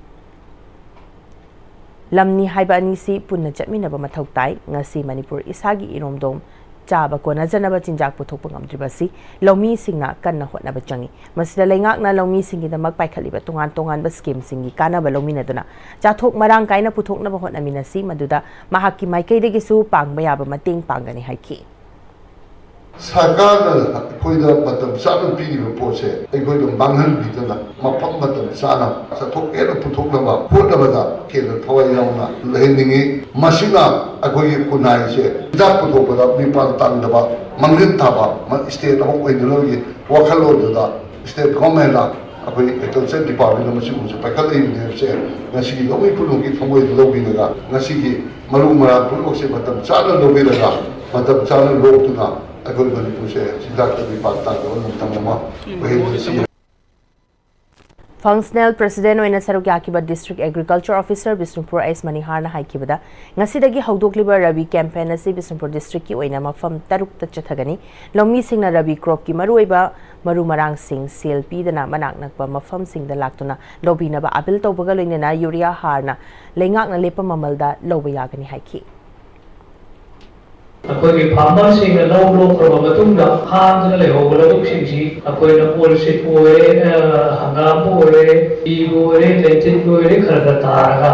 ꯂꯝꯅꯤ ꯍꯥꯏꯕ ꯑꯅꯤꯁꯤ ꯄꯨꯟꯅ ꯆꯠꯃꯤꯟꯅꯕ ꯃꯊꯧ ꯇꯥꯏ꯫ ꯉꯁꯤ ꯃꯅꯤꯄꯨꯔ ꯏꯁꯥꯒꯤ ꯏꯔꯣꯝꯗꯣꯝ ꯆꯥꯕ ꯀꯣꯟꯅꯖꯅꯕ ꯆꯤꯟꯖꯥꯛ ꯄꯨꯊꯣꯛꯄ ꯉꯝꯗ꯭ꯔꯤꯕꯁꯤ ꯂꯧꯃꯤꯁꯤꯡꯅ ꯀꯟꯅ ꯍꯣꯠꯅꯕ ꯆꯪꯏ꯫ ꯃꯁꯤꯗ ꯂꯩꯉꯥꯛꯅ ꯂꯧꯃꯤꯁꯤꯡꯒꯤꯗꯃꯛ ꯄꯥꯏꯈꯠꯂꯤꯕ ꯇꯣꯉꯥꯟ ꯇꯣꯉꯥꯟꯕ ꯁ꯭ꯀꯤꯝꯁꯤꯡꯒꯤ ꯀꯥꯟꯅꯕ ꯂꯧꯃꯤꯟꯅꯗꯨꯅ ꯆꯥꯊꯣꯛ ꯃꯔꯥꯡ ꯀꯥꯏꯅ ꯄꯨꯊꯣꯛꯅꯕ ꯍꯣꯠꯅꯃꯤꯟꯅꯁꯤ, ꯃꯗꯨꯗ ꯃꯍꯥꯛꯀꯤ ꯃꯥꯏꯀꯩꯗꯒꯤꯁꯨ ꯄꯥꯡꯕ ꯌꯥꯕ ꯃꯇꯦꯡ ꯄꯥꯡꯒꯅꯤ ꯍꯥꯏꯈꯤ꯫ ꯁꯔꯀꯥꯔꯅ ꯑꯩꯈꯣꯏꯗ ꯃꯇꯝ ꯆꯥꯅ ꯄꯤꯔꯤꯕ ꯄꯣꯠꯁꯦ ꯑꯩꯈꯣꯏꯗ ꯃꯥꯡꯍꯟꯕꯤꯗꯅ ꯃꯐꯝ ꯃꯇꯝ ꯆꯥꯅ ꯆꯠꯊꯣꯛ ꯍꯦꯟꯅ ꯄꯨꯊꯣꯛꯅꯕ ꯍꯣꯠꯅꯕꯗ ꯍꯦꯟꯅ ꯊꯋꯥꯏ ꯌꯥꯎꯅ ꯂꯩꯍꯟꯅꯤꯡꯏ꯫ ꯃꯁꯤꯅ ꯑꯩꯈꯣꯏꯒꯤ ꯈꯨꯟꯅꯥꯏꯁꯦ ꯍꯤꯗꯥꯛ ꯄꯨꯊꯣꯛꯄꯗ ꯃꯤꯄꯥꯟ ꯇꯥꯡꯗꯕ, ꯃꯥꯡꯖꯤꯟ ꯊꯥꯕ ꯃ-, ꯁ꯭ꯇꯦꯠ ꯑꯃ ꯑꯣꯏꯅꯅꯕꯒꯤ ꯋꯥꯈꯜꯂꯣꯟꯗꯨꯗ ꯁ꯭ꯇꯦꯠ ꯒꯣꯔꯃꯦꯟꯅ ꯑꯩꯈꯣꯏ ꯑꯦꯒ꯭ꯔꯤꯀꯜꯆꯔ ꯗꯤꯄꯥꯔꯠꯃꯦꯟꯅ ꯃꯁꯤꯒꯨꯝꯕꯁꯦ ꯄꯥꯏꯈꯠꯂꯛꯏꯕꯅꯦ ꯍꯥꯏꯕꯁꯦ ꯉꯁꯤꯒꯤ ꯂꯧꯃꯤ ꯈꯨꯗꯤꯡꯃꯛꯀꯤ ꯊꯃꯣꯏꯗ ꯂꯧꯕꯤꯔꯒ ꯉꯁꯤꯒꯤ ꯃꯔꯨ ꯃꯔꯥꯡ ꯄꯨꯝꯅꯃꯛꯁꯦ ꯃꯇꯝ ꯆꯥꯅ ꯂꯧꯕꯤꯔꯒ ꯃꯇꯝ ꯆꯥꯅ ꯂꯣꯛꯇꯨꯅ ꯑꯩꯈꯣꯏ ꯃꯅꯤꯄꯨꯔꯁꯦ ꯆꯤꯟꯖꯥꯛꯇ ꯃꯤꯄꯥꯟ ꯇꯥꯡꯗꯕ ꯂꯝꯗꯝ ꯑꯃ ꯑꯣꯏꯍꯟꯁꯤ꯫ ꯐꯪꯁꯅꯦꯜ ꯄ꯭ꯔꯁꯤꯗꯦꯟ ꯑꯣꯏꯅ ꯁꯔꯨꯛ ꯌꯥꯈꯤꯕ district agriculture officer Bishnupur S ꯃꯅꯤꯍꯥꯔꯅ ꯍꯥꯏꯈꯤꯕꯗ, ꯉꯁꯤꯗꯒꯤ ꯍꯧꯗꯣꯛꯂꯤꯕ ꯔꯕꯤ ꯀꯦꯝꯄꯦꯟ ꯑꯁꯤ ꯕꯤꯁꯅꯨꯄꯨꯔ ꯗꯤꯁꯇ꯭ꯔꯤꯛꯀꯤ ꯑꯣꯏꯅ ꯃꯐꯝ ꯇꯔꯨꯛꯇ ꯆꯠꯊꯒꯅꯤ꯫ ꯂꯧꯃꯤꯁꯤꯡꯅ ꯔꯕꯤ ꯀ꯭ꯔꯣꯞꯀꯤ ꯃꯔꯨꯑꯣꯏꯕ ꯃꯔꯨ ꯃꯔꯥꯡꯁꯤꯡ ꯁꯦꯜ ꯄꯤꯗꯅ ꯃꯅꯥꯛ ꯅꯛꯄ ꯃꯐꯝꯁꯤꯡꯗ ꯂꯥꯛꯇꯨꯅ ꯂꯧꯕꯤꯅꯕ ꯑꯥꯄꯤꯜ ꯇꯧꯕꯒ ꯂꯣꯏꯅꯅ ꯌꯨꯔꯤꯌꯥ ꯍꯥꯔꯅ ꯂꯩꯉꯥꯛꯅ ꯂꯦꯞꯄ ꯃꯃꯜꯗ ꯂꯧꯕ ꯌꯥꯒꯅꯤ ꯍꯥꯏꯈꯤ꯫ ꯑꯩꯈꯣꯏꯒꯤ ꯐꯥꯔꯃꯔꯁꯤꯡꯅ ꯂꯧ ꯂꯣꯛꯈ꯭ꯔꯕ ꯃꯇꯨꯡꯗ ꯍꯥꯡꯗꯨꯅ ꯂꯩꯍꯧꯕ ꯂꯧꯕꯨꯛꯁꯤꯡꯁꯤ ꯑꯩꯈꯣꯏꯅ ꯑꯣꯜꯁꯤꯠꯄꯨ ꯑꯣꯏꯔꯦ, ꯑ, ꯍꯪꯒꯥꯝꯕꯨ ꯑꯣꯏꯔꯦ, ꯐꯤꯕꯨ ꯑꯣꯏꯔꯦ, ꯂꯦꯡꯇꯤꯟꯕꯨ ꯑꯣꯏꯔꯦ, ꯈꯔ ꯈꯔ ꯇꯥꯔꯒ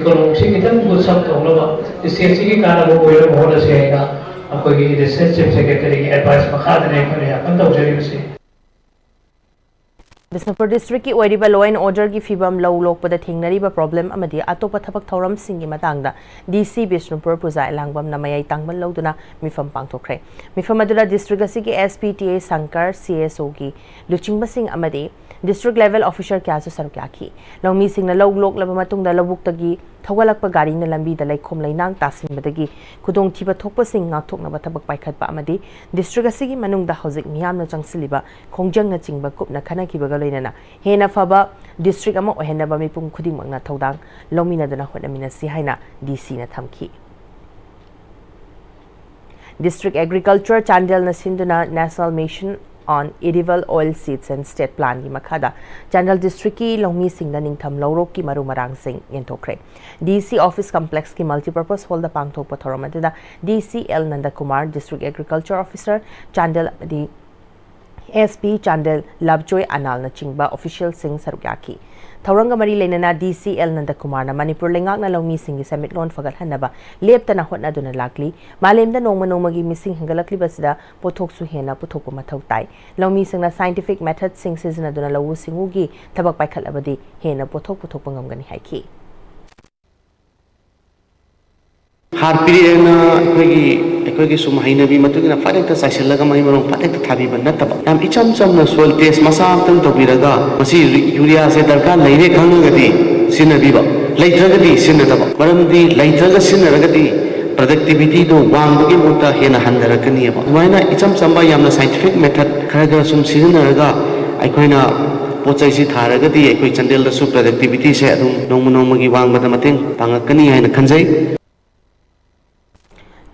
ꯏꯀꯣꯅꯣꯃꯤꯛꯁꯤ ꯈꯤꯇꯪ ꯕꯨꯁ ꯑꯞ ꯇꯧꯅꯕ, ꯁ꯭ꯇꯦꯠꯁꯤꯒꯤ ꯀꯥꯟꯅꯕ ꯑꯣꯏꯅꯕ ꯍꯣꯠꯅꯁꯦ ꯍꯥꯏꯅ ꯑꯩꯈꯣꯏꯒꯤ ꯑꯦꯗꯤꯁꯅꯦꯜ ꯆꯤꯐ ꯁꯦꯀ꯭ꯔꯦꯇꯔꯤꯒꯤ ꯑꯦꯗꯚꯥꯏꯁ ꯃꯈꯥꯗꯅꯤ ꯑꯩꯈꯣꯏꯅ ꯌꯥꯝ ꯀꯟꯅ ꯇꯧꯖꯔꯤꯕꯁꯤ꯫ ꯕꯤꯁꯅꯨꯄꯨꯔ ꯗꯤꯁꯇ꯭ꯔꯤꯛꯀꯤ ꯑꯣꯏꯔꯤꯕ law and orderꯒꯤ ꯐꯤꯕꯝ, ꯂꯧ ꯂꯣꯛꯄꯗ ꯊꯦꯡꯅꯔꯤꯕ problem ꯑꯃꯗꯤ ꯑꯇꯣꯞꯄ ꯊꯕꯛ ꯊꯧꯔꯝꯁꯤꯡꯒꯤ ꯃꯇꯥꯡꯗ ꯗꯤ ꯁꯤ ꯕꯤꯁꯅꯨꯄꯨꯔ ꯄꯨꯖꯥ ꯑꯦꯂꯥꯡꯕꯝꯅ ꯃꯌꯥꯏ ꯇꯥꯡꯕꯟ ꯂꯧꯗꯨꯅ ꯃꯤꯐꯝ ꯄꯥꯡꯊꯣꯛꯈ꯭ꯔꯦ꯫ ꯃꯤꯐꯝ ꯑꯗꯨꯗ ꯗꯤꯁꯇ꯭ꯔꯤꯛ ꯑꯁꯤꯒꯤ S P T A Shankar, C S ꯑꯣꯒꯤ ꯂꯨꯆꯤꯡꯕꯁꯤꯡ ꯑꯃꯗꯤ District level officer ꯀꯌꯥꯁꯨ ꯁꯔꯨꯛ ꯌꯥꯈꯤ꯫ ꯂꯧꯃꯤꯁꯤꯡꯅ ꯂꯧ ꯂꯣꯛꯂꯕ ꯃꯇꯨꯡꯗ ꯂꯧꯕꯨꯛꯇꯒꯤ ꯊꯧꯒꯠꯂꯛꯄ ꯒꯥꯔꯤꯅ ꯂꯝꯕꯤꯗ ꯂꯩꯈꯣꯝ ꯂꯩꯅꯥꯡ ꯇꯥꯁꯤꯟꯕꯗꯒꯤ ꯈꯨꯗꯣꯡꯊꯤꯕ ꯊꯣꯛꯄꯁꯤꯡ ꯉꯥꯛꯊꯣꯛꯅꯕ ꯊꯕꯛ ꯄꯥꯏꯈꯠꯄ ꯑꯃꯗꯤ district ꯑꯁꯤꯒꯤ ꯃꯅꯨꯡꯗ ꯍꯧꯖꯤꯛ ꯃꯤꯌꯥꯝꯅ ꯆꯪꯁꯤꯜꯂꯤꯕ ꯈꯣꯡꯖꯪꯅꯆꯤꯡꯕ ꯀꯨꯞꯅ ꯈꯟꯅꯈꯤꯕꯒ ꯂꯣꯏꯅꯅ ꯍꯦꯟꯅ ꯐꯕ district ꯑꯃ ꯑꯣꯏꯍꯟꯅꯕ ꯃꯤꯄꯨꯝ ꯈꯨꯗꯤꯡꯃꯛꯅ ꯊꯧꯗꯥꯡ ꯂꯧꯃꯤꯟꯅꯗꯨꯅ ꯍꯣꯠꯅꯃꯤꯟꯅꯁꯤ ꯍꯥꯏꯅ D Cꯅ ꯊꯝꯈꯤ꯫ District Agriculture ꯆꯥꯟꯗꯦꯜꯅ ꯁꯤꯟꯗꯨꯅ National Mission on Edible Oil Seeds and State Planꯒꯤ ꯃꯈꯥꯗ ꯆꯥꯟꯗꯦꯜ districtꯀꯤ ꯂꯧꯃꯤꯁꯤꯡꯗ ꯅꯤꯡꯊꯝ ꯂꯧꯔꯣꯛꯀꯤ ꯃꯔꯨ ꯃꯔꯥꯡꯁꯤꯡ ꯌꯦꯟꯊꯣꯛꯈ꯭ꯔꯦ꯫ D C office complexꯀꯤ multipurpose hallꯗ ꯄꯥꯡꯊꯣꯛꯄ ꯊꯧꯔꯝ ꯑꯗꯨꯗ D C L ꯅꯟꯗꯀꯨꯃꯥꯔ, District Agriculture Officer Chandel ꯑꯃꯗꯤ S P ꯆꯥꯟꯗꯦꯜ ꯂꯞꯖꯣꯏ ꯑꯅꯥꯜꯅꯆꯤꯡꯕ officialꯁꯤꯡ ꯁꯔꯨꯛ ꯌꯥꯈꯤ꯫ ꯊꯧꯔꯝꯒ ꯃꯔꯤ ꯂꯩꯅꯅ D C L ꯅꯟꯗꯀꯨꯃꯥꯔꯅ ꯃꯅꯤꯄꯨꯔ ꯂꯩꯉꯥꯛꯅ ꯂꯧꯃꯤꯁꯤꯡꯒꯤ ꯁꯦꯟꯃꯤꯠꯂꯣꯟ ꯐꯒꯠꯍꯟꯅꯕ ꯂꯦꯞꯇꯅ ꯍꯣꯠꯅꯗꯨꯅ ꯂꯥꯛꯂꯤ꯫ ꯃꯥꯂꯦꯝꯗ ꯅꯣꯡꯃ ꯅꯣꯡꯃꯒꯤ ꯃꯤꯁꯤꯡ ꯍꯦꯟꯒꯠꯂꯛꯂꯤꯕꯁꯤꯗ ꯄꯣꯠꯊꯣꯛꯁꯨ ꯍꯦꯟꯅ ꯄꯨꯊꯣꯛꯄ ꯃꯊꯧ ꯇꯥꯏ꯫ ꯂꯧꯃꯤꯁꯤꯡꯅ scientific methodꯁꯤꯡ ꯁꯤꯖꯤꯟꯅꯗꯨꯅ ꯂꯧꯎ ꯁꯤꯡꯎꯒꯤ ꯊꯕꯛ ꯄꯥꯏꯈꯠꯂꯕꯗꯤ ꯍꯦꯟꯅ ꯄꯣꯠꯊꯣꯛ ꯄꯨꯊꯣꯛꯄ ꯉꯝꯒꯅꯤ ꯍꯥꯏꯈꯤ꯫ ꯍꯥꯔ ꯄꯤꯔꯛꯑꯦꯅ ꯑꯩꯈꯣꯏꯒꯤ ꯑꯩꯈꯣꯏꯒꯤ ꯁꯨꯝ ꯍꯩꯅꯕꯤ ꯃꯇꯨꯡ ꯏꯟꯅ ꯐꯠ ꯍꯦꯛꯇ ꯆꯥꯏꯁꯤꯜꯂꯒ ꯃꯍꯩ ꯃꯔꯣꯡ ꯐꯠ ꯍꯦꯛꯇ ꯊꯥꯕꯤꯕ ꯅꯠꯇꯕ, ꯌꯥꯝ ꯏꯆꯝ ꯆꯝꯅ soil test ꯃꯆꯥ ꯑꯃꯇꯪ ꯇꯧꯕꯤꯔꯒ ꯃꯁꯤ ꯌꯨꯔꯤꯌꯥꯁꯦ ꯗꯔꯀꯥꯔ ꯂꯩꯔꯦ ꯈꯪꯉꯒꯗꯤ ꯁꯤꯖꯤꯟꯅꯕꯤꯕ, ꯂꯩꯇ꯭ꯔꯒꯗꯤ ꯁꯤꯖꯤꯟꯅꯗꯕ꯫ ꯃꯔꯝꯗꯤ ꯂꯩꯇ꯭ꯔꯒ ꯁꯤꯖꯤꯟꯅꯔꯒꯗꯤ productivityꯗꯣ ꯋꯥꯡꯕꯒꯤ ꯃꯍꯨꯠꯇ ꯍꯦꯟꯅ ꯍꯟꯊꯔꯛꯀꯅꯤꯕ꯫ ꯑꯗꯨꯃꯥꯏꯅ ꯏꯆꯝ ꯆꯝꯕ ꯌꯥꯝꯅ scientific method ꯈꯔ ꯈꯔ ꯁꯨꯝ ꯁꯤꯖꯤꯟꯅꯔꯒ ꯑꯩꯈꯣꯏꯅ ꯄꯣꯠ ꯆꯩꯁꯤ ꯊꯥꯔꯒꯗꯤ ꯑꯩꯈꯣꯏ ꯆꯥꯟꯗꯦꯜꯗꯁꯨ productivityꯁꯦ ꯑꯗꯨꯝ ꯅꯣꯡꯃ ꯅꯣꯡꯃꯒꯤ ꯋꯥꯡꯕꯗ ꯃꯇꯦꯡ ꯄꯥꯡꯉꯛꯀꯅꯤ ꯍꯥꯏꯅ ꯈꯟꯖꯩ꯫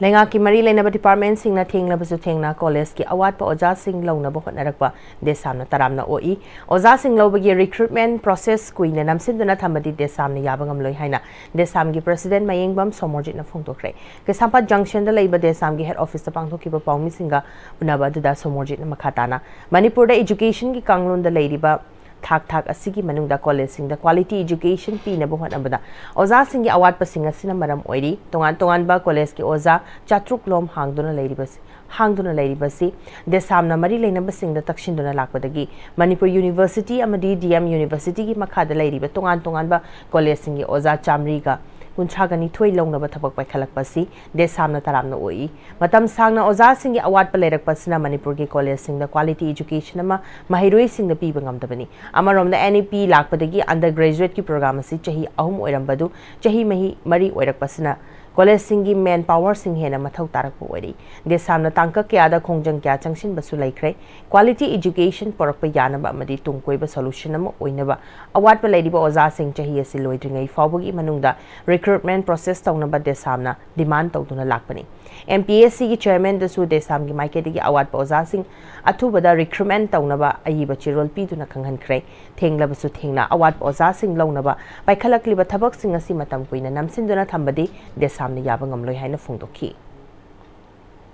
ꯂꯩꯉꯥꯛꯀꯤ ꯃꯔꯤ ꯂꯩꯅꯕ departmentꯁꯤꯡꯅ ꯊꯦꯡꯂꯕꯁꯨ ꯊꯦꯡꯅ collegeꯀꯤ ꯑꯋꯥꯠꯄ ꯑꯣꯖꯥꯁꯤꯡ ꯂꯧꯅꯕ ꯍꯣꯠꯅꯔꯛꯄ ꯗꯦꯁꯥꯝꯅ ꯇꯔꯥꯝꯅ ꯑꯣꯛꯏ꯫ ꯑꯣꯖꯥꯁꯤꯡ ꯂꯧꯕꯒꯤ recruitment process ꯀꯨꯏꯅ ꯅꯝꯁꯤꯟꯗꯨꯅ ꯊꯝꯕꯗꯤ ꯗꯦꯁꯥꯝꯅ ꯌꯥꯕ ꯉꯝꯂꯣꯏ ꯍꯥꯏꯅ ꯗꯦꯁꯥꯝꯒꯤ president ꯃꯌꯦꯡꯕꯝ ꯁꯣꯃꯣꯔꯖꯤꯠꯅ ꯐꯣꯡꯗꯣꯛꯈ꯭ꯔꯦ꯫ ꯀꯩꯁꯥꯝꯄꯥꯠ junctionꯗ ꯂꯩꯕ ꯗꯦꯁꯥꯝꯒꯤ head officeꯇ ꯄꯥꯡꯊꯣꯛꯈꯤꯕ ꯄꯥꯎꯃꯤꯁꯤꯡꯒ ꯎꯅꯕ ꯑꯗꯨꯗ ꯁꯣꯃꯣꯔꯖꯤꯠꯅ ꯃꯈꯥ ꯇꯥꯅ ꯃꯅꯤꯄꯨꯔꯗ educationꯒꯤ ꯀꯥꯡꯂꯣꯟꯗ ꯂꯩꯔꯤꯕ ꯊꯥꯛ ꯊꯥꯛ ꯑꯁꯤꯒꯤ ꯃꯅꯨꯡꯗ collegeꯁꯤꯡꯗ quality education ꯄꯤꯅꯕ ꯍꯣꯠꯅꯕꯗ ꯑꯣꯖꯥꯁꯤꯡꯒꯤ ꯑꯋꯥꯠꯄꯁꯤꯡ ꯑꯁꯤꯅ ꯃꯔꯝ ꯑꯣꯏꯔꯤ꯫ ꯇꯣꯉꯥꯟ ꯇꯣꯉꯥꯟꯕ collegeꯀꯤ ꯑꯣꯖꯥ ꯆꯥꯇ꯭ꯔꯨꯛ ꯂꯣꯝ ꯍꯥꯡꯗꯨꯅ ꯂꯩꯔꯤꯕꯁꯤ, ꯍꯥꯡꯗꯨꯅ ꯂꯩꯔꯤꯕꯁꯤ ꯗꯦꯁꯥꯝꯅ ꯃꯔꯤ ꯂꯩꯅꯕꯁꯤꯡꯗ ꯇꯛꯁꯤꯟꯗꯨꯅ ꯂꯥꯛꯄꯗꯒꯤ ꯃꯅꯤꯄꯨꯔ university ꯑꯃꯗꯤ D M universityꯒꯤ ꯃꯈꯥꯗ ꯂꯩꯔꯤꯕ ꯇꯣꯉꯥꯟ ꯇꯣꯉꯥꯟꯕ collegeꯁꯤꯡꯒꯤ ꯑꯣꯖꯥ ꯆꯥꯃꯔꯤꯒ ꯀꯨꯟꯊ꯭ꯔꯥꯒ ꯅꯤꯊꯣꯏ ꯂꯧꯅꯕ ꯊꯕꯛ ꯄꯥꯏꯈꯠꯂꯛꯄ ꯑꯁꯤ ꯗꯦꯁꯥꯝꯅ ꯇꯔꯥꯝꯅ ꯑꯣꯛꯏ꯫ ꯃꯇꯝ ꯁꯥꯡꯅ ꯑꯣꯖꯥꯁꯤꯡꯒꯤ ꯑꯋꯥꯠꯄ ꯂꯩꯔꯛꯄ ꯑꯁꯤꯅ ꯃꯅꯤꯄꯨꯔꯒꯤ ꯀꯣꯂꯦꯖꯁꯤꯡꯗ quality education ꯑꯃ ꯃꯍꯩꯔꯣꯏꯁꯤꯡꯗ ꯄꯤꯕ ꯉꯝꯗꯕꯅꯤ꯫ ꯑꯃꯔꯣꯝꯗ, NEP ꯂꯥꯛꯄꯗꯒꯤ undergraduateꯀꯤ program ꯑꯁꯤ ꯆꯍꯤ ꯑꯍꯨꯝ ꯑꯣꯏꯔꯝꯕꯗꯨ ꯆꯍꯤ ꯃꯍꯤ ꯃꯔꯤ ꯑꯣꯏꯔꯛꯄꯁꯤꯅ ꯀꯣꯂꯦꯖꯁꯤꯡꯒꯤ manpowerꯁꯤꯡ ꯍꯦꯟꯅ ꯃꯊꯧ ꯇꯥꯔꯛꯄ ꯑꯣꯏꯔꯤ꯫ ꯗꯦꯁꯥꯝꯅ ꯇꯥꯡꯀꯛ ꯀꯌꯥꯗ ꯈꯣꯡꯖꯪ ꯀꯌꯥ ꯆꯪꯁꯤꯟꯕꯁꯨ ꯂꯩꯈ꯭ꯔꯦ꯫ Quality education ꯄꯨꯔꯛꯄ ꯌꯥꯅꯕ ꯑꯃꯗꯤ ꯇꯨꯡ ꯀꯣꯏꯕ solution ꯑꯃ ꯑꯣꯏꯅꯕ ꯑꯋꯥꯠꯄ ꯂꯩꯔꯤꯕ ꯑꯣꯖꯥꯁꯤꯡ ꯆꯍꯤ ꯑꯁꯤ ꯂꯣꯏꯗ꯭ꯔꯤꯉꯩ ꯐꯥꯎꯕꯒꯤ ꯃꯅꯨꯡꯗ recruitment process ꯇꯧꯅꯕ ꯗꯦꯁꯥꯝꯅ demand ꯇꯧꯗꯨꯅ ꯂꯥꯛꯄꯅꯤ꯫ MPSCꯒꯤ chairmanꯗꯁꯨ ꯗꯦꯁꯥꯝꯒꯤ ꯃꯥꯏꯀꯩꯗꯒꯤ ꯑꯋꯥꯠꯄ ꯑꯣꯖꯥꯁꯤꯡ ꯑꯊꯨꯕꯗ recruitment ꯇꯧꯅꯕ ꯑꯏꯕ ꯆꯦꯔꯣꯜ ꯄꯤꯗꯨꯅ ꯈꯪꯍꯟꯈ꯭ꯔꯦ꯫ ꯊꯦꯡꯂꯕꯁꯨ ꯊꯦꯡꯅ ꯑꯋꯥꯠꯄ ꯑꯣꯖꯥꯁꯤꯡ ꯂꯧꯅꯕ ꯄꯥꯏꯈꯠꯂꯛꯂꯤꯕ ꯊꯕꯛꯁꯤꯡ ꯑꯁꯤ ꯃꯇꯝ ꯀꯨꯏꯅ ꯅꯝꯁꯤꯟꯗꯨꯅ ꯊꯝꯕꯗꯤ ꯗꯦꯁꯥꯝꯅ ꯌꯥꯕ ꯉꯝꯂꯣꯏ ꯍꯥꯏꯅ ꯐꯣꯡꯗꯣꯛꯈꯤ꯫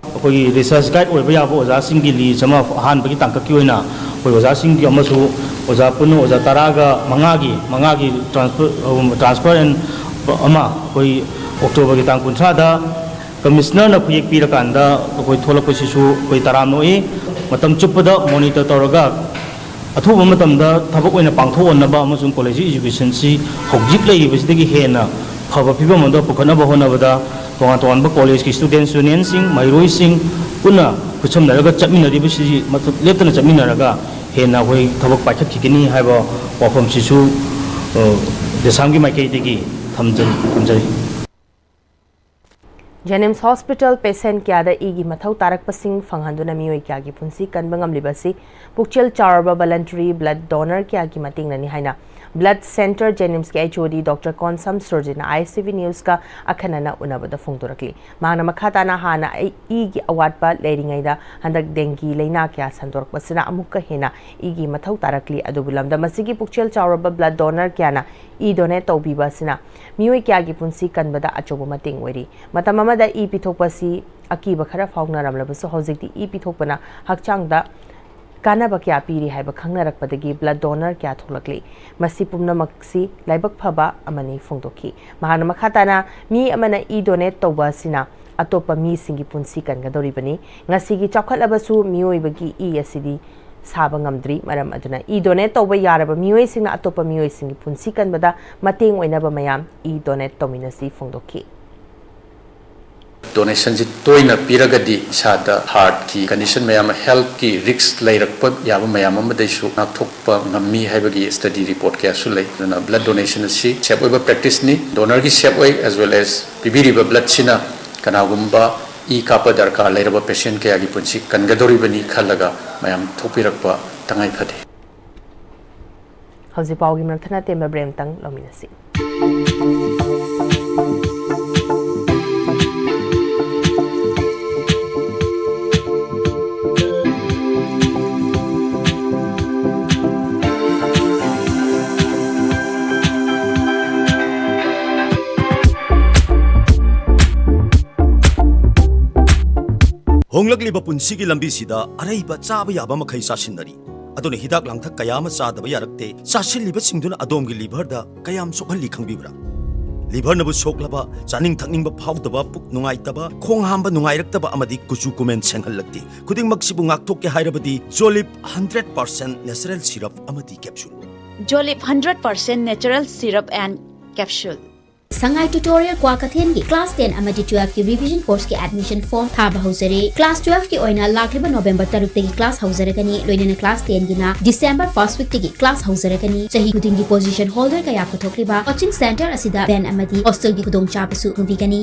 ꯑꯩꯈꯣꯏꯒꯤ research guide ꯑꯣꯏꯕ ꯌꯥꯕ ꯑꯣꯖꯥꯁꯤꯡꯒꯤ list ꯑꯃ ꯑꯍꯥꯟꯕꯒꯤ ꯇꯥꯡꯀꯛꯀꯤ ꯑꯣꯏꯅ ꯑꯩꯈꯣꯏ ꯑꯣꯖꯥꯁꯤꯡꯒꯤ ꯑꯃꯁꯨ ꯑꯣꯖꯥ ꯄꯨꯟꯅ ꯑꯣꯖꯥ ꯇꯔꯥꯒ ꯃꯉꯥꯒꯤ, ꯃꯉꯥꯒꯤ transfer, transfer and ꯑꯃ ꯑꯩꯈꯣꯏ Octoberꯒꯤ ꯇꯥꯡ ꯀꯨꯟꯊ꯭ꯔꯥꯗ commissionerꯅ ꯈꯨꯌꯦꯛ ꯄꯤꯔꯀꯥꯟꯗ ꯑꯩꯈꯣꯏ ꯊꯣꯛꯂꯛꯄꯁꯤꯁꯨ ꯑꯩꯈꯣꯏ ꯇꯔꯥꯝꯅ ꯑꯣꯛꯏ꯫ ꯃꯇꯝ ꯆꯨꯞꯄꯗ monitor ꯇꯧꯔꯒ ꯑꯊꯨꯕ ꯃꯇꯝꯗ ꯊꯕꯛ ꯑꯣꯏꯅ ꯄꯥꯡꯊꯣꯛꯍꯟꯅꯕ ꯑꯃꯁꯨꯡ college educationꯁꯤ ꯍꯧꯖꯤꯛ ꯂꯩꯔꯤꯕꯁꯤꯗꯒꯤ ꯍꯦꯟꯅ ꯐꯕ ꯐꯤꯕꯝ ꯑꯃꯗ ꯄꯨꯈꯠꯅꯕ ꯍꯣꯠꯅꯕꯗ ꯇꯣꯉꯥꯟ ꯇꯣꯉꯥꯟꯕ collegeꯀꯤ students unionꯁꯤꯡ, ꯃꯍꯩꯔꯣꯏꯁꯤꯡ ꯄꯨꯟꯅ ꯈꯨꯠꯁꯝꯅꯔꯒ ꯆꯠꯃꯤꯟꯅꯔꯤꯕꯁꯤ ꯃꯇꯝ ꯂꯦꯞꯇꯅ ꯆꯠꯃꯤꯟꯅꯔꯒ ꯍꯦꯟꯅ ꯑꯩꯈꯣꯏ ꯊꯕꯛ ꯄꯥꯏꯈꯠꯈꯤꯒꯅꯤ ꯍꯥꯏꯕ ꯋꯥꯐꯝꯁꯤꯁꯨ, ꯑ, ꯗꯦꯁꯥꯝꯒꯤ ꯃꯥꯏꯀꯩꯗꯒꯤ ꯊꯝꯖ-, ꯊꯝꯖꯔꯤ꯫ JNIMS hospital patient ꯀꯌꯥꯗ ꯏꯒꯤ ꯃꯊꯧ ꯇꯥꯔꯛꯄꯁꯤꯡ ꯐꯪꯍꯟꯗꯨꯅ ꯃꯤꯑꯣꯏ ꯀꯌꯥꯒꯤ ꯄꯨꯟꯁꯤ ꯀꯟꯕ ꯉꯝꯂꯤꯕ ꯑꯁꯤ ꯄꯨꯛꯆꯦꯜ ꯆꯥꯎꯔꯕ voluntary blood donor ꯀꯌꯥꯒꯤ ꯃꯇꯦꯡꯅꯅꯤ ꯍꯥꯏꯅ blood centre JNIMSꯀꯤ HOD Doctor Konsam ꯁꯨꯔꯖꯤꯠꯅ ISTV Newsꯀ ꯑꯈꯟꯅꯅ ꯎꯅꯕꯗ ꯐꯣꯡꯗꯣꯔꯛꯂꯤ꯫ ꯃꯍꯥꯛꯅ ꯃꯈꯥ ꯇꯥꯅ ꯍꯥꯟꯅ ꯑꯩ ꯏꯒꯤ ꯑꯋꯥꯠꯄ ꯂꯩꯔꯤꯉꯩꯗ ꯍꯟꯗꯛ dengue ꯂꯩꯅꯥ ꯀꯌꯥ ꯁꯟꯗꯣꯔꯛꯄꯁꯤꯅ ꯑꯃꯨꯛꯀ ꯍꯦꯟꯅ ꯏꯒꯤ ꯃꯊꯧ ꯇꯥꯔꯛꯂꯤ꯫ ꯑꯗꯨꯕꯨ ꯂꯝꯗꯝ ꯑꯁꯤꯒꯤ ꯄꯨꯛꯆꯦꯜ ꯆꯥꯎꯔꯕ blood donor ꯀꯌꯥꯅ ꯏ donate ꯇꯧꯕꯤꯕ ꯑꯁꯤꯅ ꯃꯤꯑꯣꯏ ꯀꯌꯥꯒꯤ ꯄꯨꯟꯁꯤ ꯀꯟꯕꯗ ꯑꯆꯧꯕ ꯃꯇꯦꯡ ꯑꯣꯏꯔꯤ꯫ ꯃꯇꯝ ꯑꯃꯗ ꯏ ꯄꯤꯊꯣꯛꯄ ꯑꯁꯤ ꯑꯀꯤꯕ ꯈꯔ ꯐꯥꯎꯅꯔꯝꯂꯕꯁꯨ ꯍꯧꯖꯤꯛꯇꯤ ꯏ ꯄꯤꯊꯣꯛꯄꯅ ꯍꯛꯆꯥꯡꯗ ꯀꯥꯟꯅꯕ ꯀꯌꯥ ꯄꯤꯔꯤ ꯍꯥꯏꯕ ꯈꯪꯅꯔꯛꯄꯗꯒꯤ blood donor ꯀꯌꯥ ꯊꯣꯛꯂꯛꯂꯤ꯫ ꯃꯁꯤ ꯄꯨꯝꯅꯃꯛꯁꯤ ꯂꯥꯏꯕꯛ ꯐꯕ ꯑꯃꯅꯤ ꯐꯣꯡꯗꯣꯛꯈꯤ꯫ ꯃꯍꯥꯛꯅ ꯃꯈꯥ ꯇꯥꯅ ꯃꯤ ꯑꯃꯅ ꯏ donate ꯇꯧꯕ ꯑꯁꯤꯅ ꯑꯇꯣꯞꯄ ꯃꯤꯁꯤꯡꯒꯤ ꯄꯨꯟꯁꯤ ꯀꯟꯒꯗꯧꯔꯤꯕꯅꯤ꯫ ꯉꯁꯤꯒꯤ ꯆꯥꯎꯈꯠꯂꯕꯁꯨ ꯃꯤꯑꯣꯏꯕꯒꯤ ꯏ ꯑꯁꯤꯗꯤ ꯁꯥꯕ ꯉꯝꯗ꯭ꯔꯤ꯫ ꯃꯔꯝ ꯑꯗꯨꯅ ꯏ ꯗꯣꯅꯦꯠ ꯇꯧꯕ ꯌꯥꯔꯕ ꯃꯤꯑꯣꯏꯁꯤꯡꯅ ꯑꯇꯣꯞꯄ ꯃꯤꯑꯣꯏꯁꯤꯡꯒꯤ ꯄꯨꯟꯁꯤ ꯀꯟꯕꯗ ꯃꯇꯦꯡ ꯑꯣꯏꯅꯕ ꯃꯌꯥꯝ ꯏ ꯗꯣꯅꯦꯠ ꯇꯧꯃꯤꯟꯅꯁꯤ ꯐꯣꯡꯗꯣꯛꯈꯤ꯫ ꯗꯣꯅꯦꯁꯟꯁꯤ ꯇꯣꯏꯅ ꯄꯤꯔꯒꯗꯤ ꯏꯁꯥꯗ ꯍꯥꯔꯠꯀꯤ ꯀꯟꯗꯤꯁꯟ ꯃꯌꯥꯝ ꯑꯃ, ꯍꯦꯜꯠꯀꯤ ꯔꯤꯛꯁ ꯂꯩꯔꯛꯄ ꯌꯥꯕ ꯃꯌꯥꯝ ꯑꯃꯗꯩꯁꯨ ꯉꯥꯛꯊꯣꯛꯄ ꯉꯝꯃꯤ ꯍꯥꯏꯕꯒꯤ ꯁ꯭ꯇꯗꯤ ꯔꯤꯄꯣꯔꯠ ꯀꯌꯥꯁꯨ ꯂꯩ꯫ ꯑꯗꯨꯅ ꯕ꯭ꯂꯗ ꯗꯣꯅꯦꯁꯟ ꯑꯁꯤ ꯁꯦꯐ ꯑꯣꯏꯕ ꯄ꯭ꯔꯦꯛꯇꯤꯁꯅꯤ꯫ ꯗꯣꯅꯔꯒꯤ ꯁꯦꯐ ꯑꯣꯏ, ꯑꯦꯖ ꯋꯦꯜ ꯑꯦꯖ ꯄꯤꯕꯤꯔꯤꯕ ꯕ꯭ꯂꯗꯁꯤꯅ ꯀꯅꯥꯒꯨꯝꯕ ꯏ ꯀꯥꯞꯄ ꯗꯔꯀꯥꯔ ꯂꯩꯔꯕ ꯄꯦꯁꯦꯟ ꯀꯌꯥꯒꯤ ꯄꯨꯟꯁꯤ ꯀꯟꯒꯗꯧꯔꯤꯕꯅꯤ ꯈꯜꯂꯒ ꯃꯌꯥꯝ ꯊꯣꯛꯄꯤꯔꯛꯄ ꯇꯉꯥꯏ ꯐꯗꯦ꯫ ꯍꯧꯖꯤꯛ ꯄꯥꯎꯒꯤ ꯃꯔꯛ ꯊꯠꯅ ꯇꯦꯟꯕ ꯕ꯭ꯔꯦꯛ ꯑꯃꯇꯪ ꯂꯧꯃꯤꯟꯅꯁꯤ꯫ ꯍꯣꯡꯂꯛꯂꯤꯕ ꯄꯨꯟꯁꯤꯒꯤ ꯂꯝꯕꯤꯁꯤꯗ ꯑꯔꯩꯕ ꯆꯥꯕ ꯌꯥꯕ ꯃꯈꯩ ꯆꯥꯁꯤꯟꯅꯔꯤ꯫ ꯑꯗꯨꯅ ꯍꯤꯗꯥꯛ ꯂꯥꯡꯊꯛ ꯀꯌꯥ ꯑꯃ ꯆꯥꯗꯕ ꯌꯥꯔꯛꯇꯦ꯫ ꯆꯥꯁꯤꯜꯂꯤꯕꯁꯤꯡꯗꯨꯅ ꯑꯗꯣꯝꯒꯤ ꯂꯤꯚꯔꯗ ꯀꯌꯥꯝ ꯁꯣꯛꯍꯜꯂꯤ ꯈꯪꯕꯤꯕ꯭ꯔꯥ? ꯂꯤꯚꯔꯅꯕꯨ ꯁꯣꯛꯂꯕ, ꯆꯥꯅꯤꯡ ꯊꯛꯅꯤꯡꯕ ꯐꯥꯎꯗꯕ, ꯄꯨꯛ ꯅꯨꯡꯉꯥꯏꯇꯕ, ꯈꯣꯡ ꯍꯥꯝꯕ ꯅꯨꯡꯉꯥꯏꯔꯛꯇꯕ ꯑꯃꯗꯤ ꯀꯨꯆꯨ ꯀꯨꯃꯦꯟ ꯁꯦꯡꯍꯜꯂꯛꯇꯦ꯫ ꯈꯨꯗꯤꯡꯃꯛꯁꯤꯕꯨ ꯉꯥꯛꯊꯣꯛꯀꯦ ꯍꯥꯏꯔꯕꯗꯤ Jolip hundred percent natural syrup ꯑꯃꯗꯤ capsule. Jolip hundred percent natural syrup and capsule. ꯁꯉꯥꯏ ꯇ꯭ꯌꯨꯇꯣꯔꯤꯌꯦꯜ ꯀ꯭ꯋꯥꯀꯩꯊꯦꯜꯒꯤ ꯀ꯭ꯂꯥꯁ ꯇꯦꯟ ꯑꯃꯗꯤ ꯇꯨꯋꯦꯜꯐꯀꯤ ꯔꯤꯚꯤꯖꯟ ꯀꯣꯔꯁꯀꯤ ꯑꯦꯗꯃꯤꯁꯟ ꯐꯣꯔꯝ ꯊꯥꯕ ꯍꯧꯖꯔꯦ꯫ ꯀ꯭ꯂꯥꯁ ꯇꯨꯋꯦꯜꯐꯀꯤ ꯑꯣꯏꯅ ꯂꯥꯛꯂꯤꯕ ꯅꯣꯕꯦꯝꯕꯔ ꯇꯔꯨꯛꯇꯒꯤ ꯀ꯭ꯂꯥꯁ ꯍꯧꯖꯔꯒꯅꯤ, ꯂꯣꯏꯅꯅ ꯀ꯭ꯂꯥꯁ ꯇꯦꯟꯒꯤꯅ ꯗꯤꯁꯦꯝꯕꯔ ꯐꯥꯔꯁꯠ ꯋꯤꯛꯇꯒꯤ ꯀ꯭ꯂꯥꯁ ꯍꯧꯖꯔꯒꯅꯤ꯫ ꯆꯍꯤ ꯈꯨꯗꯤꯡꯒꯤ ꯄꯣꯖꯤꯁꯟ ꯍꯣꯜꯗꯔ ꯀꯌꯥ ꯄꯨꯊꯣꯛꯂꯤꯕ ꯀꯣꯆꯤꯡ ꯁꯦꯟꯇꯔ ꯑꯁꯤꯗ ꯚꯦꯟ ꯑꯃꯗꯤ ꯍꯣꯁꯇꯦꯜꯒꯤ ꯈꯨꯗꯣꯡꯆꯥꯕꯁꯨ ꯐꯪꯕꯤꯒꯅꯤ꯫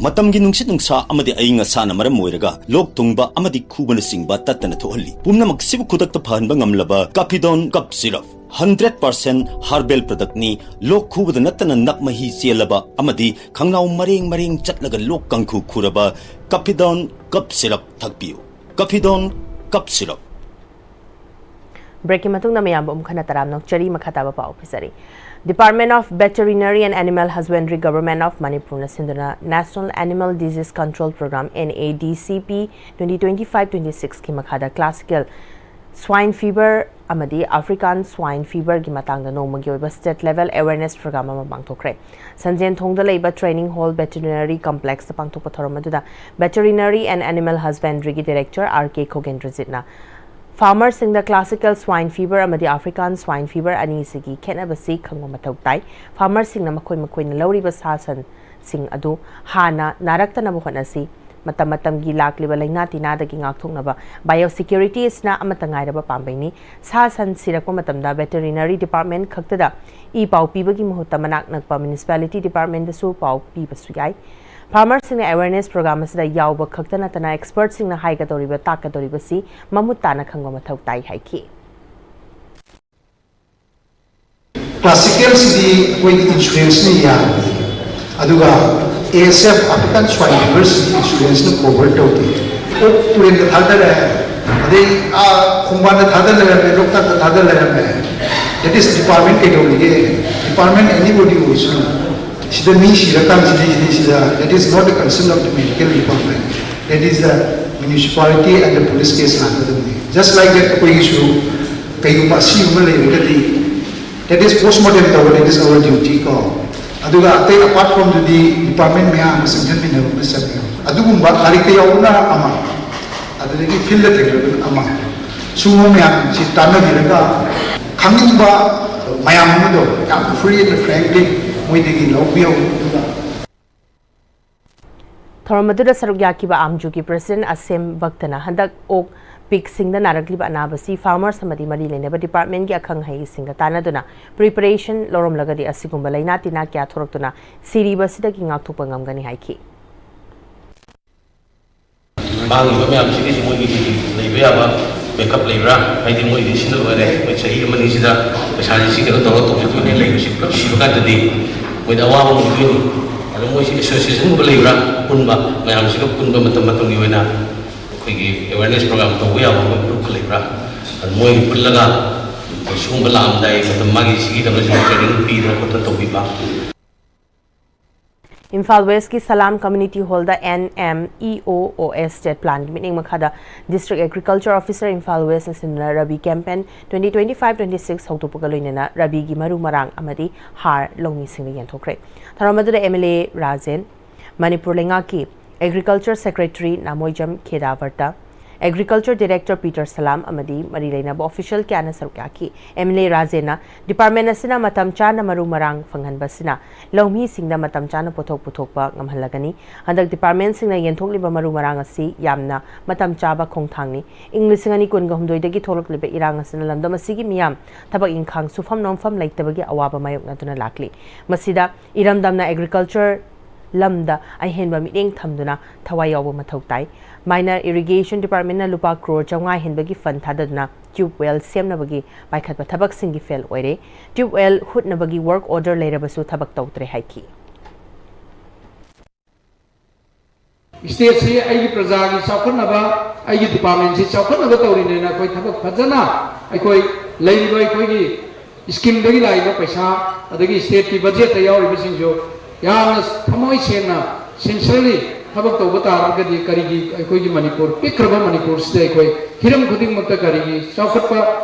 ꯃꯇꯝꯒꯤ ꯅꯨꯡꯁꯤꯠ ꯅꯨꯡꯁꯥ ꯑꯃꯗꯤ ꯑꯏꯪ ꯑꯁꯥꯅ ꯃꯔꯝ ꯑꯣꯏꯔꯒ ꯂꯣꯛ ꯊꯨꯡꯕ ꯑꯃꯗꯤ ꯈꯨꯕꯅꯆꯤꯡꯕ ꯇꯠꯇꯅ ꯊꯣꯛꯍꯜꯂꯤ꯫ ꯄꯨꯝꯅꯃꯛꯁꯤꯕꯨ ꯈꯨꯗꯛꯇ ꯐꯍꯟꯕ ꯉꯝꯂꯕ ꯀꯥꯐꯤꯗꯣꯟ ꯀꯞ ꯁꯤꯔꯞ, ꯍꯟꯗ꯭ꯔꯦꯠ ꯄꯥꯔꯁꯦꯟ ꯍꯥꯔꯕꯦꯜ ꯄ꯭ꯔꯗꯛꯅꯤ꯫ ꯂꯣꯛ ꯈꯨꯕꯗ ꯅꯠꯇꯅ ꯅꯞ ꯃꯍꯤ ꯆꯦꯜꯂꯕ ꯑꯃꯗꯤ ꯈꯪꯅꯥꯎ ꯃꯔꯦꯡ ꯃꯔꯦꯡ ꯆꯠꯂꯒ ꯂꯣꯛ ꯀꯥꯡꯈꯨ ꯈꯨꯔꯕ ꯀꯥꯐꯤꯗꯣꯟ ꯀꯞ ꯁꯤꯔꯞ ꯊꯛꯄꯤꯌꯨ꯫ ꯀꯥꯐꯤꯗꯣꯟ ꯀꯞ ꯁꯤꯔꯞ꯫ ꯕ꯭ꯔꯦꯛꯀꯤ ꯃꯇꯨꯡꯗ ꯃꯌꯥꯝꯕꯨ ꯑꯃꯨꯛ ꯍꯟꯅ ꯇꯔꯥꯝꯅ ꯑꯣꯛꯆꯔꯤ꯫ ꯃꯈꯥ ꯇꯥꯕ ꯄꯥꯎ ꯄꯤꯖꯔꯤ꯫ Department of Veterinary and Animal Husbandry, Government of ꯃꯅꯤꯄꯨꯔꯅ ꯁꯤꯟꯗꯨꯅ National Animal Disease Control Program, N A D C P twenty twenty-five twenty-six ꯀꯤ ꯃꯈꯥꯗ classical swine fever ꯑꯃꯗꯤ African swine fever ꯒꯤ ꯃꯇꯥꯡꯗ ꯅꯣꯡꯃꯒꯤ ꯑꯣꯏꯕ state level awareness program ꯑꯃ ꯄꯥꯡꯊꯣꯛꯈ꯭ꯔꯦ꯫ ꯁꯟꯖꯦꯟ ꯊꯣꯡꯗ ꯂꯩꯕ Training Hall Veterinary Complex ꯇ ꯄꯥꯡꯊꯣꯛꯄ ꯊꯧꯔꯝ ꯑꯗꯨꯗ Veterinary and Animal Husbandry ꯒꯤ Director R K ꯈꯣꯒꯦꯟꯗ꯭ꯔꯖꯤꯠꯅ ꯐꯥꯔꯃꯔꯁꯤꯡꯗ classical swine fever ꯑꯃꯗꯤ African swine fever ꯑꯅꯤꯁꯤꯒꯤ ꯈꯦꯠꯅꯕꯁꯤ ꯈꯪꯕ ꯃꯊꯧ ꯇꯥꯏ꯫ ꯐꯥꯔꯃꯔꯁꯤꯡꯅ ꯃꯈꯣꯏ ꯃꯈꯣꯏꯅ ꯂꯧꯔꯤꯕ ꯁꯥ ꯁꯟꯁꯤꯡ ꯑꯗꯨ ꯍꯥꯟꯅ ꯅꯥꯔꯛꯇꯅꯕ ꯍꯣꯠꯅꯁꯤ꯫ ꯃꯇꯝ ꯃꯇꯝꯒꯤ ꯂꯥꯛꯂꯤꯕ ꯂꯥꯏꯅꯥ ꯇꯤꯟꯅꯥꯗꯒꯤ ꯉꯥꯛꯊꯣꯛꯅꯕ biosecurity ꯑꯁꯤꯅ ꯑꯃꯠꯇ ꯉꯥꯏꯔꯕ ꯄꯥꯝꯕꯩꯅꯤ꯫ ꯁꯥ ꯁꯟ ꯁꯤꯔꯛꯄ ꯃꯇꯝꯗ veterinary department ꯈꯛꯇꯗ ꯏ ꯄꯥꯎ ꯄꯤꯕꯒꯤ ꯃꯍꯨꯠꯇ ꯃꯅꯥꯛ ꯅꯛꯄ municipality departmentꯗꯁꯨ ꯄꯥꯎ ꯄꯤꯕꯁꯨ ꯌꯥꯏ꯫ ꯐꯥꯔꯃꯔꯁꯤꯡꯅ awareness program ꯑꯁꯤꯗ ꯌꯥꯎꯕ ꯈꯛꯇ ꯅꯠꯇꯅ expertꯁꯤꯡꯅ ꯍꯥꯏꯒꯗꯧꯔꯤꯕ ꯇꯥꯛꯀꯗꯧꯔꯤꯕꯁꯤ ꯃꯃꯨꯠ ꯇꯥꯅ ꯈꯪꯕ ꯃꯊꯧ ꯇꯥꯏ ꯍꯥꯏꯈꯤ꯫ Classicalꯁꯤꯗꯤ ꯑꯩꯈꯣꯏꯒꯤ insuranceꯅ ꯌꯥꯔꯕꯅꯤ꯫ ꯑꯗꯨꯒ A S F African swine feverꯁꯤꯗꯤ insuranceꯅ cover ꯇꯧꯗꯦ꯫ ꯑꯣꯛ ꯇꯨꯔꯦꯟꯗ ꯊꯥꯗꯔꯦ, ꯑꯗꯩ ꯑꯥ ꯈꯣꯡꯕꯥꯟꯗ ꯊꯥꯗ ꯂꯩꯔꯝꯃꯦ, ꯂꯣꯛꯇꯥꯛꯇ ꯊꯥꯗ ꯂꯩꯔꯝꯃꯦ꯫ That is department ꯀꯩꯗꯧꯔꯤꯒꯦ? Department anybody ꯑꯣꯏꯁꯅꯨ꯫ ꯁꯤꯗ ꯃꯤ ꯁꯤꯔꯀꯥꯟꯁꯤꯗ ꯁꯤꯗꯩꯁꯤꯗ that is not the concern of the medical department. That is the municipality and the police case ꯂꯥꯛꯀꯗꯕꯅꯤ꯫ Just like that ꯑꯩꯈꯣꯏꯒꯤꯁꯨ ꯀꯩꯒꯨꯝꯕ ꯑꯁꯤꯕ ꯑꯃ ꯂꯩꯔꯒꯗꯤ that is postmortem ꯇꯧꯕ, that is our duty ꯀꯣ꯫ ꯑꯗꯨꯒ ꯑꯇꯩ apart from ꯗꯨꯗꯤ department ꯃꯌꯥꯝ ꯑꯃ ꯆꯪꯁꯤꯟꯃꯤꯟꯅꯕ ꯑꯃ ꯆꯪꯉꯦ꯫ ꯑꯗꯨꯒꯨꯝꯕ ꯂꯥꯏꯔꯤꯛꯇ ꯌꯥꯎꯕꯅ ꯑꯃ, ꯑꯗꯨꯗꯒꯤ field ꯊꯦꯡꯅꯕꯅ ꯑꯃ꯫ ꯁꯨꯝꯕ ꯃꯌꯥꯝꯁꯤ ꯇꯥꯟꯅꯕꯤꯔꯒ ꯈꯪꯅꯤꯡꯕ ꯃꯌꯥꯝ ꯑꯃꯗꯣ ꯌꯥꯝ free and frankly ꯃꯣꯏꯗꯒꯤ ꯂꯧꯕꯤꯌꯧ꯫ ꯑꯗꯨꯒ ꯊꯧꯔꯝ ꯑꯗꯨꯗ ꯁꯔꯨꯛ ꯌꯥꯈꯤꯕ ꯑꯥꯝꯖꯨꯒꯤ president ꯑꯁꯦꯝ ꯚꯛꯇꯅ ꯍꯟꯗꯛ ꯑꯣꯛ pigꯁꯤꯡꯗ ꯅꯥꯔꯛꯂꯤꯕ ꯑꯅꯥꯕꯁꯤ farmers ꯑꯃꯗꯤ ꯃꯔꯤ ꯂꯩꯅꯕ departmentꯀꯤ ꯑꯈꯪ ꯑꯍꯩꯁꯤꯡꯒ ꯇꯥꯟꯅꯗꯨꯅ preparation ꯂꯧꯔꯝꯂꯒꯗꯤ ꯑꯁꯤꯒꯨꯝꯕ ꯂꯥꯏꯅꯥ ꯇꯤꯟꯅꯥ ꯀꯌꯥ ꯊꯣꯔꯛꯇꯨꯅ ꯁꯤꯔꯤꯕꯁꯤꯗꯒꯤ ꯉꯥꯛꯊꯣꯛꯄ ꯉꯝꯒꯅꯤ ꯍꯥꯏꯈꯤ꯫ ꯃꯥꯡꯉꯤꯕ ꯃꯌꯥꯝꯁꯤꯒꯤꯁꯤ ꯃꯣꯏꯒꯤ ꯂꯩꯕ ꯌꯥꯕ backup ꯂꯩꯕ꯭ꯔꯥ? ꯍꯥꯏꯗꯤ ꯃꯣꯏꯗꯤ ꯁꯤꯅ ꯂꯣꯏꯔꯦ, ꯃꯣꯏ ꯆꯍꯤ ꯑꯃꯅꯤꯁꯤꯗ ꯄꯩꯁꯥꯁꯤ ꯁꯤ ꯀꯩꯅꯣ ꯇꯧꯔꯒ ꯇꯧꯖꯗꯣꯏꯅꯦ, ꯂꯩꯕꯁꯤ ꯄꯨꯂꯞ ꯁꯤꯕ ꯀꯥꯟꯗꯗꯤ ꯃꯣꯏꯗ ꯑꯋꯥꯕ ꯑꯣꯏꯗꯣꯏꯅꯤ꯫ ꯑꯗꯣ ꯃꯣꯏꯁꯤ associationꯒꯨꯝꯕ ꯂꯩꯕ꯭ꯔꯥ? ꯄꯨꯟꯕ ꯃꯌꯥꯝꯁꯤꯒ ꯄꯨꯟꯕ ꯃꯇꯝ ꯃꯇꯝꯒꯤ ꯑꯣꯏꯅ ꯑꯩꯈꯣꯏꯒꯤ awareness program ꯇꯧꯕ ꯌꯥꯕ ꯑꯃ ꯒ꯭ꯔꯨꯞꯀ ꯂꯩꯕ꯭ꯔꯥ? ꯑꯗꯨ ꯃꯣꯏ ꯄꯨꯜꯂꯒ ꯁꯤꯒꯨꯝꯕ ꯂꯥꯛꯑꯝꯗꯥꯏ ꯃꯇꯝ ꯃꯥꯒꯤ ꯁꯤꯒꯤꯗꯃꯛ training ꯄꯤꯗꯅ ꯈꯣꯠꯇꯅ ꯇꯧꯕꯤꯕ꯫ ꯏꯝꯐꯥꯜ ꯋꯦꯁꯀꯤ Salam community hall N M E O O S state ꯄ꯭ꯂꯥꯟꯒꯤ ꯃꯤꯠꯌꯦꯡ ꯃꯈꯥꯗ ꯗꯤꯁꯇ꯭ꯔꯤꯛ ꯑꯦꯒ꯭ꯔꯤꯀꯜꯆꯔ ꯑꯣꯐꯤꯁꯔ ꯏꯝꯐꯥꯜ ꯋꯦꯁꯅ ꯁꯤꯟꯗꯨꯅ rabi campaign twenty twenty five twenty six ꯍꯧꯗꯣꯛꯄꯒ ꯂꯣꯏꯅꯅ ꯔꯕꯤꯒꯤ ꯃꯔꯨ ꯃꯔꯥꯡ ꯑꯃꯗꯤ ꯍꯥꯔ ꯂꯧꯃꯤꯁꯤꯡꯗ ꯌꯦꯟꯊꯣꯛꯈ꯭ꯔꯦ꯫ ꯊꯧꯔꯝ ꯑꯗꯨꯗ M L A Rajen, Manipur ꯂꯩꯉꯥꯛꯀꯤ agriculture secretary Namoijam Khedavrata, Agriculture Director Peter Salam ꯑꯃꯗꯤ ꯃꯔꯤ ꯂꯩꯅꯕ official ꯀꯌꯥꯅ ꯁꯔꯨꯛ ꯌꯥꯈꯤ꯫ MLA ꯔꯥꯖꯦꯟꯅ department ꯑꯁꯤꯅ ꯃꯇꯝ ꯆꯥꯅ ꯃꯔꯨ ꯃꯔꯥꯡ ꯐꯪꯍꯟꯕꯁꯤꯅ ꯂꯧꯃꯤꯁꯤꯡꯗ ꯃꯇꯝ ꯆꯥꯅ ꯄꯣꯠꯊꯣꯛ ꯄꯨꯊꯣꯛꯄ ꯉꯝꯍꯜꯂꯒꯅꯤ꯫ ꯍꯟꯗꯛ departmentꯁꯤꯡꯅ ꯌꯦꯟꯊꯣꯛꯂꯤꯕ ꯃꯔꯨ ꯃꯔꯥꯡ ꯑꯁꯤ ꯌꯥꯝꯅ ꯃꯇꯝ ꯆꯥꯕ ꯈꯣꯡꯊꯥꯡꯅꯤ꯫ ꯏꯪ ꯂꯤꯁꯤꯡ ꯑꯅꯤ ꯀꯨꯟꯒ ꯍꯨꯝꯗꯣꯏꯗꯒꯤ ꯊꯣꯛꯂꯛꯂꯤꯕ ꯏꯔꯥꯡ ꯑꯁꯤꯅ ꯂꯝꯗꯝ ꯑꯁꯤꯒꯤ ꯃꯤꯌꯥꯝ ꯊꯕꯛ ꯏꯪꯈꯥꯡ ꯁꯨꯐꯝ ꯅꯣꯝꯐꯝ ꯂꯩꯇꯕꯒꯤ ꯑꯋꯥꯕ ꯃꯥꯌꯣꯛꯅꯗꯨꯅ ꯂꯥꯛꯂꯤ꯫ ꯃꯁꯤꯗ ꯏꯔꯝꯗꯝꯅ agriculture ꯂꯝꯗ ꯑꯍꯦꯟꯕ ꯃꯤꯠꯌꯦꯡ ꯊꯝꯗꯨꯅ ꯊꯋꯥꯏ ꯌꯥꯎꯕ ꯃꯊꯧ ꯇꯥꯏ꯫ Minor Irrigation Departmentꯅ ꯂꯨꯄꯥ ꯀ꯭ꯔꯣꯔ ꯆꯥꯝꯃꯉꯥ ꯍꯦꯟꯕꯒꯤ fund ꯊꯥꯗꯗꯨꯅ tube well ꯁꯦꯝꯅꯕꯒꯤ ꯄꯥꯏꯈꯠꯄ ꯊꯕꯛꯁꯤꯡꯒꯤ fail ꯑꯣꯏꯔꯦ꯫ Tube well ꯍꯨꯠꯅꯕꯒꯤ work order ꯂꯩꯔꯕꯁꯨ ꯊꯕꯛ ꯇꯧꯗ꯭ꯔꯦ ꯍꯥꯏꯈꯤ꯫ Stateꯁꯤ ꯑꯩꯒꯤ ꯄ꯭ꯔꯖꯥꯒꯤ ꯆꯥꯎꯈꯠꯅꯕ, ꯑꯩꯒꯤ departmentꯁꯤ ꯆꯥꯎꯈꯠꯅꯕ ꯇꯧꯔꯤꯅꯦꯅ ꯑꯩꯈꯣꯏ ꯊꯕꯛ ꯐꯖꯅ ꯑꯩꯈꯣꯏ ꯂꯩꯔꯤꯕ ꯑꯩꯈꯣꯏꯒꯤ schemeꯗꯒꯤ ꯂꯥꯛꯏꯕ ꯄꯩꯁꯥ, ꯑꯗꯒꯤ stateꯀꯤ budgetꯇ ꯌꯥꯎꯔꯤꯕꯁꯤꯡꯁꯨ ꯌꯥꯝꯅ ꯊꯃꯣꯏ ꯁꯦꯡꯅ sincerely ꯊꯕꯛ ꯇꯧꯕ ꯇꯥꯔꯒꯗꯤ ꯀꯔꯤꯒꯤ ꯑꯩꯈꯣꯏꯒꯤ ꯃꯅꯤꯄꯨꯔ, ꯄꯤꯛꯈ꯭ꯔꯕ ꯃꯅꯤꯄꯨꯔꯁꯤꯗ ꯑꯩꯈꯣꯏ ꯍꯤꯔꯝ ꯈꯨꯗꯤꯡꯃꯛꯇ ꯀꯔꯤꯒꯤ ꯆꯥꯎꯈꯠꯄ,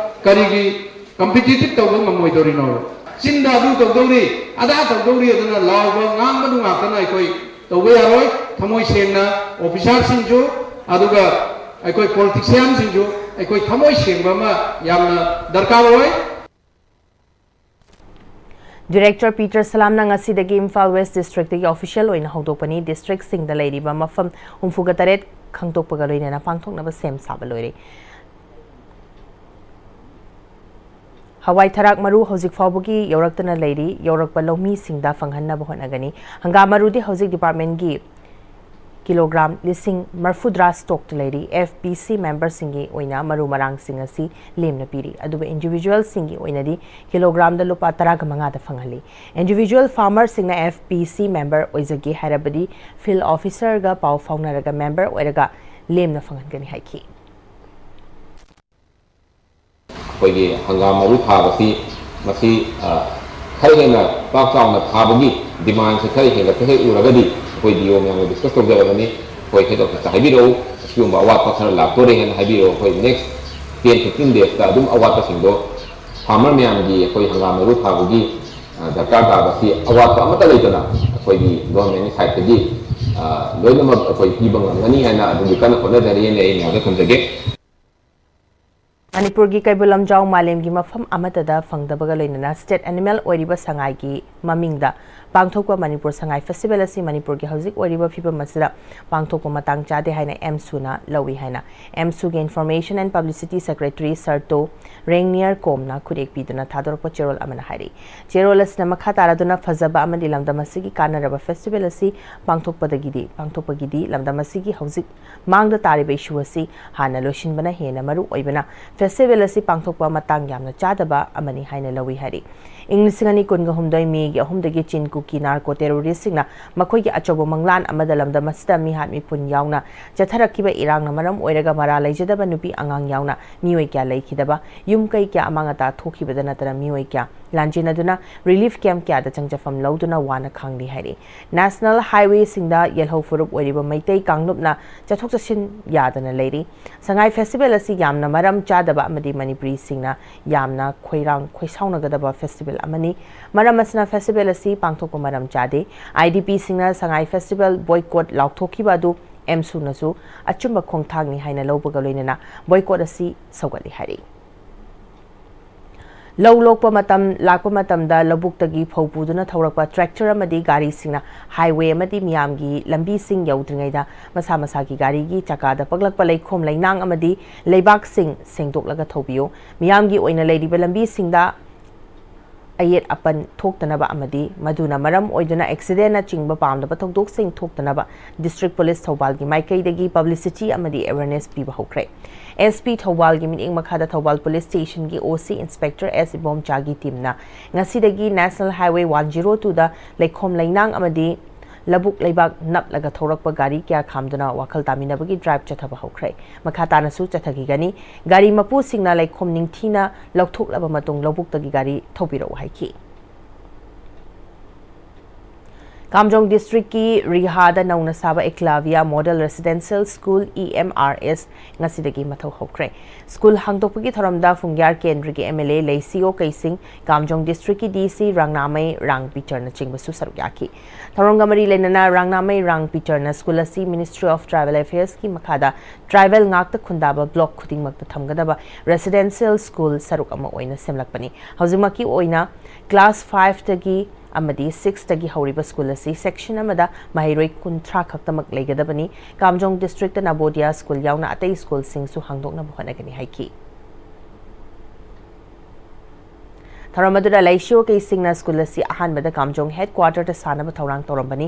ꯀꯔꯤꯒꯤ competitive ꯇꯧꯕ ꯉꯝꯃꯣꯏꯗꯧꯔꯤꯅꯣ? ꯆꯤꯟꯗ ꯑꯗꯨ ꯇꯧꯗꯧꯔꯤ, ꯑꯗꯥ ꯇꯧꯗꯧꯔꯤ ꯑꯗꯨꯅ ꯂꯥꯎꯕ ꯉꯥꯡꯕꯗꯨ ꯉꯥꯛꯇꯅ ꯑꯩꯈꯣꯏ ꯇꯧꯕ ꯌꯥꯔꯣꯏ꯫ ꯊꯃꯣꯏ ꯁꯦꯡꯅ officerꯁꯤꯡꯁꯨ, ꯑꯗꯨꯒ ꯑꯩꯈꯣꯏ politicianꯁꯤꯡꯁꯨ ꯑꯩꯈꯣꯏ ꯊꯃꯣꯏ ꯁꯦꯡꯕ ꯑꯃ ꯌꯥꯝꯅ ꯗꯔꯀꯥꯔ ꯑꯣꯏ꯫ Director Peter Salamꯅ ꯉꯁꯤꯗꯒꯤ ꯏꯝꯐꯥꯜ West Districtꯇꯒꯤ official ꯑꯣꯏꯅ ꯍꯧꯗꯣꯛꯄꯅꯤ꯫ Districtꯁꯤꯡꯗ ꯂꯩꯔꯤꯕ ꯃꯐꯝ ꯍꯨꯝꯐꯨꯒ ꯇꯔꯦꯠ ꯈꯪꯗꯣꯛꯄꯒ ꯂꯣꯏꯅꯅ ꯄꯥꯡꯊꯣꯛꯅꯕ ꯁꯦꯝ ꯁꯥꯕ ꯂꯣꯏꯔꯦ꯫ ꯍꯋꯥꯏ ꯊꯔꯥꯛ ꯃꯔꯨ ꯍꯧꯖꯤꯛ ꯐꯥꯎꯕꯒꯤ ꯌꯧꯔꯛꯇꯅ ꯂꯩꯔꯤ꯫ ꯌꯧꯔꯛꯄ ꯂꯧꯃꯤꯁꯤꯡꯗ ꯐꯪꯍꯟꯅꯕ ꯍꯣꯠꯅꯒꯅꯤ꯫ ꯍꯪꯒꯥꯝ ꯃꯔꯨꯗꯤ ꯍꯧꯖꯤꯛ departmentꯀꯤ ꯀꯤꯂꯣꯒ꯭ꯔꯥꯝ ꯂꯤꯁꯤꯡ ꯃꯔꯐꯨꯇꯔꯥ stockꯇ ꯂꯩꯔꯤ꯫ FPC memberꯁꯤꯡꯒꯤ ꯑꯣꯏꯅ ꯃꯔꯨ ꯃꯔꯥꯡꯁꯤꯡ ꯑꯁꯤ ꯂꯦꯝꯅ ꯄꯤꯔꯤ, ꯑꯗꯨꯕꯨ individualꯁꯤꯡꯒꯤ ꯑꯣꯏꯅꯗꯤ ꯀꯤꯂꯣꯒ꯭ꯔꯥꯝꯗ ꯂꯨꯄꯥ ꯇꯔꯥꯒ ꯃꯉꯥꯗ ꯐꯪꯍꯜꯂꯤ꯫ Individual farmerꯁꯤꯡꯅ FPC member ꯑꯣꯏꯖꯒꯦ ꯍꯥꯏꯔꯕꯗꯤ field officerꯒ ꯄꯥꯎ ꯐꯥꯎꯅꯔꯒ member ꯑꯣꯏꯔꯒ ꯂꯦꯝꯅ ꯐꯪꯍꯟꯒꯅꯤ ꯍꯥꯏꯈꯤ꯫ ꯑꯩꯈꯣꯏꯒꯤ ꯍꯪꯒꯥꯝ ꯃꯔꯨ ꯊꯥꯕꯁꯤ ꯃꯁꯤ ꯈꯔ ꯍꯦꯟꯅ ꯄꯥꯛ ꯆꯥꯎꯅ ꯊꯥꯕꯒꯤ demandꯁꯤ ꯈꯔ ꯍꯦꯟꯒꯠꯄ ꯍꯦꯛ ꯎꯔꯒꯗꯤ ꯑꯩꯈꯣꯏ DO ꯃꯌꯥꯝꯒ discuss ꯇꯧꯖꯔꯕꯅꯤ꯫ ꯑꯩꯈꯣꯏ head officeꯇ ꯍꯥꯏꯕꯤꯔꯛꯎ, ꯑꯁꯤꯒꯨꯝꯕ ꯑꯋꯥꯠꯄ ꯈꯔ ꯂꯥꯛꯇꯣꯔꯦ ꯍꯥꯏꯅ ꯍꯥꯏꯕꯤꯔꯛꯎ꯫ ꯑꯩꯈꯣꯏ next ten fifteen daysꯇ ꯑꯗꯨꯝ ꯑꯋꯥꯠꯄꯁꯤꯡꯗꯣ farmer ꯃꯌꯥꯝꯒꯤ ꯑꯩꯈꯣꯏ ꯍꯪꯒꯥꯝ ꯃꯔꯨ ꯊꯥꯕꯒꯤ ꯗꯔꯀꯥꯔ ꯇꯥꯕꯁꯤ ꯑꯋꯥꯠꯄ ꯑꯃꯠꯇ ꯂꯩꯇꯅ ꯑꯩꯈꯣꯏꯒꯤ governmentꯀꯤ sideꯇꯒꯤ ꯑ, ꯂꯣꯏꯅꯃꯛ ꯑꯩꯈꯣꯏ ꯄꯤꯕ ꯉꯝꯒꯅꯤ ꯍꯥꯏꯅ ꯑꯗꯨꯒꯤ ꯀꯟꯅ ꯍꯣꯠꯅꯖꯔꯤ ꯍꯥꯏꯅ ꯑꯩ ꯃꯌꯥꯝꯗ ꯊꯝꯖꯒꯦ꯫ ꯃꯅꯤꯄꯨꯔꯒꯤ ꯀꯩꯕꯨꯜ ꯂꯝꯖꯥꯎ ꯃꯥꯂꯦꯝꯒꯤ ꯃꯐꯝ ꯑꯃꯠꯇꯗ ꯐꯪꯗꯕꯒ ꯂꯣꯏꯅꯅ state animal ꯑꯣꯏꯔꯤꯕ ꯁꯉꯥꯏꯒꯤ ꯃꯃꯤꯡꯗ ꯄꯥꯡꯊꯣꯛꯄ ꯃꯅꯤꯄꯨꯔ ꯁꯉꯥꯏ festival ꯑꯁꯤ ꯃꯅꯤꯄꯨꯔꯒꯤ ꯍꯧꯖꯤꯛ ꯑꯣꯏꯔꯤꯕ ꯐꯤꯕꯝ ꯑꯁꯤꯗ ꯄꯥꯡꯊꯣꯛꯄ ꯃꯇꯥꯡ ꯆꯥꯗꯦ ꯍꯥꯏꯅ ꯑꯦꯝꯁꯨꯅ ꯂꯧꯏ ꯍꯥꯏꯅ ꯑꯦꯝꯁꯨꯒꯤ Information and Publicity Secretary Sarto Rengnier Komꯅ ꯈꯨꯠꯌꯦꯛ ꯄꯤꯗꯨꯅ ꯊꯥꯗꯣꯔꯛꯄ ꯆꯦꯔꯣꯜ ꯑꯃꯅ ꯍꯥꯏꯔꯤ꯫ ꯆꯦꯔꯣꯜ ꯑꯁꯤꯅ ꯃꯈꯥ ꯇꯥꯔꯗꯨꯅ ꯐꯖꯕ ꯑꯃꯗꯤ ꯂꯝꯗꯝ ꯑꯁꯤꯒꯤ ꯀꯥꯟꯅꯔꯕ festival ꯑꯁꯤ ꯄꯥꯡꯊꯣꯛꯄꯗꯒꯤꯗꯤ ꯄꯥꯡꯊꯣꯛꯄꯒꯤꯗꯤ ꯂꯝꯗꯝ ꯑꯁꯤꯒꯤ ꯍꯧꯖꯤꯛ ꯃꯥꯡꯗ ꯇꯥꯔꯤꯕ issue ꯑꯁꯤ ꯍꯥꯟꯅ ꯂꯣꯏꯁꯤꯟꯕꯅ ꯍꯦꯟꯅ ꯃꯔꯨ ꯑꯣꯏꯕꯅ festival ꯑꯁꯤ ꯄꯥꯡꯊꯣꯛꯄ ꯃꯇꯥꯡ ꯌꯥꯝꯅ ꯆꯥꯗꯕ ꯑꯃꯅꯤ ꯍꯥꯏꯅ ꯂꯧꯏ ꯍꯥꯏꯔꯤ꯫ ꯏꯪ ꯂꯤꯁꯤꯡ ꯑꯅꯤ ꯀꯨꯟꯒ ꯍꯨꯝꯗꯣꯏ Mayꯒꯤ ꯑꯍꯨꯝꯗꯒꯤ ꯆꯤꯟ ꯀꯨꯀꯤ narco terroristꯁꯤꯡꯅ ꯃꯈꯣꯏꯒꯤ ꯑꯆꯧꯕ ꯃꯪꯂꯥꯟ ꯑꯃꯗ ꯂꯝꯗꯝ ꯑꯁꯤꯗ ꯃꯤꯍꯥꯠ ꯃꯤꯄꯨꯟ ꯌꯥꯎꯅ ꯆꯠꯊꯔꯛꯈꯤꯕ ꯏꯔꯥꯡꯅ ꯃꯔꯝ ꯑꯣꯏꯔꯒ ꯃꯔꯥ ꯂꯩꯖꯗꯕ ꯅꯨꯄꯤ ꯑꯉꯥꯡ ꯌꯥꯎꯅ ꯃꯤꯑꯣꯏ ꯀꯌꯥ ꯂꯩꯈꯤꯗꯕ, ꯌꯨꯝ ꯀꯩ ꯀꯌꯥ ꯑꯃꯥꯡ ꯑꯇꯥ ꯊꯣꯛꯈꯤꯕꯗ ꯅꯠꯇꯅ ꯃꯤꯑꯣꯏ ꯀꯌꯥ ꯂꯥꯟꯖꯦꯟꯅꯗꯨꯅ relief camp ꯀꯌꯥꯗ ꯆꯪꯖꯐꯝ ꯂꯧꯗꯨꯅ ꯋꯥꯅ ꯈꯥꯡꯂꯤ ꯍꯥꯏꯔꯤ꯫ National Highwayꯁꯤꯡꯗ ꯌꯦꯜꯍꯧ ꯐꯨꯔꯨꯞ ꯑꯣꯏꯔꯤꯕ ꯃꯩꯇꯩ ꯀꯥꯡꯂꯨꯞꯅ ꯆꯠꯊꯣꯛ ꯆꯠꯁꯤꯟ ꯌꯥꯗꯅ ꯂꯩꯔꯤ꯫ ꯁꯉꯥꯏ festival ꯑꯁꯤ ꯌꯥꯝꯅ ꯃꯔꯝ ꯆꯥꯗꯕ ꯑꯃꯗꯤ ꯃꯅꯤꯄꯨꯔꯤꯁꯤꯡꯅ ꯌꯥꯝꯅ ꯈꯣꯏꯔꯥꯡ ꯈꯣꯏꯁꯥꯎꯅꯒꯗꯕ festival ꯑꯃꯅꯤ꯫ ꯃꯔꯝ ꯑꯁꯤꯅ festival ꯑꯁꯤ ꯄꯥꯡꯊꯣꯛꯄ ꯃꯔꯝ ꯆꯥꯗꯦ꯫ IDPꯁꯤꯡꯅ ꯁꯉꯥꯏ festival boycott ꯂꯥꯎꯊꯣꯛꯈꯤꯕ ꯑꯗꯨ ꯑꯦꯝꯁꯨꯅꯁꯨ ꯑꯆꯨꯝꯕ ꯈꯣꯡꯊꯥꯡꯅꯤ ꯍꯥꯏꯅ ꯂꯧꯕꯒ ꯂꯣꯏꯅꯅ boycott ꯑꯁꯤ ꯁꯧꯒꯠꯂꯤ ꯍꯥꯏꯔꯤ꯫ ꯂꯧ ꯂꯣꯛꯄ ꯃꯇꯝ ꯂꯥꯛꯄ ꯃꯇꯝꯗ ꯂꯧꯕꯨꯛꯇꯒꯤ ꯐꯧ ꯄꯨꯗꯨꯅ ꯊꯧꯔꯛꯄ tractor ꯑꯃꯗꯤ ꯒꯥꯔꯤꯁꯤꯡꯅ highway ꯑꯃꯗꯤ ꯃꯤꯌꯥꯝꯒꯤ ꯂꯝꯕꯤꯁꯤꯡ ꯌꯧꯗ꯭ꯔꯤꯉꯩꯗ ꯃꯁꯥ ꯃꯁꯥꯒꯤ ꯒꯥꯔꯤꯒꯤ ꯆꯀꯥꯗ ꯄꯛꯂꯛꯄ ꯂꯩꯈꯣꯝ ꯂꯩꯅꯥꯡ ꯑꯃꯗꯤ ꯂꯩꯕꯥꯛꯁꯤꯡ ꯁꯦꯡꯗꯣꯛꯂꯒ ꯊꯧꯕꯤꯌꯨ꯫ ꯃꯤꯌꯥꯝꯒꯤ ꯑꯣꯏꯅ ꯂꯩꯔꯤꯕ ꯂꯝꯕꯤꯁꯤꯡꯗ ꯑꯌꯦꯠ ꯑꯄꯟ ꯊꯣꯛꯇꯅꯕ ꯑꯃꯗꯤ ꯃꯗꯨꯅ ꯃꯔꯝ ꯑꯣꯏꯗꯨꯅ accidentꯅꯆꯤꯡꯕ ꯄꯥꯝꯗꯕ ꯊꯧꯗꯣꯛꯁꯤꯡ ꯊꯣꯛꯇꯅꯕ District Police ꯊꯧꯕꯥꯜꯒꯤ ꯃꯥꯏꯀꯩꯗꯒꯤ publicity ꯑꯃꯗꯤ awareness ꯄꯤꯕ ꯍꯧꯈ꯭ꯔꯦ꯫ SP ꯊꯧꯕꯥꯜꯒꯤ ꯃꯤꯠꯌꯦꯡ ꯃꯈꯥꯗ Thoubal Police Stationꯒꯤ OC Inspector S ꯏꯕꯣꯝꯆꯥꯒꯤ teamꯅ ꯉꯁꯤꯗꯒꯤ National Highway one zero twoꯗ ꯂꯩꯈꯣꯝ ꯂꯩꯅꯥꯡ ꯑꯃꯗꯤ ꯂꯧꯕꯨꯛ ꯂꯩꯕꯥꯛ ꯅꯞꯂꯒ ꯊꯧꯔꯛꯄ ꯒꯥꯔꯤ ꯀꯌꯥ ꯈꯥꯝꯗꯨꯅ ꯋꯥꯈꯜ ꯇꯥꯃꯤꯟꯅꯕꯒꯤ drive ꯆꯠꯊꯕ ꯍꯧꯈ꯭ꯔꯦ꯫ ꯃꯈꯥ ꯇꯥꯅꯁꯨ ꯆꯠꯊꯈꯤꯒꯅꯤ꯫ ꯒꯥꯔꯤ ꯃꯄꯨꯁꯤꯡꯅ ꯂꯩꯈꯣꯝ ꯅꯤꯡꯊꯤꯅ ꯂꯧꯊꯣꯛꯂꯕ ꯃꯇꯨꯡ ꯂꯧꯕꯨꯛꯇꯒꯤ ꯒꯥꯔꯤ ꯊꯧꯕꯤꯔꯛꯎ ꯍꯥꯏꯈꯤ꯫ ꯀꯥꯝꯖꯣꯡ ꯗꯤꯁꯇ꯭ꯔꯤꯛꯀꯤ ꯔꯤꯍꯥꯗ ꯅꯧꯅ ꯁꯥꯕ Eklavya model residential school, E M R S, ꯉꯁꯤꯗꯒꯤ ꯃꯊꯧ ꯍꯧꯈ꯭ꯔꯦ꯫ ꯁ꯭ꯀꯨꯜ ꯍꯥꯡꯗꯣꯛꯄꯒꯤ ꯊꯧꯔꯝꯗ ꯐꯨꯡꯒ꯭ꯌꯥꯔ ꯀꯦꯟꯗ꯭ꯔꯒꯤ ꯑꯦꯝ ꯑꯦꯜ ꯑꯦ ꯂꯩꯁꯤꯌꯣ ꯀꯩꯁꯤꯡ, ꯀꯥꯝꯖꯣꯡ ꯗꯤꯁꯇ꯭ꯔꯤꯛꯀꯤ ꯗꯤ ꯁꯤ ꯔꯥꯡꯅꯥꯃꯩ ꯔꯥꯡ ꯄꯤꯇꯔꯅꯆꯤꯡꯕꯁꯨ ꯁꯔꯨꯛ ꯌꯥꯈꯤ꯫ ꯊꯧꯔꯝꯒ ꯃꯔꯤ ꯂꯩꯅꯅ ꯔꯥꯡꯅꯥꯃꯩ ꯔꯥꯡ ꯄꯤꯇꯔꯅ ꯁ꯭ꯀꯨꯜ ꯑꯁꯤ ꯃꯤꯅꯤꯁꯇ꯭ꯔꯤ ꯑꯣꯐ ꯇ꯭ꯔꯥꯏꯕꯦꯜ ꯑꯦꯐꯤꯌꯔꯁꯀꯤ ꯃꯈꯥꯗ ꯇ꯭ꯔꯥꯏꯕꯦꯜ ꯉꯥꯛꯇ ꯈꯨꯟꯗꯥꯕ ꯕ꯭ꯂꯣꯛ ꯈꯨꯗꯤꯡꯃꯛꯇ ꯊꯝꯒꯗꯕ ꯔꯦꯁꯤꯗꯦꯟꯁꯤꯌꯦꯜ ꯁ꯭ꯀꯨꯜ ꯁꯔꯨꯛ ꯑꯃ ꯑꯣꯏꯅ ꯁꯦꯝꯂꯛꯄꯅꯤ꯫ ꯍꯧꯖꯤꯛꯃꯛꯀꯤ ꯑꯣꯏꯅ ꯀ꯭ꯂꯥꯁ ꯐꯥꯏꯚꯇꯒꯤ ꯑꯃꯗꯤ ꯁꯤꯛꯁꯇꯒꯤ ꯍꯧꯔꯤꯕ ꯁ꯭ꯀꯨꯜ ꯑꯁꯤ ꯁꯦꯛꯁꯟ ꯑꯃꯗ ꯃꯍꯩꯔꯣꯏ ꯀꯨꯟꯊ꯭ꯔꯥ ꯈꯛꯇꯃꯛ ꯂꯩꯒꯗꯕꯅꯤ꯫ ꯀꯥꯝꯖꯣꯡ ꯗꯤꯁꯇ꯭ꯔꯤꯛꯇ ꯅꯕꯣꯗꯤꯌꯥ ꯁ꯭ꯀꯨꯜ ꯌꯥꯎꯅ ꯑꯇꯩ ꯁ꯭ꯀꯨꯜꯁꯤꯡꯁꯨ ꯍꯥꯡꯗꯣꯛꯅꯕ ꯍꯣꯠꯅꯒꯅꯤ ꯍꯥꯏꯈꯤ꯫ ꯊꯧꯔꯝ ꯑꯗꯨꯗ ꯂꯩꯁꯤꯌꯣ ꯀꯩꯁꯤꯡꯅ ꯁ꯭ꯀꯨꯜ ꯑꯁꯤ ꯑꯍꯥꯟꯕꯗ ꯀꯥꯝꯖꯣꯡ ꯍꯦꯗ ꯀ꯭ꯋꯥꯇꯔꯗ ꯁꯥꯅꯕ ꯊꯧꯔꯥꯡ ꯇꯧꯔꯝꯕꯅꯤ꯫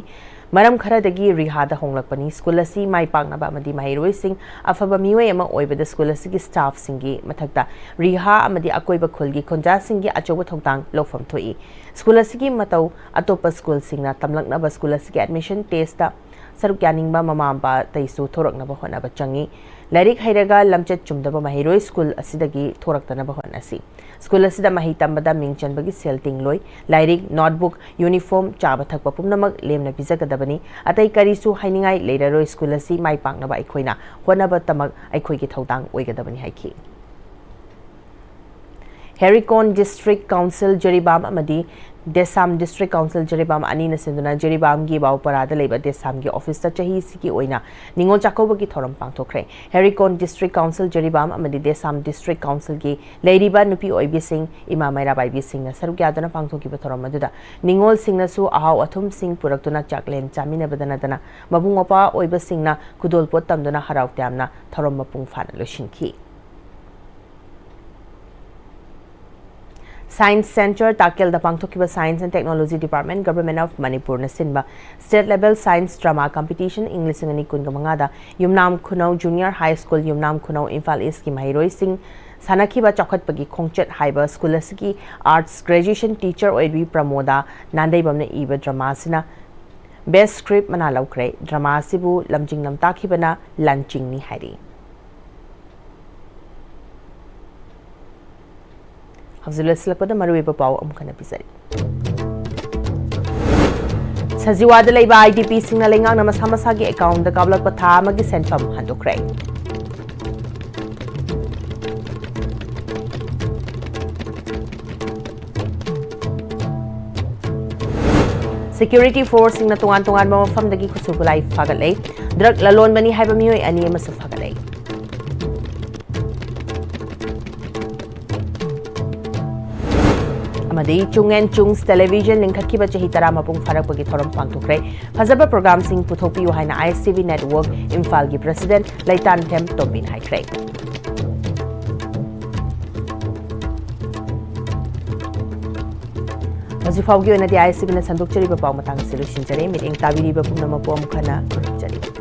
ꯃꯔꯝ ꯈꯔꯗꯒꯤ ꯔꯤꯍꯥꯗ ꯍꯣꯡꯂꯛꯄꯅꯤ꯫ ꯁ꯭ꯀꯨꯜ ꯑꯁꯤ ꯃꯥꯏ ꯄꯥꯛꯅꯕ ꯑꯃꯗꯤ ꯃꯍꯩꯔꯣꯏꯁꯤꯡ ꯑꯐꯕ ꯃꯤꯑꯣꯏ ꯑꯃ ꯑꯣꯏꯕꯗ ꯁ꯭ꯀꯨꯜ ꯑꯁꯤꯒꯤ ꯁ꯭ꯇꯥꯐꯁꯤꯡꯒꯤ ꯃꯊꯛꯇ ꯔꯤꯍꯥ ꯑꯃꯗꯤ ꯑꯀꯣꯏꯕ ꯈꯨꯜꯒꯤ ꯈꯨꯟꯖꯥꯁꯤꯡꯒꯤ ꯑꯆꯧꯕ ꯊꯧꯗꯥꯡ ꯂꯧꯐꯝ ꯊꯣꯛꯏ꯫ ꯁ꯭ꯀꯨꯜ ꯑꯁꯤꯒꯤ ꯃꯇꯧ ꯑꯇꯣꯞꯄ ꯁ꯭ꯀꯨꯜꯁꯤꯡꯅ ꯇꯝꯂꯛꯅꯕ ꯁ꯭ꯀꯨꯜ ꯑꯁꯤꯒꯤ ꯑꯦꯗꯃꯤꯁꯟ ꯇꯦꯁꯇ ꯁꯔꯨꯛ ꯌꯥꯅꯤꯡꯕ ꯃꯃꯥ ꯃꯄꯥ ꯑꯇꯩꯁꯨ ꯊꯣꯔꯛꯅꯕ ꯍꯣꯠꯅꯕ ꯆꯪꯏ꯫ ꯂꯥꯏꯔꯤꯛ ꯍꯩꯔꯒ ꯂꯝꯆꯠ ꯆꯨꯝꯗꯕ ꯃꯍꯩꯔꯣꯏ ꯁ꯭ꯀꯨꯜ ꯑꯁꯤꯗꯒꯤ ꯊꯣꯔꯛꯇꯅꯕ ꯍꯣꯠꯅꯁꯤ꯫ ꯁ꯭ꯀꯨꯜ ꯑꯁꯤꯗ ꯃꯍꯩ ꯇꯝꯕꯗ ꯃꯤꯡ ꯆꯟꯕꯒꯤ ꯁꯦꯜ ꯇꯤꯡꯂꯣꯏ꯫ ꯂꯥꯏꯔꯤꯛ, ꯅꯣꯠꯕꯨꯛ, ꯌꯨꯅꯤꯐꯣꯔꯝ, ꯆꯥꯕ ꯊꯛꯄ ꯄꯨꯝꯅꯃꯛ ꯂꯦꯝꯅ ꯄꯤꯖꯒꯗꯕꯅꯤ꯫ ꯑꯇꯩ ꯀꯔꯤꯁꯨ ꯍꯥꯏꯅꯤꯡꯉꯥꯏ ꯂꯩꯔꯔꯣꯏ꯫ ꯁ꯭ꯀꯨꯜ ꯑꯁꯤ ꯃꯥꯏ ꯄꯥꯛꯅꯕ ꯑꯩꯈꯣꯏꯅ ꯍꯣꯠꯅꯕꯇꯃꯛ ꯑꯩꯈꯣꯏꯒꯤ ꯊꯧꯗꯥꯡ ꯑꯣꯏꯒꯗꯕꯅꯤ ꯍꯥꯏꯈꯤ꯫ ꯍꯦꯔꯤꯀꯣꯟ ꯗꯤꯁꯇ꯭ꯔꯤꯛ ꯀꯥꯎꯟꯁꯤꯜ ꯖꯤꯔꯤꯕꯥꯝ ꯑꯃꯗꯤ ꯗꯦꯁꯥꯝ ꯗꯤꯁꯇ꯭ꯔꯤꯛ ꯀꯥꯎꯟꯁꯤꯜ ꯖꯤꯔꯤꯕꯥꯝ ꯑꯅꯤꯅ ꯁꯤꯟꯗꯨꯅ ꯖꯤꯔꯤꯕꯥꯝꯒꯤ ꯕꯥꯎꯄꯔꯥꯗ ꯂꯩꯕ ꯗꯦꯁꯥꯝꯒꯤ ꯑꯣꯐꯤꯁꯇ ꯆꯍꯤꯁꯤꯒꯤ ꯑꯣꯏꯅ ꯅꯤꯉꯣꯜ ꯆꯥꯛꯀꯧꯕꯒꯤ ꯊꯧꯔꯝ ꯄꯥꯡꯊꯣꯛꯈ꯭ꯔꯦ꯫ ꯍꯦꯔꯤꯀꯣꯟ ꯗꯤꯁꯇ꯭ꯔꯤꯛ ꯀꯥꯎꯟꯁꯤꯜ ꯖꯤꯔꯤꯕꯥꯝ ꯑꯃꯗꯤ ꯗꯦꯁꯥꯝ ꯗꯤꯁꯇ꯭ꯔꯤꯛ ꯀꯥꯎꯟꯁꯤꯜꯒꯤ ꯂꯩꯔꯤꯕ ꯅꯨꯄꯤ ꯑꯣꯏꯕꯤꯁꯤꯡ, ꯏꯃꯥ ꯃꯩꯔꯥꯕꯥꯏꯕꯤꯁꯤꯡꯅ ꯁꯔꯨꯛ ꯌꯥꯗꯨꯅ ꯄꯥꯡꯊꯣꯛꯈꯤꯕ ꯊꯧꯔꯝ ꯑꯗꯨꯗ ꯅꯤꯉꯣꯜꯁꯤꯡꯅꯁꯨ ꯑꯍꯥꯎ ꯑꯊꯨꯝꯁꯤꯡ ꯄꯨꯔꯛꯇꯨꯅ ꯆꯥꯛꯂꯦꯟ ꯆꯥꯃꯤꯟꯅꯕꯗ ꯅꯠꯇꯅ ꯃꯕꯨꯡ ꯃꯧꯄ꯭ꯋꯥ ꯑꯣꯏꯕꯁꯤꯡꯅ ꯈꯨꯗꯣꯜꯄꯣꯠ ꯇꯝꯗꯨꯅ ꯍꯔꯥꯎ ꯇꯌꯥꯝꯅ ꯊꯧꯔꯝ ꯃꯄꯨꯡ ꯐꯥꯅ ꯂꯣꯏꯁꯤꯟꯈꯤ꯫ ꯁꯥꯏꯟꯁ ꯁꯦꯟꯇꯔ ꯇꯥꯀꯦꯜꯗ ꯄꯥꯡꯊꯣꯛꯈꯤꯕ Science and Technology Department, Government of Manipurꯅ ꯁꯤꯟꯕ State Level Science Drama Competition ꯏꯪ ꯂꯤꯁꯤꯡ ꯑꯅꯤ ꯀꯨꯟꯒ ꯃꯉꯥꯗ ꯌꯨꯝꯅꯥꯝ ꯈꯨꯅꯧ Junior High School, ꯌꯨꯝꯅꯥꯝ ꯈꯨꯅꯧ, ꯏꯝꯐꯥꯜ ꯏꯁꯀꯤ ꯃꯍꯩꯔꯣꯏꯁꯤꯡ ꯁꯥꯟꯅꯈꯤꯕ ꯆꯥꯎꯈꯠꯄꯒꯤ ꯈꯣꯡꯆꯠ ꯍꯥꯏꯕ ꯁ꯭ꯀꯨꯜ ꯑꯁꯤꯒꯤ ꯑꯥꯔꯠꯁ ꯒ꯭ꯔꯦꯖꯨꯑꯦꯁꯟ ꯇꯤꯆꯔ ꯑꯣꯏꯕꯤ ꯄ꯭ꯔꯃꯣꯗꯥ ꯅꯥꯟꯗꯩꯕꯝꯅ ꯏꯕ ꯗ꯭ꯔꯃꯥ ꯑꯁꯤꯅ ꯕꯦꯁ ꯁ꯭ꯀ꯭ꯔꯤꯞ ꯃꯅꯥ ꯂꯧꯈ꯭ꯔꯦ꯫ ꯗ꯭ꯔꯃꯥ ꯑꯁꯤꯕꯨ ꯂꯝꯖꯤꯡ ꯂꯝꯇꯥꯛꯈꯤꯕꯅ ꯂꯟꯆꯤꯡꯅꯤ ꯍꯥꯏꯔꯤ꯫ ꯍꯧꯖꯤꯛ ꯂꯣꯏꯁꯤꯜꯂꯛꯄꯗ ꯃꯔꯨꯑꯣꯏꯕ ꯄꯥꯎ ꯑꯃꯨꯛ ꯍꯟꯅ ꯄꯤꯖꯔꯤ꯫ ꯁꯖꯤꯋꯥꯗ ꯂꯩꯕ IDPꯁꯤꯡꯅ ꯂꯩꯉꯥꯛꯅ ꯃꯁꯥ ꯃꯁꯥꯒꯤ accountꯗ ꯀꯥꯞꯂꯛꯄ ꯊꯥ ꯑꯃꯒꯤ ꯁꯦꯟꯐꯝ ꯍꯟꯗꯣꯛꯈ꯭ꯔꯦ꯫ Security forceꯁꯤꯡꯅ ꯇꯣꯉꯥꯟ ꯇꯣꯉꯥꯟꯕ ꯃꯐꯝꯗꯒꯤ ꯈꯨꯠꯁꯨ ꯈꯨꯠꯂꯥꯏ ꯐꯥꯒꯠꯂꯦ꯫ Drug ꯂꯂꯣꯟꯕꯅꯤ ꯍꯥꯏꯕ ꯃꯤꯑꯣꯏ ꯑꯅꯤ ꯑꯃꯁꯨ ꯐꯥꯒꯠꯂꯦ꯫ ꯑꯃꯗꯤ Chung and Chung's Television ꯂꯤꯡꯈꯠꯈꯤꯕ ꯆꯍꯤ ꯇꯔꯥ ꯃꯄꯨꯡ ꯐꯥꯔꯛꯄꯒꯤ ꯊꯧꯔꯝ ꯄꯥꯡꯊꯣꯛꯈ꯭ꯔꯦ꯫ ꯐꯖꯕ programꯁꯤꯡ ꯄꯨꯊꯣꯛꯄꯤꯌꯨ ꯍꯥꯏꯅ ISTV Network ꯏꯝꯐꯥꯜꯒꯤ president ꯂꯩꯇꯥꯟꯊꯦꯝ ꯇꯣꯝꯕꯤꯅ ꯍꯥꯏꯈ꯭ꯔꯦ꯫ ꯍꯧꯖꯤꯛ ꯐꯥꯎꯒꯤ ꯑꯣꯏꯅꯗꯤ ISTVꯅ ꯁꯟꯗꯣꯛꯆꯔꯤꯕ ꯄꯥꯎ ꯃꯇꯥꯡ ꯑꯁꯤ ꯂꯣꯏꯁꯤꯟꯖꯔꯦ꯫ ꯃꯤꯠꯌꯦꯡ ꯇꯥꯕꯤꯔꯤꯕ ꯄꯨꯝꯅꯃꯛꯄꯨ ꯑꯃꯨꯛ ꯍꯟꯅ ꯈꯨꯔꯨꯝꯖꯔꯤ꯫